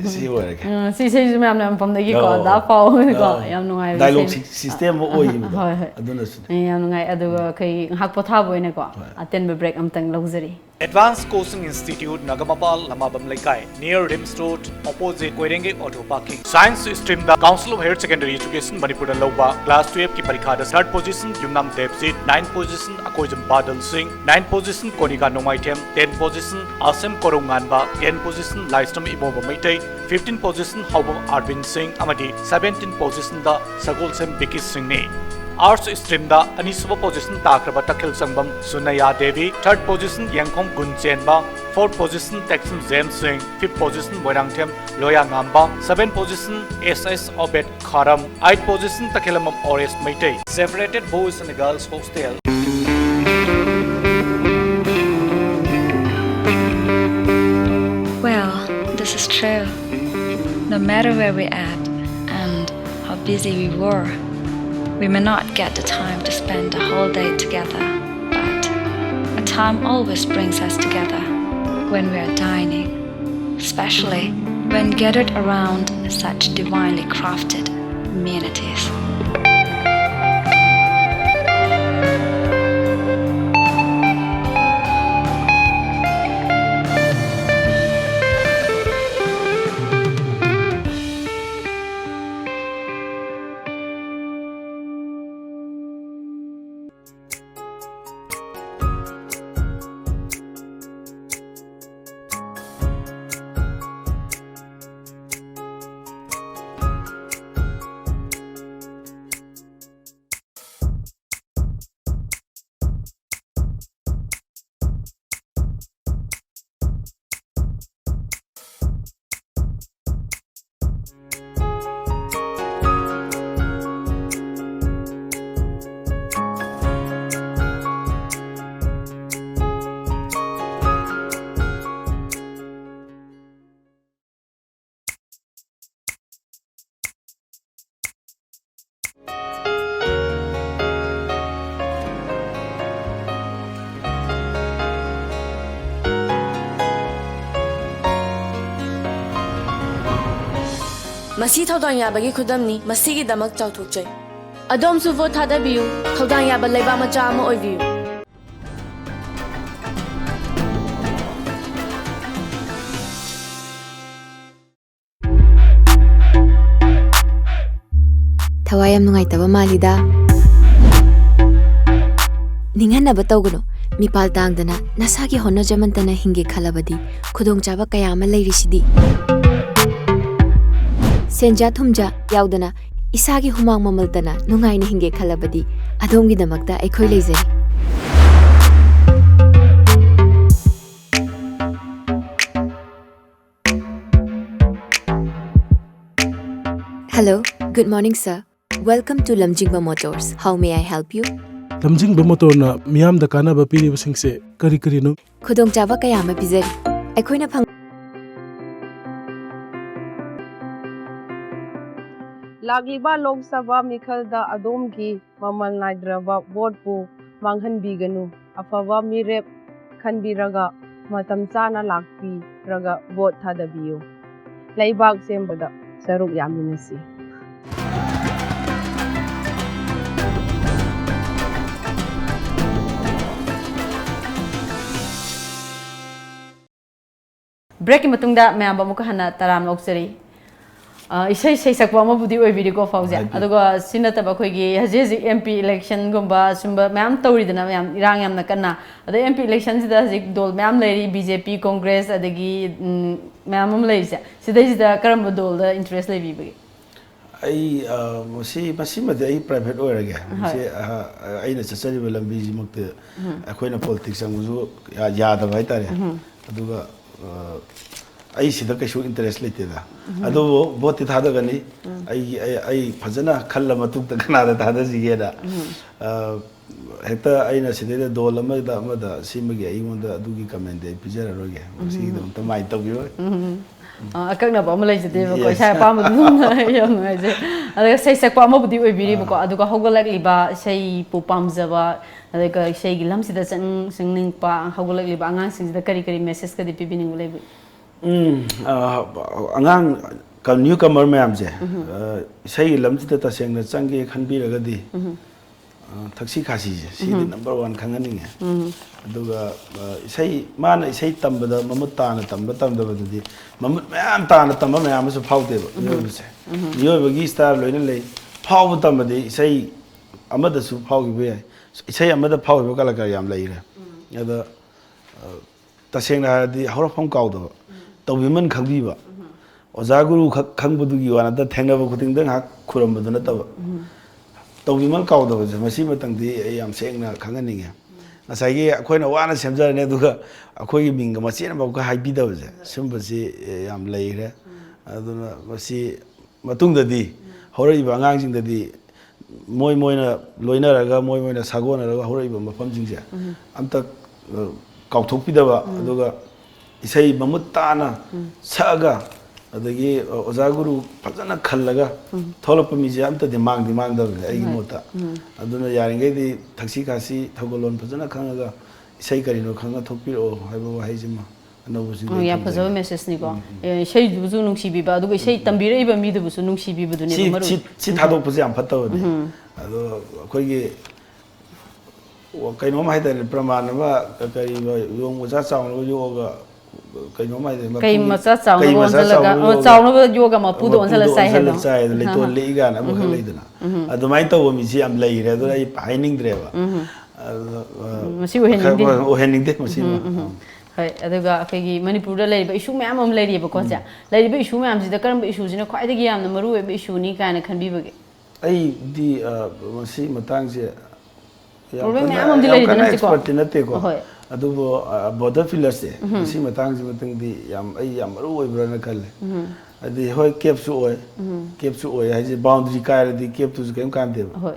ꯁꯤ ꯑꯣꯏꯔꯒꯦ꯫ ꯎꯝ, ꯁꯤ ꯏꯁꯩꯁꯨ ꯃꯌꯥꯝꯅ ꯃꯐꯝꯗꯒꯤꯀꯣ, ꯑꯧ, ꯗꯥ ꯄꯥꯎꯀꯣ꯫ ꯑꯧ꯫ ꯌꯥꯝ ꯅꯨꯡꯉꯥꯏꯕ Dialogue ꯏꯁꯩꯅꯤ꯫ si-, system ꯑꯃ ꯑꯣꯏꯈꯤꯕꯗꯣ꯫ ꯍꯣꯏ, ꯍꯣꯏ꯫ ꯑꯗꯨꯅꯁꯨꯅꯤ꯫ ꯑꯦ, ꯌꯥꯝ ꯅꯨꯡꯉꯥꯏ꯫ ꯑꯗꯨꯒ ꯑꯩꯈꯣꯏ ꯉꯥꯏꯍꯥꯛ ꯄꯣꯊꯥꯕ ꯑꯣꯏꯅꯀꯣ, ꯍꯣꯏ꯫ ꯑꯇꯦꯟꯕ break ꯑꯝꯇꯪ ꯂꯧꯖꯔꯤ꯫ Advanced Coaching Institute, ꯅꯒꯃꯄꯥꯜ, ꯂꯃꯥꯕꯝ ꯂꯩꯀꯥꯏ, near RIMS Road, opposite ꯀꯣꯏꯔꯦꯡꯒꯩ auto parking. Science streamꯗ Council of Higher Secondary Education ꯃꯅꯤꯄꯨꯔꯗ ꯂꯧꯕ class twelveꯀꯤ ꯄꯔꯤꯈꯥꯗ third position ꯌꯨꯝꯅꯥꯝ ꯗꯦꯕꯖꯤꯠ, ninth position ꯑꯀꯣꯏꯖꯝ ꯕꯥꯗꯜ ꯁꯤꯡ, ninth position ꯀꯣꯅꯤꯀꯥ ꯅꯣꯡꯃꯥꯏꯊꯦꯝ, tenth position ꯑꯁꯦꯝ ꯀꯣꯔꯧꯉꯥꯟꯕ, tenth position ꯂꯥꯏꯁ꯭ꯔꯝ ꯏꯃꯣꯕ ꯃꯩꯇꯩ, fifteen position ꯍꯥꯎꯕꯝ ꯑꯥꯔꯕꯤꯟ ꯁꯤꯡ ꯑꯃꯗꯤ seventeen positionꯗ ꯁꯒꯣꯜꯁꯦꯝ ꯕꯤꯀꯤ ꯁꯤꯡꯅꯤ꯫ Arts streamꯗ ꯑꯅꯤꯁꯨꯕ position ꯇꯥꯈ꯭ꯔꯕ ꯇꯈꯦꯜ ꯁꯪꯕꯝ ꯁꯨꯅꯌꯥ Devi, third position Yengkhom Gunchenba, fourth position Teksam James Singh, fifth position Moirangthem Loyangamba, seventh position S S Obed Kharam, eighth position Takhellambam Oresh Meitei. Separated Boys and Girls Hostel. Well, this is true. No matter where we at and how busy we were, We may not get the time to spend a whole day together, but a time always brings us together when we are dining, especially when gathered around such divinely crafted amenities. ꯃꯁꯤ ꯊꯧꯗꯥꯡ ꯌꯥꯕꯒꯤ ꯈꯨꯗꯝꯅꯤ꯫ ꯃꯁꯤꯒꯤꯗꯃꯛ ꯆꯥꯎꯊꯣꯛꯆꯩ꯫ ꯑꯗꯣꯝꯁꯨ vote ꯊꯥꯗꯕꯤꯌꯨ꯫ ꯊꯧꯗꯥꯡ ꯌꯥꯕ ꯂꯩꯕꯥꯛ ꯃꯆꯥ ꯑꯃ ꯑꯣꯏꯕꯤꯌꯨ꯫ ꯊꯋꯥꯏ ꯌꯥꯝ ꯅꯨꯡꯉꯥꯏꯇꯕ ꯃꯥꯜꯂꯤꯗ꯫ ꯅꯤꯡꯍꯟꯅꯕ ꯇꯧꯒꯅꯨ꯫ ꯃꯤꯄꯥꯜ ꯇꯥꯡꯗꯅ ꯅꯁꯥꯒꯤ ꯍꯣꯠꯅꯖꯃꯟꯇꯅ ꯍꯤꯡꯒꯦ ꯈꯜꯂꯕꯗꯤ ꯈꯨꯗꯣꯡꯆꯥꯕ ꯀꯌꯥ ꯑꯃ ꯂꯩꯔꯤꯁꯤꯗꯤ꯫ ꯁꯦꯟꯖꯥ ꯊꯨꯝꯖꯥ ꯌꯥꯎꯗꯅ ꯏꯁꯥꯒꯤ ꯍꯨꯃꯥꯡ ꯃꯃꯜꯇꯅ ꯅꯨꯡꯉꯥꯏꯅ ꯍꯤꯡꯒꯦ ꯈꯜꯂꯕꯗꯤ ꯑꯗꯣꯝꯒꯤꯗꯃꯛꯇ ꯑꯩꯈꯣꯏ ꯂꯩꯖꯔꯤ꯫ Hello, good morning, sir. Welcome to Lamjingba Motors. How may I help you? ꯂꯝꯖꯤꯡꯕ ꯃꯣꯇꯣꯔꯅ ꯃꯤꯌꯥꯝꯗ ꯀꯥꯟꯅꯕ ꯄꯤꯔꯤꯕꯁꯤꯡꯁꯦ ꯀꯔꯤ ꯀꯔꯤꯅꯣ? ꯈꯨꯗꯣꯡꯆꯥꯕ ꯀꯌꯥ ꯑꯃ ꯄꯤꯖꯔꯤ꯫ ꯑꯩꯈꯣꯏꯅ ꯐꯪ- ꯂꯥꯛꯂꯤꯕ ꯂꯣꯛ ꯁꯚꯥ ꯃꯤꯈꯜꯗ ꯑꯗꯣꯝꯒꯤ ꯃꯃꯜ ꯅꯥꯏꯗ꯭ꯔꯕ ꯚꯣꯠꯄꯨ ꯃꯥꯡꯍꯟꯕꯤꯒꯅꯨ꯫ ꯑꯐꯕ ꯃꯤꯔꯦꯞ ꯈꯟꯕꯤꯔꯒ ꯃꯇꯝ ꯆꯥꯅ ꯂꯥꯛꯄꯤꯔꯒ ꯚꯣꯠ ꯊꯥꯗꯕꯤꯌꯨ꯫ ꯂꯩꯕꯥꯛ ꯁꯦꯝꯕꯗ ꯁꯔꯨꯛ ꯌꯥꯃꯤꯟꯅꯁꯤ꯫ ꯕ꯭ꯔꯦꯛꯀꯤ ꯃꯇꯨꯡꯗ ꯃꯌꯥꯝꯕꯨ ꯑꯃꯨꯛꯀ ꯍꯟꯅ ꯇꯔꯥꯝꯅ ꯑꯣꯛꯆꯔꯤ꯫ ꯑ, ꯏꯁꯩ ꯁꯩꯁꯛꯄ ꯑꯃꯕꯨꯗꯤ ꯑꯣꯏꯕꯤꯔꯤꯀꯣ ꯐꯥꯎꯁꯦ꯫ ꯍꯥꯏꯕꯤꯌꯨ꯫ ꯑꯗꯨꯒ ꯁꯤ ꯅꯠꯇꯕ ꯑꯩꯈꯣꯏꯒꯤ ꯍꯧꯖꯤꯛ ꯍꯧꯖꯤꯛ M P election ꯒꯨꯝꯕ ꯁꯨꯝꯕ ꯃꯌꯥꯝ ꯇꯧꯔꯤꯗꯅ, ꯃꯌꯥꯝ ꯏꯔꯥꯡ ꯌꯥꯝꯅ ꯀꯟꯅ꯫ ꯑꯗꯩ M P election ꯁꯤꯗ ꯍꯧꯖꯤꯛ ꯗꯣꯜ ꯃꯌꯥꯝ ꯂꯩꯔꯤ, B J P, Congress, ꯑꯗꯒꯤ, ꯎꯝ, ꯃꯌꯥꯝ ꯑꯃ ꯂꯩꯔꯤꯁꯦ꯫ ꯁꯤꯗꯩꯁꯤꯗ ꯀꯔꯝꯕ ꯗꯣꯜꯗ interest ꯂꯩꯕꯤꯕꯒꯦ? ꯑꯩ, ꯑ, ꯃꯁꯤ, ꯃꯁꯤꯃꯗꯤ ꯑꯩ private ꯑꯣꯏꯔꯒꯦ꯫ ꯍꯣꯏ꯫ ꯃꯁꯤ, ꯑ, ꯑꯩꯅ ꯆꯠꯆꯔꯤꯕ ꯂꯝꯕꯤꯁꯤꯃꯛꯇꯤ ꯑꯩꯈꯣꯏꯅ politics ꯆꯪꯕꯁꯨ ꯌꯥ-, ꯌꯥꯗꯕ ꯍꯥꯏꯇꯥꯔꯦ꯫ ꯑꯗꯨꯒ, ꯑ, ꯑꯩ ꯁꯤꯗ ꯀꯩꯁꯨ interest ꯂꯩꯇꯦꯗ꯫ ꯑꯗꯨꯕꯨ ꯚꯣꯠꯇꯤ ꯊꯥꯗꯒꯅꯤ꯫ ꯑꯩꯒꯤ, ꯑꯩ, ꯑꯩ ꯐꯖꯅ ꯈꯜꯂ ꯃꯇꯨꯡꯗ ꯀꯅꯥꯗ ꯊꯥꯗꯁꯤꯒꯦꯅ꯫ ꯑ, ꯍꯦꯛꯇ ꯑꯩꯅ ꯁꯤꯗꯩꯗ ꯗꯣꯜ ꯑꯃꯗ ꯑꯃꯗ ꯁꯤꯃꯒꯤ ꯑꯩꯉꯣꯟꯗ ꯑꯗꯨꯒꯤ comment ꯗꯤ ꯑꯩ ꯄꯤꯖꯔꯔꯣꯏꯒꯦ꯫ ꯃꯁꯤꯒꯤꯗꯃꯛꯇ mind ꯇꯧꯕꯤꯔꯣꯏ꯫ ꯑ, ꯑꯀꯛꯅꯕ ꯑꯃ ꯂꯩꯖꯗꯦꯕꯀꯣ, Yes. ꯏꯁꯥ ꯑꯄꯥꯝꯕꯗꯨ ꯑꯗꯨꯝ ꯌꯥꯝ ꯅꯨꯡꯉꯥꯏꯖꯩ꯫ ꯑꯗꯨꯒ ꯁꯩꯁꯛꯄ ꯑꯃꯕꯨꯗꯤ ꯑꯣꯏꯕꯤꯔꯤꯕꯀꯣ, ꯑꯗꯨꯒ ꯍꯧꯒꯠꯂꯛꯂꯤꯕ ꯏꯁꯩꯕꯨ ꯄꯥꯝꯖꯕ, ꯑꯗꯨꯒ ꯏꯁꯩꯒꯤ ꯂꯝꯁꯤꯗ ꯆꯪ-, ꯆꯪꯅꯤꯡꯕ ꯍꯧꯒꯠꯂꯛꯂꯤꯕ ꯑꯉꯥꯡꯁꯤꯡꯁꯤꯗ ꯀꯔꯤ ꯀꯔꯤ message ꯀꯗꯤ ꯄꯤꯕꯤꯅꯤꯡꯕ ꯂꯩꯕꯤ? ꯎꯝ, ꯑ, ꯑꯉꯥꯡ ꯀ-, newcomer ꯃꯌꯥꯝꯁꯦ, ꯑ, ꯏꯁꯩꯒꯤ ꯂꯝꯁꯤꯗ ꯇꯁꯦꯡꯅ ꯆꯪꯒꯦ ꯈꯟꯕꯤꯔꯒꯗꯤ, ꯑ, ꯊꯛꯁꯤ ꯈꯥꯁꯤꯁꯦ ꯁꯤꯗꯤ number one ꯈꯪꯍꯟꯅꯤꯡꯉꯦ꯫ ꯑꯗꯨꯒ, ꯑ, ꯏꯁꯩ, ꯃꯥꯅ ꯏꯁꯩ ꯇꯝꯕꯗ ꯃꯃꯨꯠ ꯇꯥꯅ ꯇꯝꯕ ꯇꯝꯗꯕꯗꯨꯗꯤ ꯃꯃꯨꯠ ꯃꯌꯥꯝ ꯇꯥꯅ ꯇꯝꯕ ꯃꯌꯥꯝ ꯑꯃꯁꯨ ꯐꯥꯎꯗꯦꯕ ꯃꯤꯑꯣꯏꯕꯁꯦ꯫ ꯃꯤꯑꯣꯏꯕꯒꯤ style ꯂꯣꯏꯅ ꯂꯩ꯫ ꯐꯥꯎꯕ ꯇꯝꯕꯗꯤ ꯏꯁꯩ ꯑꯃꯗꯁꯨ ꯐꯥꯎꯈꯤꯕ ꯌꯥꯏ, ꯏꯁꯩ ꯑꯃꯗ ꯐꯥꯎꯈꯤꯕ ꯀꯂꯥꯀꯥꯔ ꯌꯥꯝ ꯂꯩꯈ꯭ꯔꯦ꯫ ꯑꯗ, ꯑ, ꯇꯁꯦꯡꯅ ꯍꯥꯏꯔꯗꯤ ꯍꯧꯔꯛꯐꯝ ꯀꯥꯎꯗꯕ, ꯇꯧꯕꯤꯃꯜ ꯈꯪꯕꯤꯕ, ꯑꯣꯖꯥ ꯒꯨꯔꯨ ꯈꯛ ꯈꯪꯕꯗꯨꯒꯤ ꯋꯥ ꯅꯠꯇ, ꯊꯦꯡꯅꯕ ꯈꯨꯗꯤꯡꯗ ꯉꯥꯏꯍꯥꯛ ꯈꯨꯔꯝꯕꯗꯨ ꯅꯠꯇꯕ, ꯇꯧꯕꯤꯃꯜ ꯀꯥꯎꯗꯕꯁꯦ, ꯃꯁꯤꯃꯇꯪꯗꯤ ꯑꯩ ꯌꯥꯝ ꯁꯦꯡꯅ ꯈꯪꯍꯟꯅꯤꯡꯉꯦ꯫ ꯉꯁꯥꯏꯒꯤ ꯑꯩꯈꯣꯏꯅ ꯋꯥꯅ ꯁꯦꯝꯖꯔꯅꯤ, ꯑꯗꯨꯒ ꯑꯩꯈꯣꯏꯒꯤ ꯃꯤꯡꯒ ꯃꯆꯦꯠ ꯑꯃꯐꯥꯎꯒ ꯍꯥꯏꯕꯤꯗꯕꯁꯦ, ꯁꯨꯝꯕꯁꯤ, ꯑꯦ, ꯌꯥꯝ ꯂꯩꯈ꯭ꯔꯦ꯫ ꯑꯗꯨꯅ ꯃꯁꯤ ꯃꯇꯨꯡꯗꯗꯤ ꯍꯧꯔꯛꯏꯕ ꯑꯉꯥꯡꯁꯤꯡꯗꯗꯤ ꯃꯣꯏ ꯃꯣꯏꯅ ꯂꯣꯏꯅꯔꯒ, ꯃꯣꯏ ꯃꯣꯏꯅ ꯁꯥꯒꯣꯟꯅꯔꯒ ꯍꯧꯔꯛꯏꯕ ꯃꯐꯝꯁꯤꯡꯁꯦ ꯑꯝꯇ, ꯑ, ꯀꯥꯎꯊꯣꯛꯄꯤꯗꯕ, ꯑꯗꯨꯒ ꯏꯁꯩ ꯃꯃꯨꯠ ꯇꯥꯅ ꯁꯛꯑꯒ, ꯑꯗꯒꯤ ꯑꯣꯖꯥ ꯒꯨꯔꯨ ꯐꯖꯅ ꯈꯜꯂꯒ ꯊꯣꯛꯂꯛꯄ ꯃꯤꯁꯦ ꯑꯝꯇꯗꯤ ꯃꯥꯡꯗꯤ ꯃꯥꯡꯗꯕꯅꯦ ꯑꯩꯒꯤ ꯃꯣꯠꯇ꯫ ꯑꯗꯨꯅ ꯌꯥꯔꯤꯈꯩꯗꯤ ꯊꯛꯁꯤ ꯈꯥꯁꯤ ꯊꯧꯒꯜꯂꯣꯟ ꯐꯖꯅ ꯈꯪꯉꯒ ꯏꯁꯩ ꯀꯔꯤꯅꯣ ꯈꯪꯉ ꯊꯣꯛꯄꯤꯔꯛꯑꯣ ꯍꯥꯏꯕ ꯋꯥꯍꯩꯁꯤꯃ ꯑꯅꯧꯕꯁꯤꯡꯗ ꯑꯣ, ꯑꯩ ꯌꯥꯝ ꯐꯖꯕ ꯊꯝꯖꯒꯦ꯫ Message ꯅꯤꯀꯣ꯫ ꯎꯝ, ꯎꯝ꯫ ꯑꯦ, ꯏꯁꯩꯗꯨꯕꯨꯁꯨ ꯅꯨꯡꯁꯤꯕꯤꯕ, ꯑꯗꯨꯒ ꯏꯁꯩ ꯇꯝꯕꯤꯔꯛꯏꯕ ꯃꯤꯗꯨꯕꯨꯁꯨ ꯅꯨꯡꯁꯤꯕꯤꯕꯗꯨꯅꯦꯕ ꯁꯤ, ꯃꯔꯨ ꯁꯤ, ꯑꯣꯏ꯫ ꯁꯤ ꯊꯥꯗꯣꯛꯄꯁꯦ ꯌꯥꯝ ꯐꯠꯇꯕꯅꯦ꯫ ꯑꯗꯣ ꯑꯩꯈꯣꯏꯒꯤ ꯀꯩꯅꯣꯝ ꯍꯥꯏꯇꯥꯔꯦ, ꯄ꯭ꯔꯃꯥꯟ ꯑꯃ, ꯀꯔꯤꯕ, ꯌꯣꯡ ꯃꯆꯥ ꯆꯥꯎꯅꯕ ꯌꯣꯛꯑꯒ, ꯀꯩꯅꯣꯝ ꯍꯥꯏꯇꯥꯔꯦ, ꯀꯩ ꯃꯄꯨꯒꯤ ꯃꯆꯥ ꯆꯥꯎꯅꯕ ꯀꯩ ꯃꯆꯥ ꯑꯣꯟꯁꯤꯜꯂꯒ, ꯆꯥꯎꯅꯕ ꯑꯣ, ꯌꯣꯛꯑꯒ ꯆꯥꯎꯅꯕ ꯌꯣꯛꯑꯒ ꯃꯄꯨꯗ ꯃꯄꯨꯗ ꯑꯣꯟꯁꯤꯜꯂ ꯆꯥꯏ ꯑꯣꯟꯁꯤꯜꯂ ꯍꯥꯏꯗꯣ꯫ ꯆꯥꯏ ꯍꯥꯏꯗꯣ, ꯂꯩꯇꯣꯟ ꯂꯤꯛꯏ ꯀꯥꯏꯅ ꯑꯃꯈꯛ ꯂꯩꯗꯅ꯫ ꯑꯗꯨꯃꯥꯏꯅ ꯇꯧꯕ ꯃꯤꯁꯤ ꯌꯥꯝ ꯂꯩꯔꯦ꯫ ꯑꯗꯨꯅ ꯑꯩ ꯍꯥꯏꯅꯤꯡꯗ꯭ꯔꯦꯕ꯫ ꯑꯗꯣ, ꯑ, ꯎꯝ, ꯃꯁꯤ ꯑꯣꯏꯍꯟꯅꯤꯡꯗꯦ꯫ ꯈꯔ ꯑꯣꯏꯍꯟꯅꯤꯡꯗꯦ ꯃꯁꯤꯃ꯫ ꯎꯝ, ꯎꯝ꯫ ꯍꯣꯏ, ꯑꯗꯨꯒ ꯑꯩꯈꯣꯏꯒꯤ ꯃꯅꯤꯄꯨꯔꯗ ꯂꯩꯔꯤꯕ issue ꯃꯌꯥꯝ ꯑꯃ ꯂꯩꯔꯤꯕꯀꯣ, ꯁꯦ꯫ ꯂꯩꯔꯤꯕ issue ꯃꯌꯥꯝꯁꯤꯗ ꯀꯔꯝꯕ issue ꯁꯤꯅ ꯈ꯭ꯋꯥꯏꯗꯒꯤ ꯌꯥꯝꯅ ꯃꯔꯨ ꯑꯣꯏꯕ issue ꯅꯤ ꯀꯥꯏꯅ ꯈꯟꯕꯤꯕꯒꯦ? ꯑꯩꯗꯤ, ꯑ, ꯃꯁꯤ ꯃꯇꯥꯡꯁꯦ ꯌꯥꯝ Problem ꯀꯟꯅ, ꯃꯌꯥꯝ ꯑꯃꯗꯤ ꯌꯥꯝ ꯂꯩꯔꯤꯗꯅ, ꯀꯟꯅ ꯁꯤꯀꯣ? Expert ꯇꯤ ꯅꯠꯇꯦꯀꯣ꯫ ꯍꯣꯏ꯫ ꯑꯗꯨꯕꯨ, ꯑ, border pillars ꯁꯦ, ꯃꯁꯤ ꯃꯇꯥꯡꯁꯤꯃꯇꯪꯗꯤ ꯌꯥꯝ, ꯑꯩ ꯌꯥꯝ ꯃꯔꯨ ꯑꯣꯏꯕ꯭ꯔꯥꯅ ꯈꯜꯂꯦ꯫ ꯍꯥꯏꯗꯤ, ꯍꯣꯏ, cape ꯁꯨ ꯑꯣꯏ, cape ꯁꯨ ꯑꯣꯏ ꯍꯥꯏꯁꯦ, boundary ꯀꯥꯏꯔꯗꯤ cape ꯇꯨꯁꯨ ꯀꯔꯤꯝ ꯀꯥꯟꯗꯦꯕ꯫ ꯍꯣꯏ꯫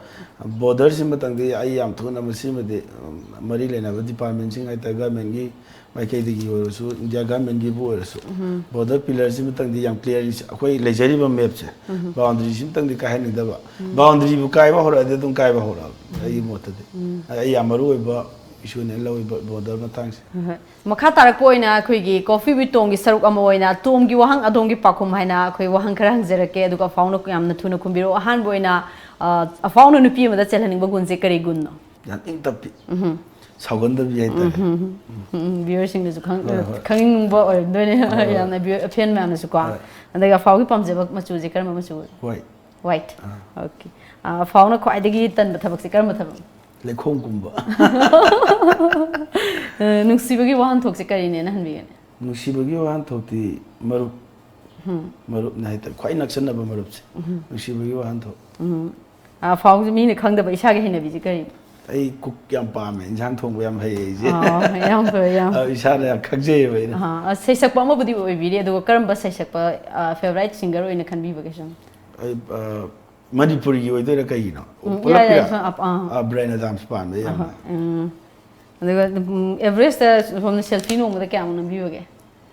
Border ꯁꯤꯃꯇꯪꯗꯤ ꯑꯩ ꯌꯥꯝ ꯊꯨꯅ ꯃꯁꯤꯃꯗꯤ, ꯎꯝ, ꯃꯔꯤ ꯂꯩꯅꯕ department ꯁꯤꯡ ꯍꯥꯏꯇꯥꯔꯦ, government ꯀꯤ ꯃꯥꯏꯀꯩꯗꯒꯤ ꯑꯣꯏꯔꯁꯨ, India government ꯀꯤꯕꯨ ꯑꯣꯏꯔꯁꯨ, border pillar ꯁꯤꯃꯇꯪꯗꯤ ꯌꯥꯝ clear, ꯑꯩꯈꯣꯏ ꯂꯩꯖꯔꯤꯕ map ꯁꯦ, boundary ꯁꯤꯃꯇꯪꯗꯤ ꯀꯥꯏꯍꯟꯅꯤꯡꯗꯕ꯫ Boundary ꯕꯨ ꯀꯥꯏꯕ ꯍꯧꯔꯛꯑꯗꯤ ꯑꯗꯨꯝ ꯀꯥꯏꯕ ꯍꯧꯔꯛꯑꯕꯅꯤ ꯑꯩꯒꯤ ꯃꯣꯠꯇꯗꯤ꯫ ꯑꯩ ꯌꯥꯝ ꯃꯔꯨ ꯑꯣꯏꯕ issue ꯅꯦꯅ ꯂꯧꯔꯤꯕ border ꯃꯇꯥꯡꯁꯦ꯫ ꯍꯣꯏ, ꯍꯣꯏ꯫ ꯃꯈꯥ ꯇꯥꯔꯛꯄ ꯑꯣꯏꯅ ꯑꯩꯈꯣꯏꯒꯤ Coffee with Tom ꯒꯤ ꯁꯔꯨꯛ ꯑꯃ ꯑꯣꯏꯅ ꯇꯣꯝꯒꯤ ꯋꯥꯍꯪ, ꯑꯗꯣꯝꯒꯤ ꯄꯥꯎꯈꯨꯝ ꯍꯥꯏꯅ ꯑꯩꯈꯣꯏ ꯋꯥꯍꯪ ꯈꯔ ꯍꯪꯖꯔꯛꯀꯦ, ꯑꯗꯨꯒ ꯑꯐꯥꯎꯅ ꯌꯥꯝꯅ ꯊꯨꯅ ꯈꯨꯝꯕꯤꯔꯛꯑꯣ꯫ ꯑꯍꯥꯟꯕ ꯑꯣꯏꯅ, ꯑ, ꯑꯐꯥꯎꯅ ꯅꯨꯄꯤ ꯑꯃꯗ ꯆꯦꯜꯍꯟꯅꯤꯡꯕ ꯒꯨꯟꯁꯦ ꯀꯔꯤ ꯒꯨꯟꯅꯣ? ꯌꯥꯝ ꯏꯪ ꯇꯞꯄꯤ꯫ ꯁꯥꯎꯒꯟꯗꯕꯤ ꯍꯥꯏꯇꯥꯔꯦ꯫ ꯎꯝ, ꯎꯝ, ꯎꯝ, viewer ꯁꯤꯡꯅꯁꯨ ꯈꯪ-, ꯍꯣꯏ, ꯍꯣꯏ꯫ ꯈꯪꯅꯤꯡꯕ ꯑꯣꯏꯔꯝꯗꯣꯏꯅꯦ꯫ ꯍꯣꯏ, ꯍꯣꯏ꯫ ꯌꯥꯝꯅ viewer, fan ꯃꯌꯥꯝꯅꯁꯨꯀꯣ꯫ ꯍꯣꯏ꯫ ꯑꯗꯒꯤ ꯑꯐꯥꯎꯒꯤ ꯄꯥꯝꯖꯕ ꯃꯆꯨꯁꯦ ꯀꯔꯝꯕ ꯃꯆꯨ? White꯫ White꯫ ꯑꯥ꯫ Okay꯫ ꯑꯥ, ꯑꯐꯥꯎꯅ ꯈ꯭ꯋꯥꯏꯗꯒꯤ ꯇꯟꯕ ꯊꯕꯛꯁꯦ ꯀꯔꯝꯕ ꯊꯕꯛꯅꯣ? ꯂꯩꯈꯣꯝ ꯀꯨꯝꯕ꯫ ꯑ, ꯅꯨꯡꯁꯤꯕꯒꯤ ꯋꯥꯍꯟꯊꯣꯛꯁꯦ ꯀꯔꯤꯅꯦꯅ ꯍꯟꯕꯤꯒꯅꯤ? ꯅꯨꯡꯁꯤꯕꯒꯤ ꯋꯥꯍꯟꯊꯣꯛꯇꯤ ꯃꯔꯨꯞ꯫ ꯃꯔꯨꯞꯅ ꯍꯥꯏꯇꯥꯔꯦ, ꯈ꯭ꯋꯥꯏ ꯅꯛꯁꯟꯅꯕ ꯃꯔꯨꯞꯁꯦ꯫ ꯅꯨꯡꯁꯤꯕꯒꯤ ꯋꯥꯍꯟꯊꯣꯛ꯫ ꯎꯝ꯫ ꯑ, ꯑꯐꯥꯎꯁꯦ ꯃꯤꯅ ꯈꯪꯗꯕ ꯏꯁꯥꯒꯤ ꯍꯩꯅꯕꯤꯁꯦ ꯀꯔꯤꯅꯣ? ꯑꯩ cook ꯌꯥꯝ ꯄꯥꯝꯃꯦ, ꯏꯟꯁꯥꯡ ꯊꯣꯡꯕ ꯌꯥꯝ ꯍꯩꯌꯦ ꯑꯩꯁꯦ꯫ ꯑꯣ, ꯌꯥꯝ ꯐꯔꯦ, ꯌꯥꯝ ꯑ, ꯏꯁꯥꯅ ꯌꯥꯝ ꯈꯪꯖꯩꯌꯦꯕ ꯑꯩꯅ꯫ ꯑ, ꯑ, ꯁꯩꯁꯛꯄ ꯑꯃꯕꯨꯗꯤ ꯑꯣꯏꯕꯤꯔꯤ, ꯑꯗꯨꯒ ꯀꯔꯝꯕ ꯁꯩꯁꯛꯄ, ꯑ, favourite singer ꯑꯣꯏꯅ ꯈꯟꯕꯤꯕꯒꯦ ꯁꯨꯝ? ꯑꯩ, ꯑ, ꯃꯅꯤꯄꯨꯔꯤꯒꯤ ꯑꯣꯏꯗꯣꯏꯔꯥ ꯀꯩꯒꯤꯅꯣ? ꯎꯝ, ꯌꯥꯏ, ꯌꯥꯏ, ꯄꯨꯂꯞꯀꯤꯔꯥ? ꯁꯨꯝ, ꯑ, ꯑ꯫ ꯑ, Bryan Adams ꯄꯥꯝꯃꯦ ꯌꯥꯝꯅ꯫ ꯑꯍꯣꯏ, ꯎꯝ꯫ ꯑꯗꯨꯒ, ꯎꯝ, average ꯇ ꯁꯣꯝꯅ selfie ꯅꯣꯡꯃꯗ ꯀꯌꯥꯃꯨꯛ ꯅꯝꯕꯤꯕꯒꯦ?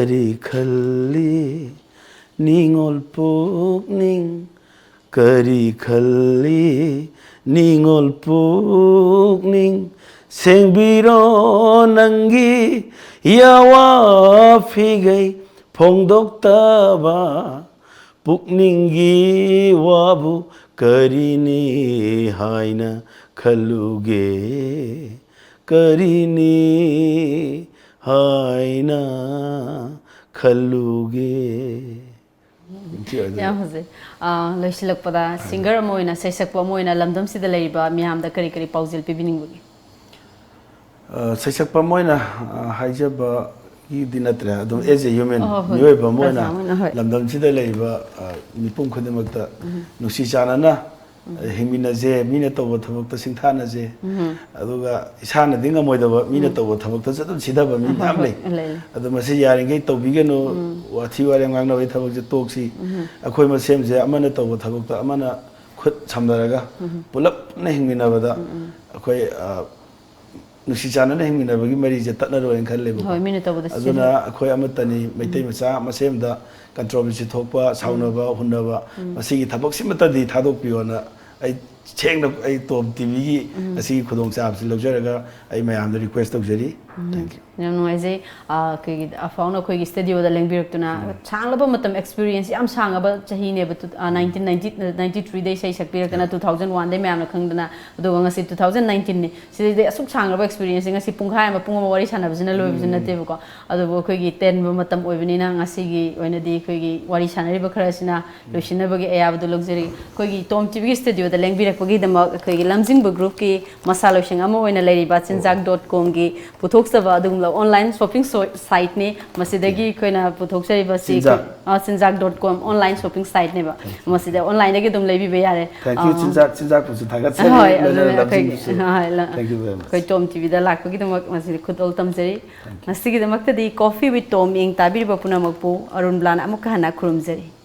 ꯀꯔꯤ ꯈꯜꯂꯤ ꯅꯤꯡꯉꯣꯜ ꯄꯨꯛꯅꯤꯡ, ꯀꯔꯤ ꯈꯜꯂꯤ ꯅꯤꯡꯉꯣꯜ ꯄꯨꯛꯅꯤꯡ, ꯁꯦꯡꯕꯤꯔꯣ ꯅꯪꯒꯤ ꯌꯥꯋꯥ ꯐꯤꯒꯩ ꯐꯣꯡꯗꯣꯛꯇꯕ ꯄꯨꯛꯅꯤꯡꯒꯤ ꯋꯥꯕꯨ ꯀꯔꯤꯅꯤ ꯍꯥꯏꯅ ꯈꯜꯂꯨꯒꯦ, ꯀꯔꯤꯅꯤ ꯍꯥꯏꯅ ꯈꯜꯂꯨꯒꯦ꯫ ꯁꯤ ꯑꯣꯏꯗꯣꯏꯅꯤ꯫ ꯌꯥꯝ ꯐꯖꯩ꯫ ꯑꯥ, ꯂꯣꯏꯁꯤꯜꯂꯛꯄꯗ ꯁꯤꯡꯒꯔ ꯑꯃ ꯑꯣꯏꯅ, ꯁꯩꯁꯛꯄ ꯑꯃ ꯑꯣꯏꯅ ꯂꯝꯗꯝꯁꯤꯗ ꯂꯩꯔꯤꯕ ꯃꯤꯌꯥꯝꯗ ꯀꯔꯤ ꯀꯔꯤ ꯄꯥꯎꯖꯦꯜ ꯄꯤꯕꯤꯅꯤꯡꯕꯒꯦ? ꯑ, ꯁꯩꯁꯛꯄ ꯑꯃ ꯑꯣꯏꯅ, ꯑ, ꯍꯥꯏꯖꯕꯒꯤꯗꯤ ꯅꯠꯇ꯭ꯔꯦ, ꯑꯗꯨꯝ as a human, ꯑꯣ, ꯍꯣꯏ꯫ ꯃꯤꯑꯣꯏꯕ ꯑꯃ ꯑꯣꯏꯅ ꯄ꯭ꯔꯖꯥ ꯑꯃ ꯑꯣꯏꯅ, ꯍꯣꯏ꯫ ꯂꯝꯗꯝꯁꯤꯗ ꯂꯩꯔꯤꯕ, ꯑ, ꯃꯤꯄꯨꯝ ꯈꯨꯗꯤꯡꯃꯛꯇ ꯎꯝ꯫ ꯅꯨꯡꯁꯤ ꯆꯥꯟꯅꯅ, ꯎꯝ꯫ ꯑ, ꯍꯤꯡꯃꯤꯟꯅꯁꯦ, ꯃꯤꯅ ꯇꯧꯕ ꯊꯕꯛꯇ ꯁꯤꯡꯊꯥꯅꯁꯦ, ꯎꯝ꯫ ꯑꯗꯨꯒ ꯏꯁꯥꯅꯗꯤ ꯉꯝꯃꯣꯏꯗꯕ ꯃꯤꯅ ꯎꯝ꯫ ꯇꯧꯕ ꯊꯕꯛꯇꯁꯨ ꯑꯗꯨꯝ ꯁꯤꯊꯕ ꯃꯤ ꯍꯣꯏ, ꯃꯌꯥꯝ ꯍꯣꯏ, ꯂꯩ꯫ ꯂꯩ, ꯂꯩ꯫ ꯑꯗꯣ ꯃꯁꯤ ꯌꯥꯔꯤꯈꯩ ꯇꯧꯕꯤꯒꯅꯨ, ꯎꯝ꯫ ꯋꯥꯊꯤ ꯋꯥꯔꯦꯝ ꯉꯥꯡꯅꯕꯒꯤ ꯊꯕꯛꯁꯦ ꯇꯣꯛꯁꯤ꯫ ꯎꯝ꯫ ꯑꯩꯈꯣꯏ ꯃꯁꯦꯟꯁꯦ ꯑꯃꯅ ꯇꯧꯕ ꯊꯕꯛꯇ ꯑꯃꯅ ꯈꯨꯠ ꯁꯝꯅꯔꯒ ꯎꯝ꯫ ꯄꯨꯂꯞꯅ ꯍꯤꯡꯃꯤꯟꯅꯕꯗ ꯎꯝ, ꯎꯝ꯫ ꯑꯩꯈꯣꯏ, ꯑ, ꯅꯨꯡꯁꯤ ꯆꯥꯟꯅꯅ ꯍꯤꯡꯃꯤꯟꯅꯕꯒꯤ ꯃꯔꯤꯁꯦ ꯇꯠꯅꯔꯣꯏꯅ ꯈꯜꯂꯦꯕꯀꯣ꯫ ꯍꯣꯏ, ꯃꯤꯅ ꯇꯧꯕꯗ ꯑꯗꯨꯅ ꯁꯤꯖꯤꯟꯅ-, ꯑꯩꯈꯣꯏ ꯑꯃꯠꯇꯅꯤ, ꯃꯩꯇꯩ ꯎꯝ꯫ ꯃꯆꯥ ꯃꯁꯦꯝꯗ controversy ꯊꯣꯛꯄ, ꯁꯥꯎꯅꯕ, ꯎꯝ꯫ ꯍꯨꯟꯅꯕ, ꯎꯝ꯫ ꯃꯁꯤꯒꯤ ꯊꯕꯛꯁꯤꯃꯇꯗꯤ ꯊꯥꯗꯣꯛꯄꯤꯌꯣꯅ ꯑꯩ ꯁꯦꯡꯅ ꯑꯩ ꯇꯣꯝ ꯇꯤꯚꯤꯒꯤ ꯑꯁꯤꯒꯤ ꯈꯨꯗꯣꯡꯆꯥꯕꯁꯤ ꯂꯧꯖꯔꯒ ꯑꯩ ꯃꯌꯥꯝꯗ ꯔꯤꯀ꯭ꯋꯦꯁ ꯇꯧꯖꯔꯤ꯫ Thank you꯫ ꯌꯥꯝ ꯅꯨꯡꯉꯥꯏꯖꯩ꯫ ꯑ, ꯑꯩꯈꯣꯏꯒꯤ ꯑꯐꯥꯎꯅ ꯑꯩꯈꯣꯏꯒꯤ ꯁ꯭ꯇꯨꯗꯤꯑꯣꯗ ꯂꯦꯡꯕꯤꯔꯛꯇꯨꯅ ꯁꯥꯡꯂꯕ ꯃꯇꯝ, ꯑꯦꯛꯁꯄꯤꯔꯤꯌꯦꯟꯁ ꯌꯥꯝ ꯁꯥꯡꯉꯕ ꯆꯍꯤꯅꯦꯕ꯫ ꯇꯨ- ꯑ, ꯅꯥꯏꯟꯇꯤꯟ ꯅꯥꯏꯟꯇꯤ ꯅꯥꯏꯟꯇꯤ ꯊ꯭ꯔꯤꯗꯩ ꯏꯁꯩ ꯁꯛꯄꯤꯔꯛꯇꯅ ꯇꯨ ꯊꯥꯎꯖꯟ ꯋꯥꯟꯗꯩ ꯃꯌꯥꯝꯅ ꯈꯪꯗꯅ, ꯑꯗꯨꯒ ꯉꯁꯤ ꯇꯨ ꯊꯥꯎꯖꯟ ꯅꯥꯏꯟꯇꯤꯟꯅꯤ꯫ ꯁꯤꯗꯩꯗꯤ ꯑꯁꯨꯛ ꯁꯥꯡꯂꯕ ꯑꯦꯛꯁꯄꯤꯔꯤꯌꯦꯟꯁꯁꯦ ꯉꯁꯤ ꯄꯨꯡꯈꯥꯏ ꯑꯃ, ꯄꯨꯡ ꯑꯃ ꯋꯥꯔꯤ ꯁꯥꯟꯅꯕꯁꯤꯅ ꯂꯣꯏꯕꯁꯨ ꯅꯠꯇꯦꯕꯀꯣ꯫ ꯑꯗꯨꯕꯨ ꯑꯩꯈꯣꯏꯒꯤ ꯇꯦꯟꯕ ꯃꯇꯝ ꯑꯣꯏꯕꯅꯤꯅ ꯉꯁꯤꯒꯤ ꯑꯣꯏꯅꯗꯤ ꯑꯩꯈꯣꯏꯒꯤ ꯋꯥꯔꯤ ꯁꯥꯟꯅꯔꯤꯕ ꯈꯔꯁꯤꯅ ꯂꯣꯏꯁꯤꯟꯅꯕꯒꯤ ꯑꯌꯥꯕꯗꯨ ꯂꯧꯖꯔꯤ꯫ ꯑꯩꯈꯣꯏꯒꯤ ꯇꯣꯝ ꯇꯤꯚꯤꯒꯤ ꯁ꯭ꯇꯨꯗꯤꯑꯣꯗ ꯂꯦꯡꯕꯤꯔꯛꯄꯒꯤꯗꯃꯛ ꯑꯩꯈꯣꯏꯒꯤ ꯂꯝꯖꯤꯡꯕ ꯒ꯭ꯔꯨꯞꯀꯤ ꯃꯁꯥ ꯂꯣꯏꯁꯪ ꯑꯃ ꯑꯣꯏꯅ ꯂꯩꯔꯤꯕ ꯆꯤꯟꯖꯥꯛ ꯗꯣꯠ ꯀꯣꯝꯒꯤ ꯄꯨꯊꯣꯛꯆꯕ ꯑꯗꯨꯒꯨꯝꯂꯕ ꯑꯣꯟꯂꯥꯏꯟ ꯁꯣꯞꯄꯤꯡ ꯁꯣ-, ꯁꯥꯏꯠꯅꯤ꯫ ꯃꯁꯤꯗꯒꯤ ꯑꯩꯈꯣꯏꯅ ꯄꯨꯊꯣꯛꯆꯔꯤꯕꯁꯤ ꯆꯤꯟꯖꯥꯛ꯫ ꯑ, ꯆꯤꯟꯖꯥꯛ ꯗꯣꯠ ꯀꯣꯝ ꯑꯣꯟꯂꯥꯏꯟ ꯁꯣꯞꯄꯤꯡ ꯁꯥꯏꯠꯅꯦꯕ꯫ ꯃꯁꯤꯗ ꯑꯣꯟꯂꯥꯏꯟꯗꯒꯤ ꯑꯗꯨꯝ ꯂꯩꯕꯤꯕ ꯌꯥꯔꯦ꯫ Thank you꯫ ꯑ, ꯆꯤꯟꯖꯥꯛ, ꯆꯤꯟꯖꯥꯛꯄꯨꯁꯨ ꯊꯥꯒꯠꯆꯔꯤ꯫ ꯍꯣꯏ, ꯂꯣꯏꯅꯅ ꯑꯗꯨꯅ ꯑꯩꯈꯣꯏꯒꯤ, ꯂꯝꯖꯤꯡꯕꯁꯨ꯫ ꯍꯣꯏ, ꯂ-, Thank you very much꯫ ꯑꯩꯈꯣꯏ ꯇꯣꯝ ꯇꯤꯚꯤꯗ ꯂꯥꯛꯄꯒꯤꯗꯃꯛ ꯃꯁꯤꯗ ꯈꯨꯗꯣꯜ ꯇꯝꯖꯔꯤ꯫ ꯉꯁꯤꯒꯤꯗꯃꯛꯇꯗꯤ Coffee with Tom ꯏꯪ ꯇꯥꯕꯤꯔꯤꯕ ꯄꯨꯝꯅꯃꯛꯄꯨ ꯑꯔꯨꯟꯕꯂꯥꯅ ꯑꯃꯨꯛꯀ ꯍꯟꯅ ꯈꯨꯔꯨꯝꯖꯔꯤ꯫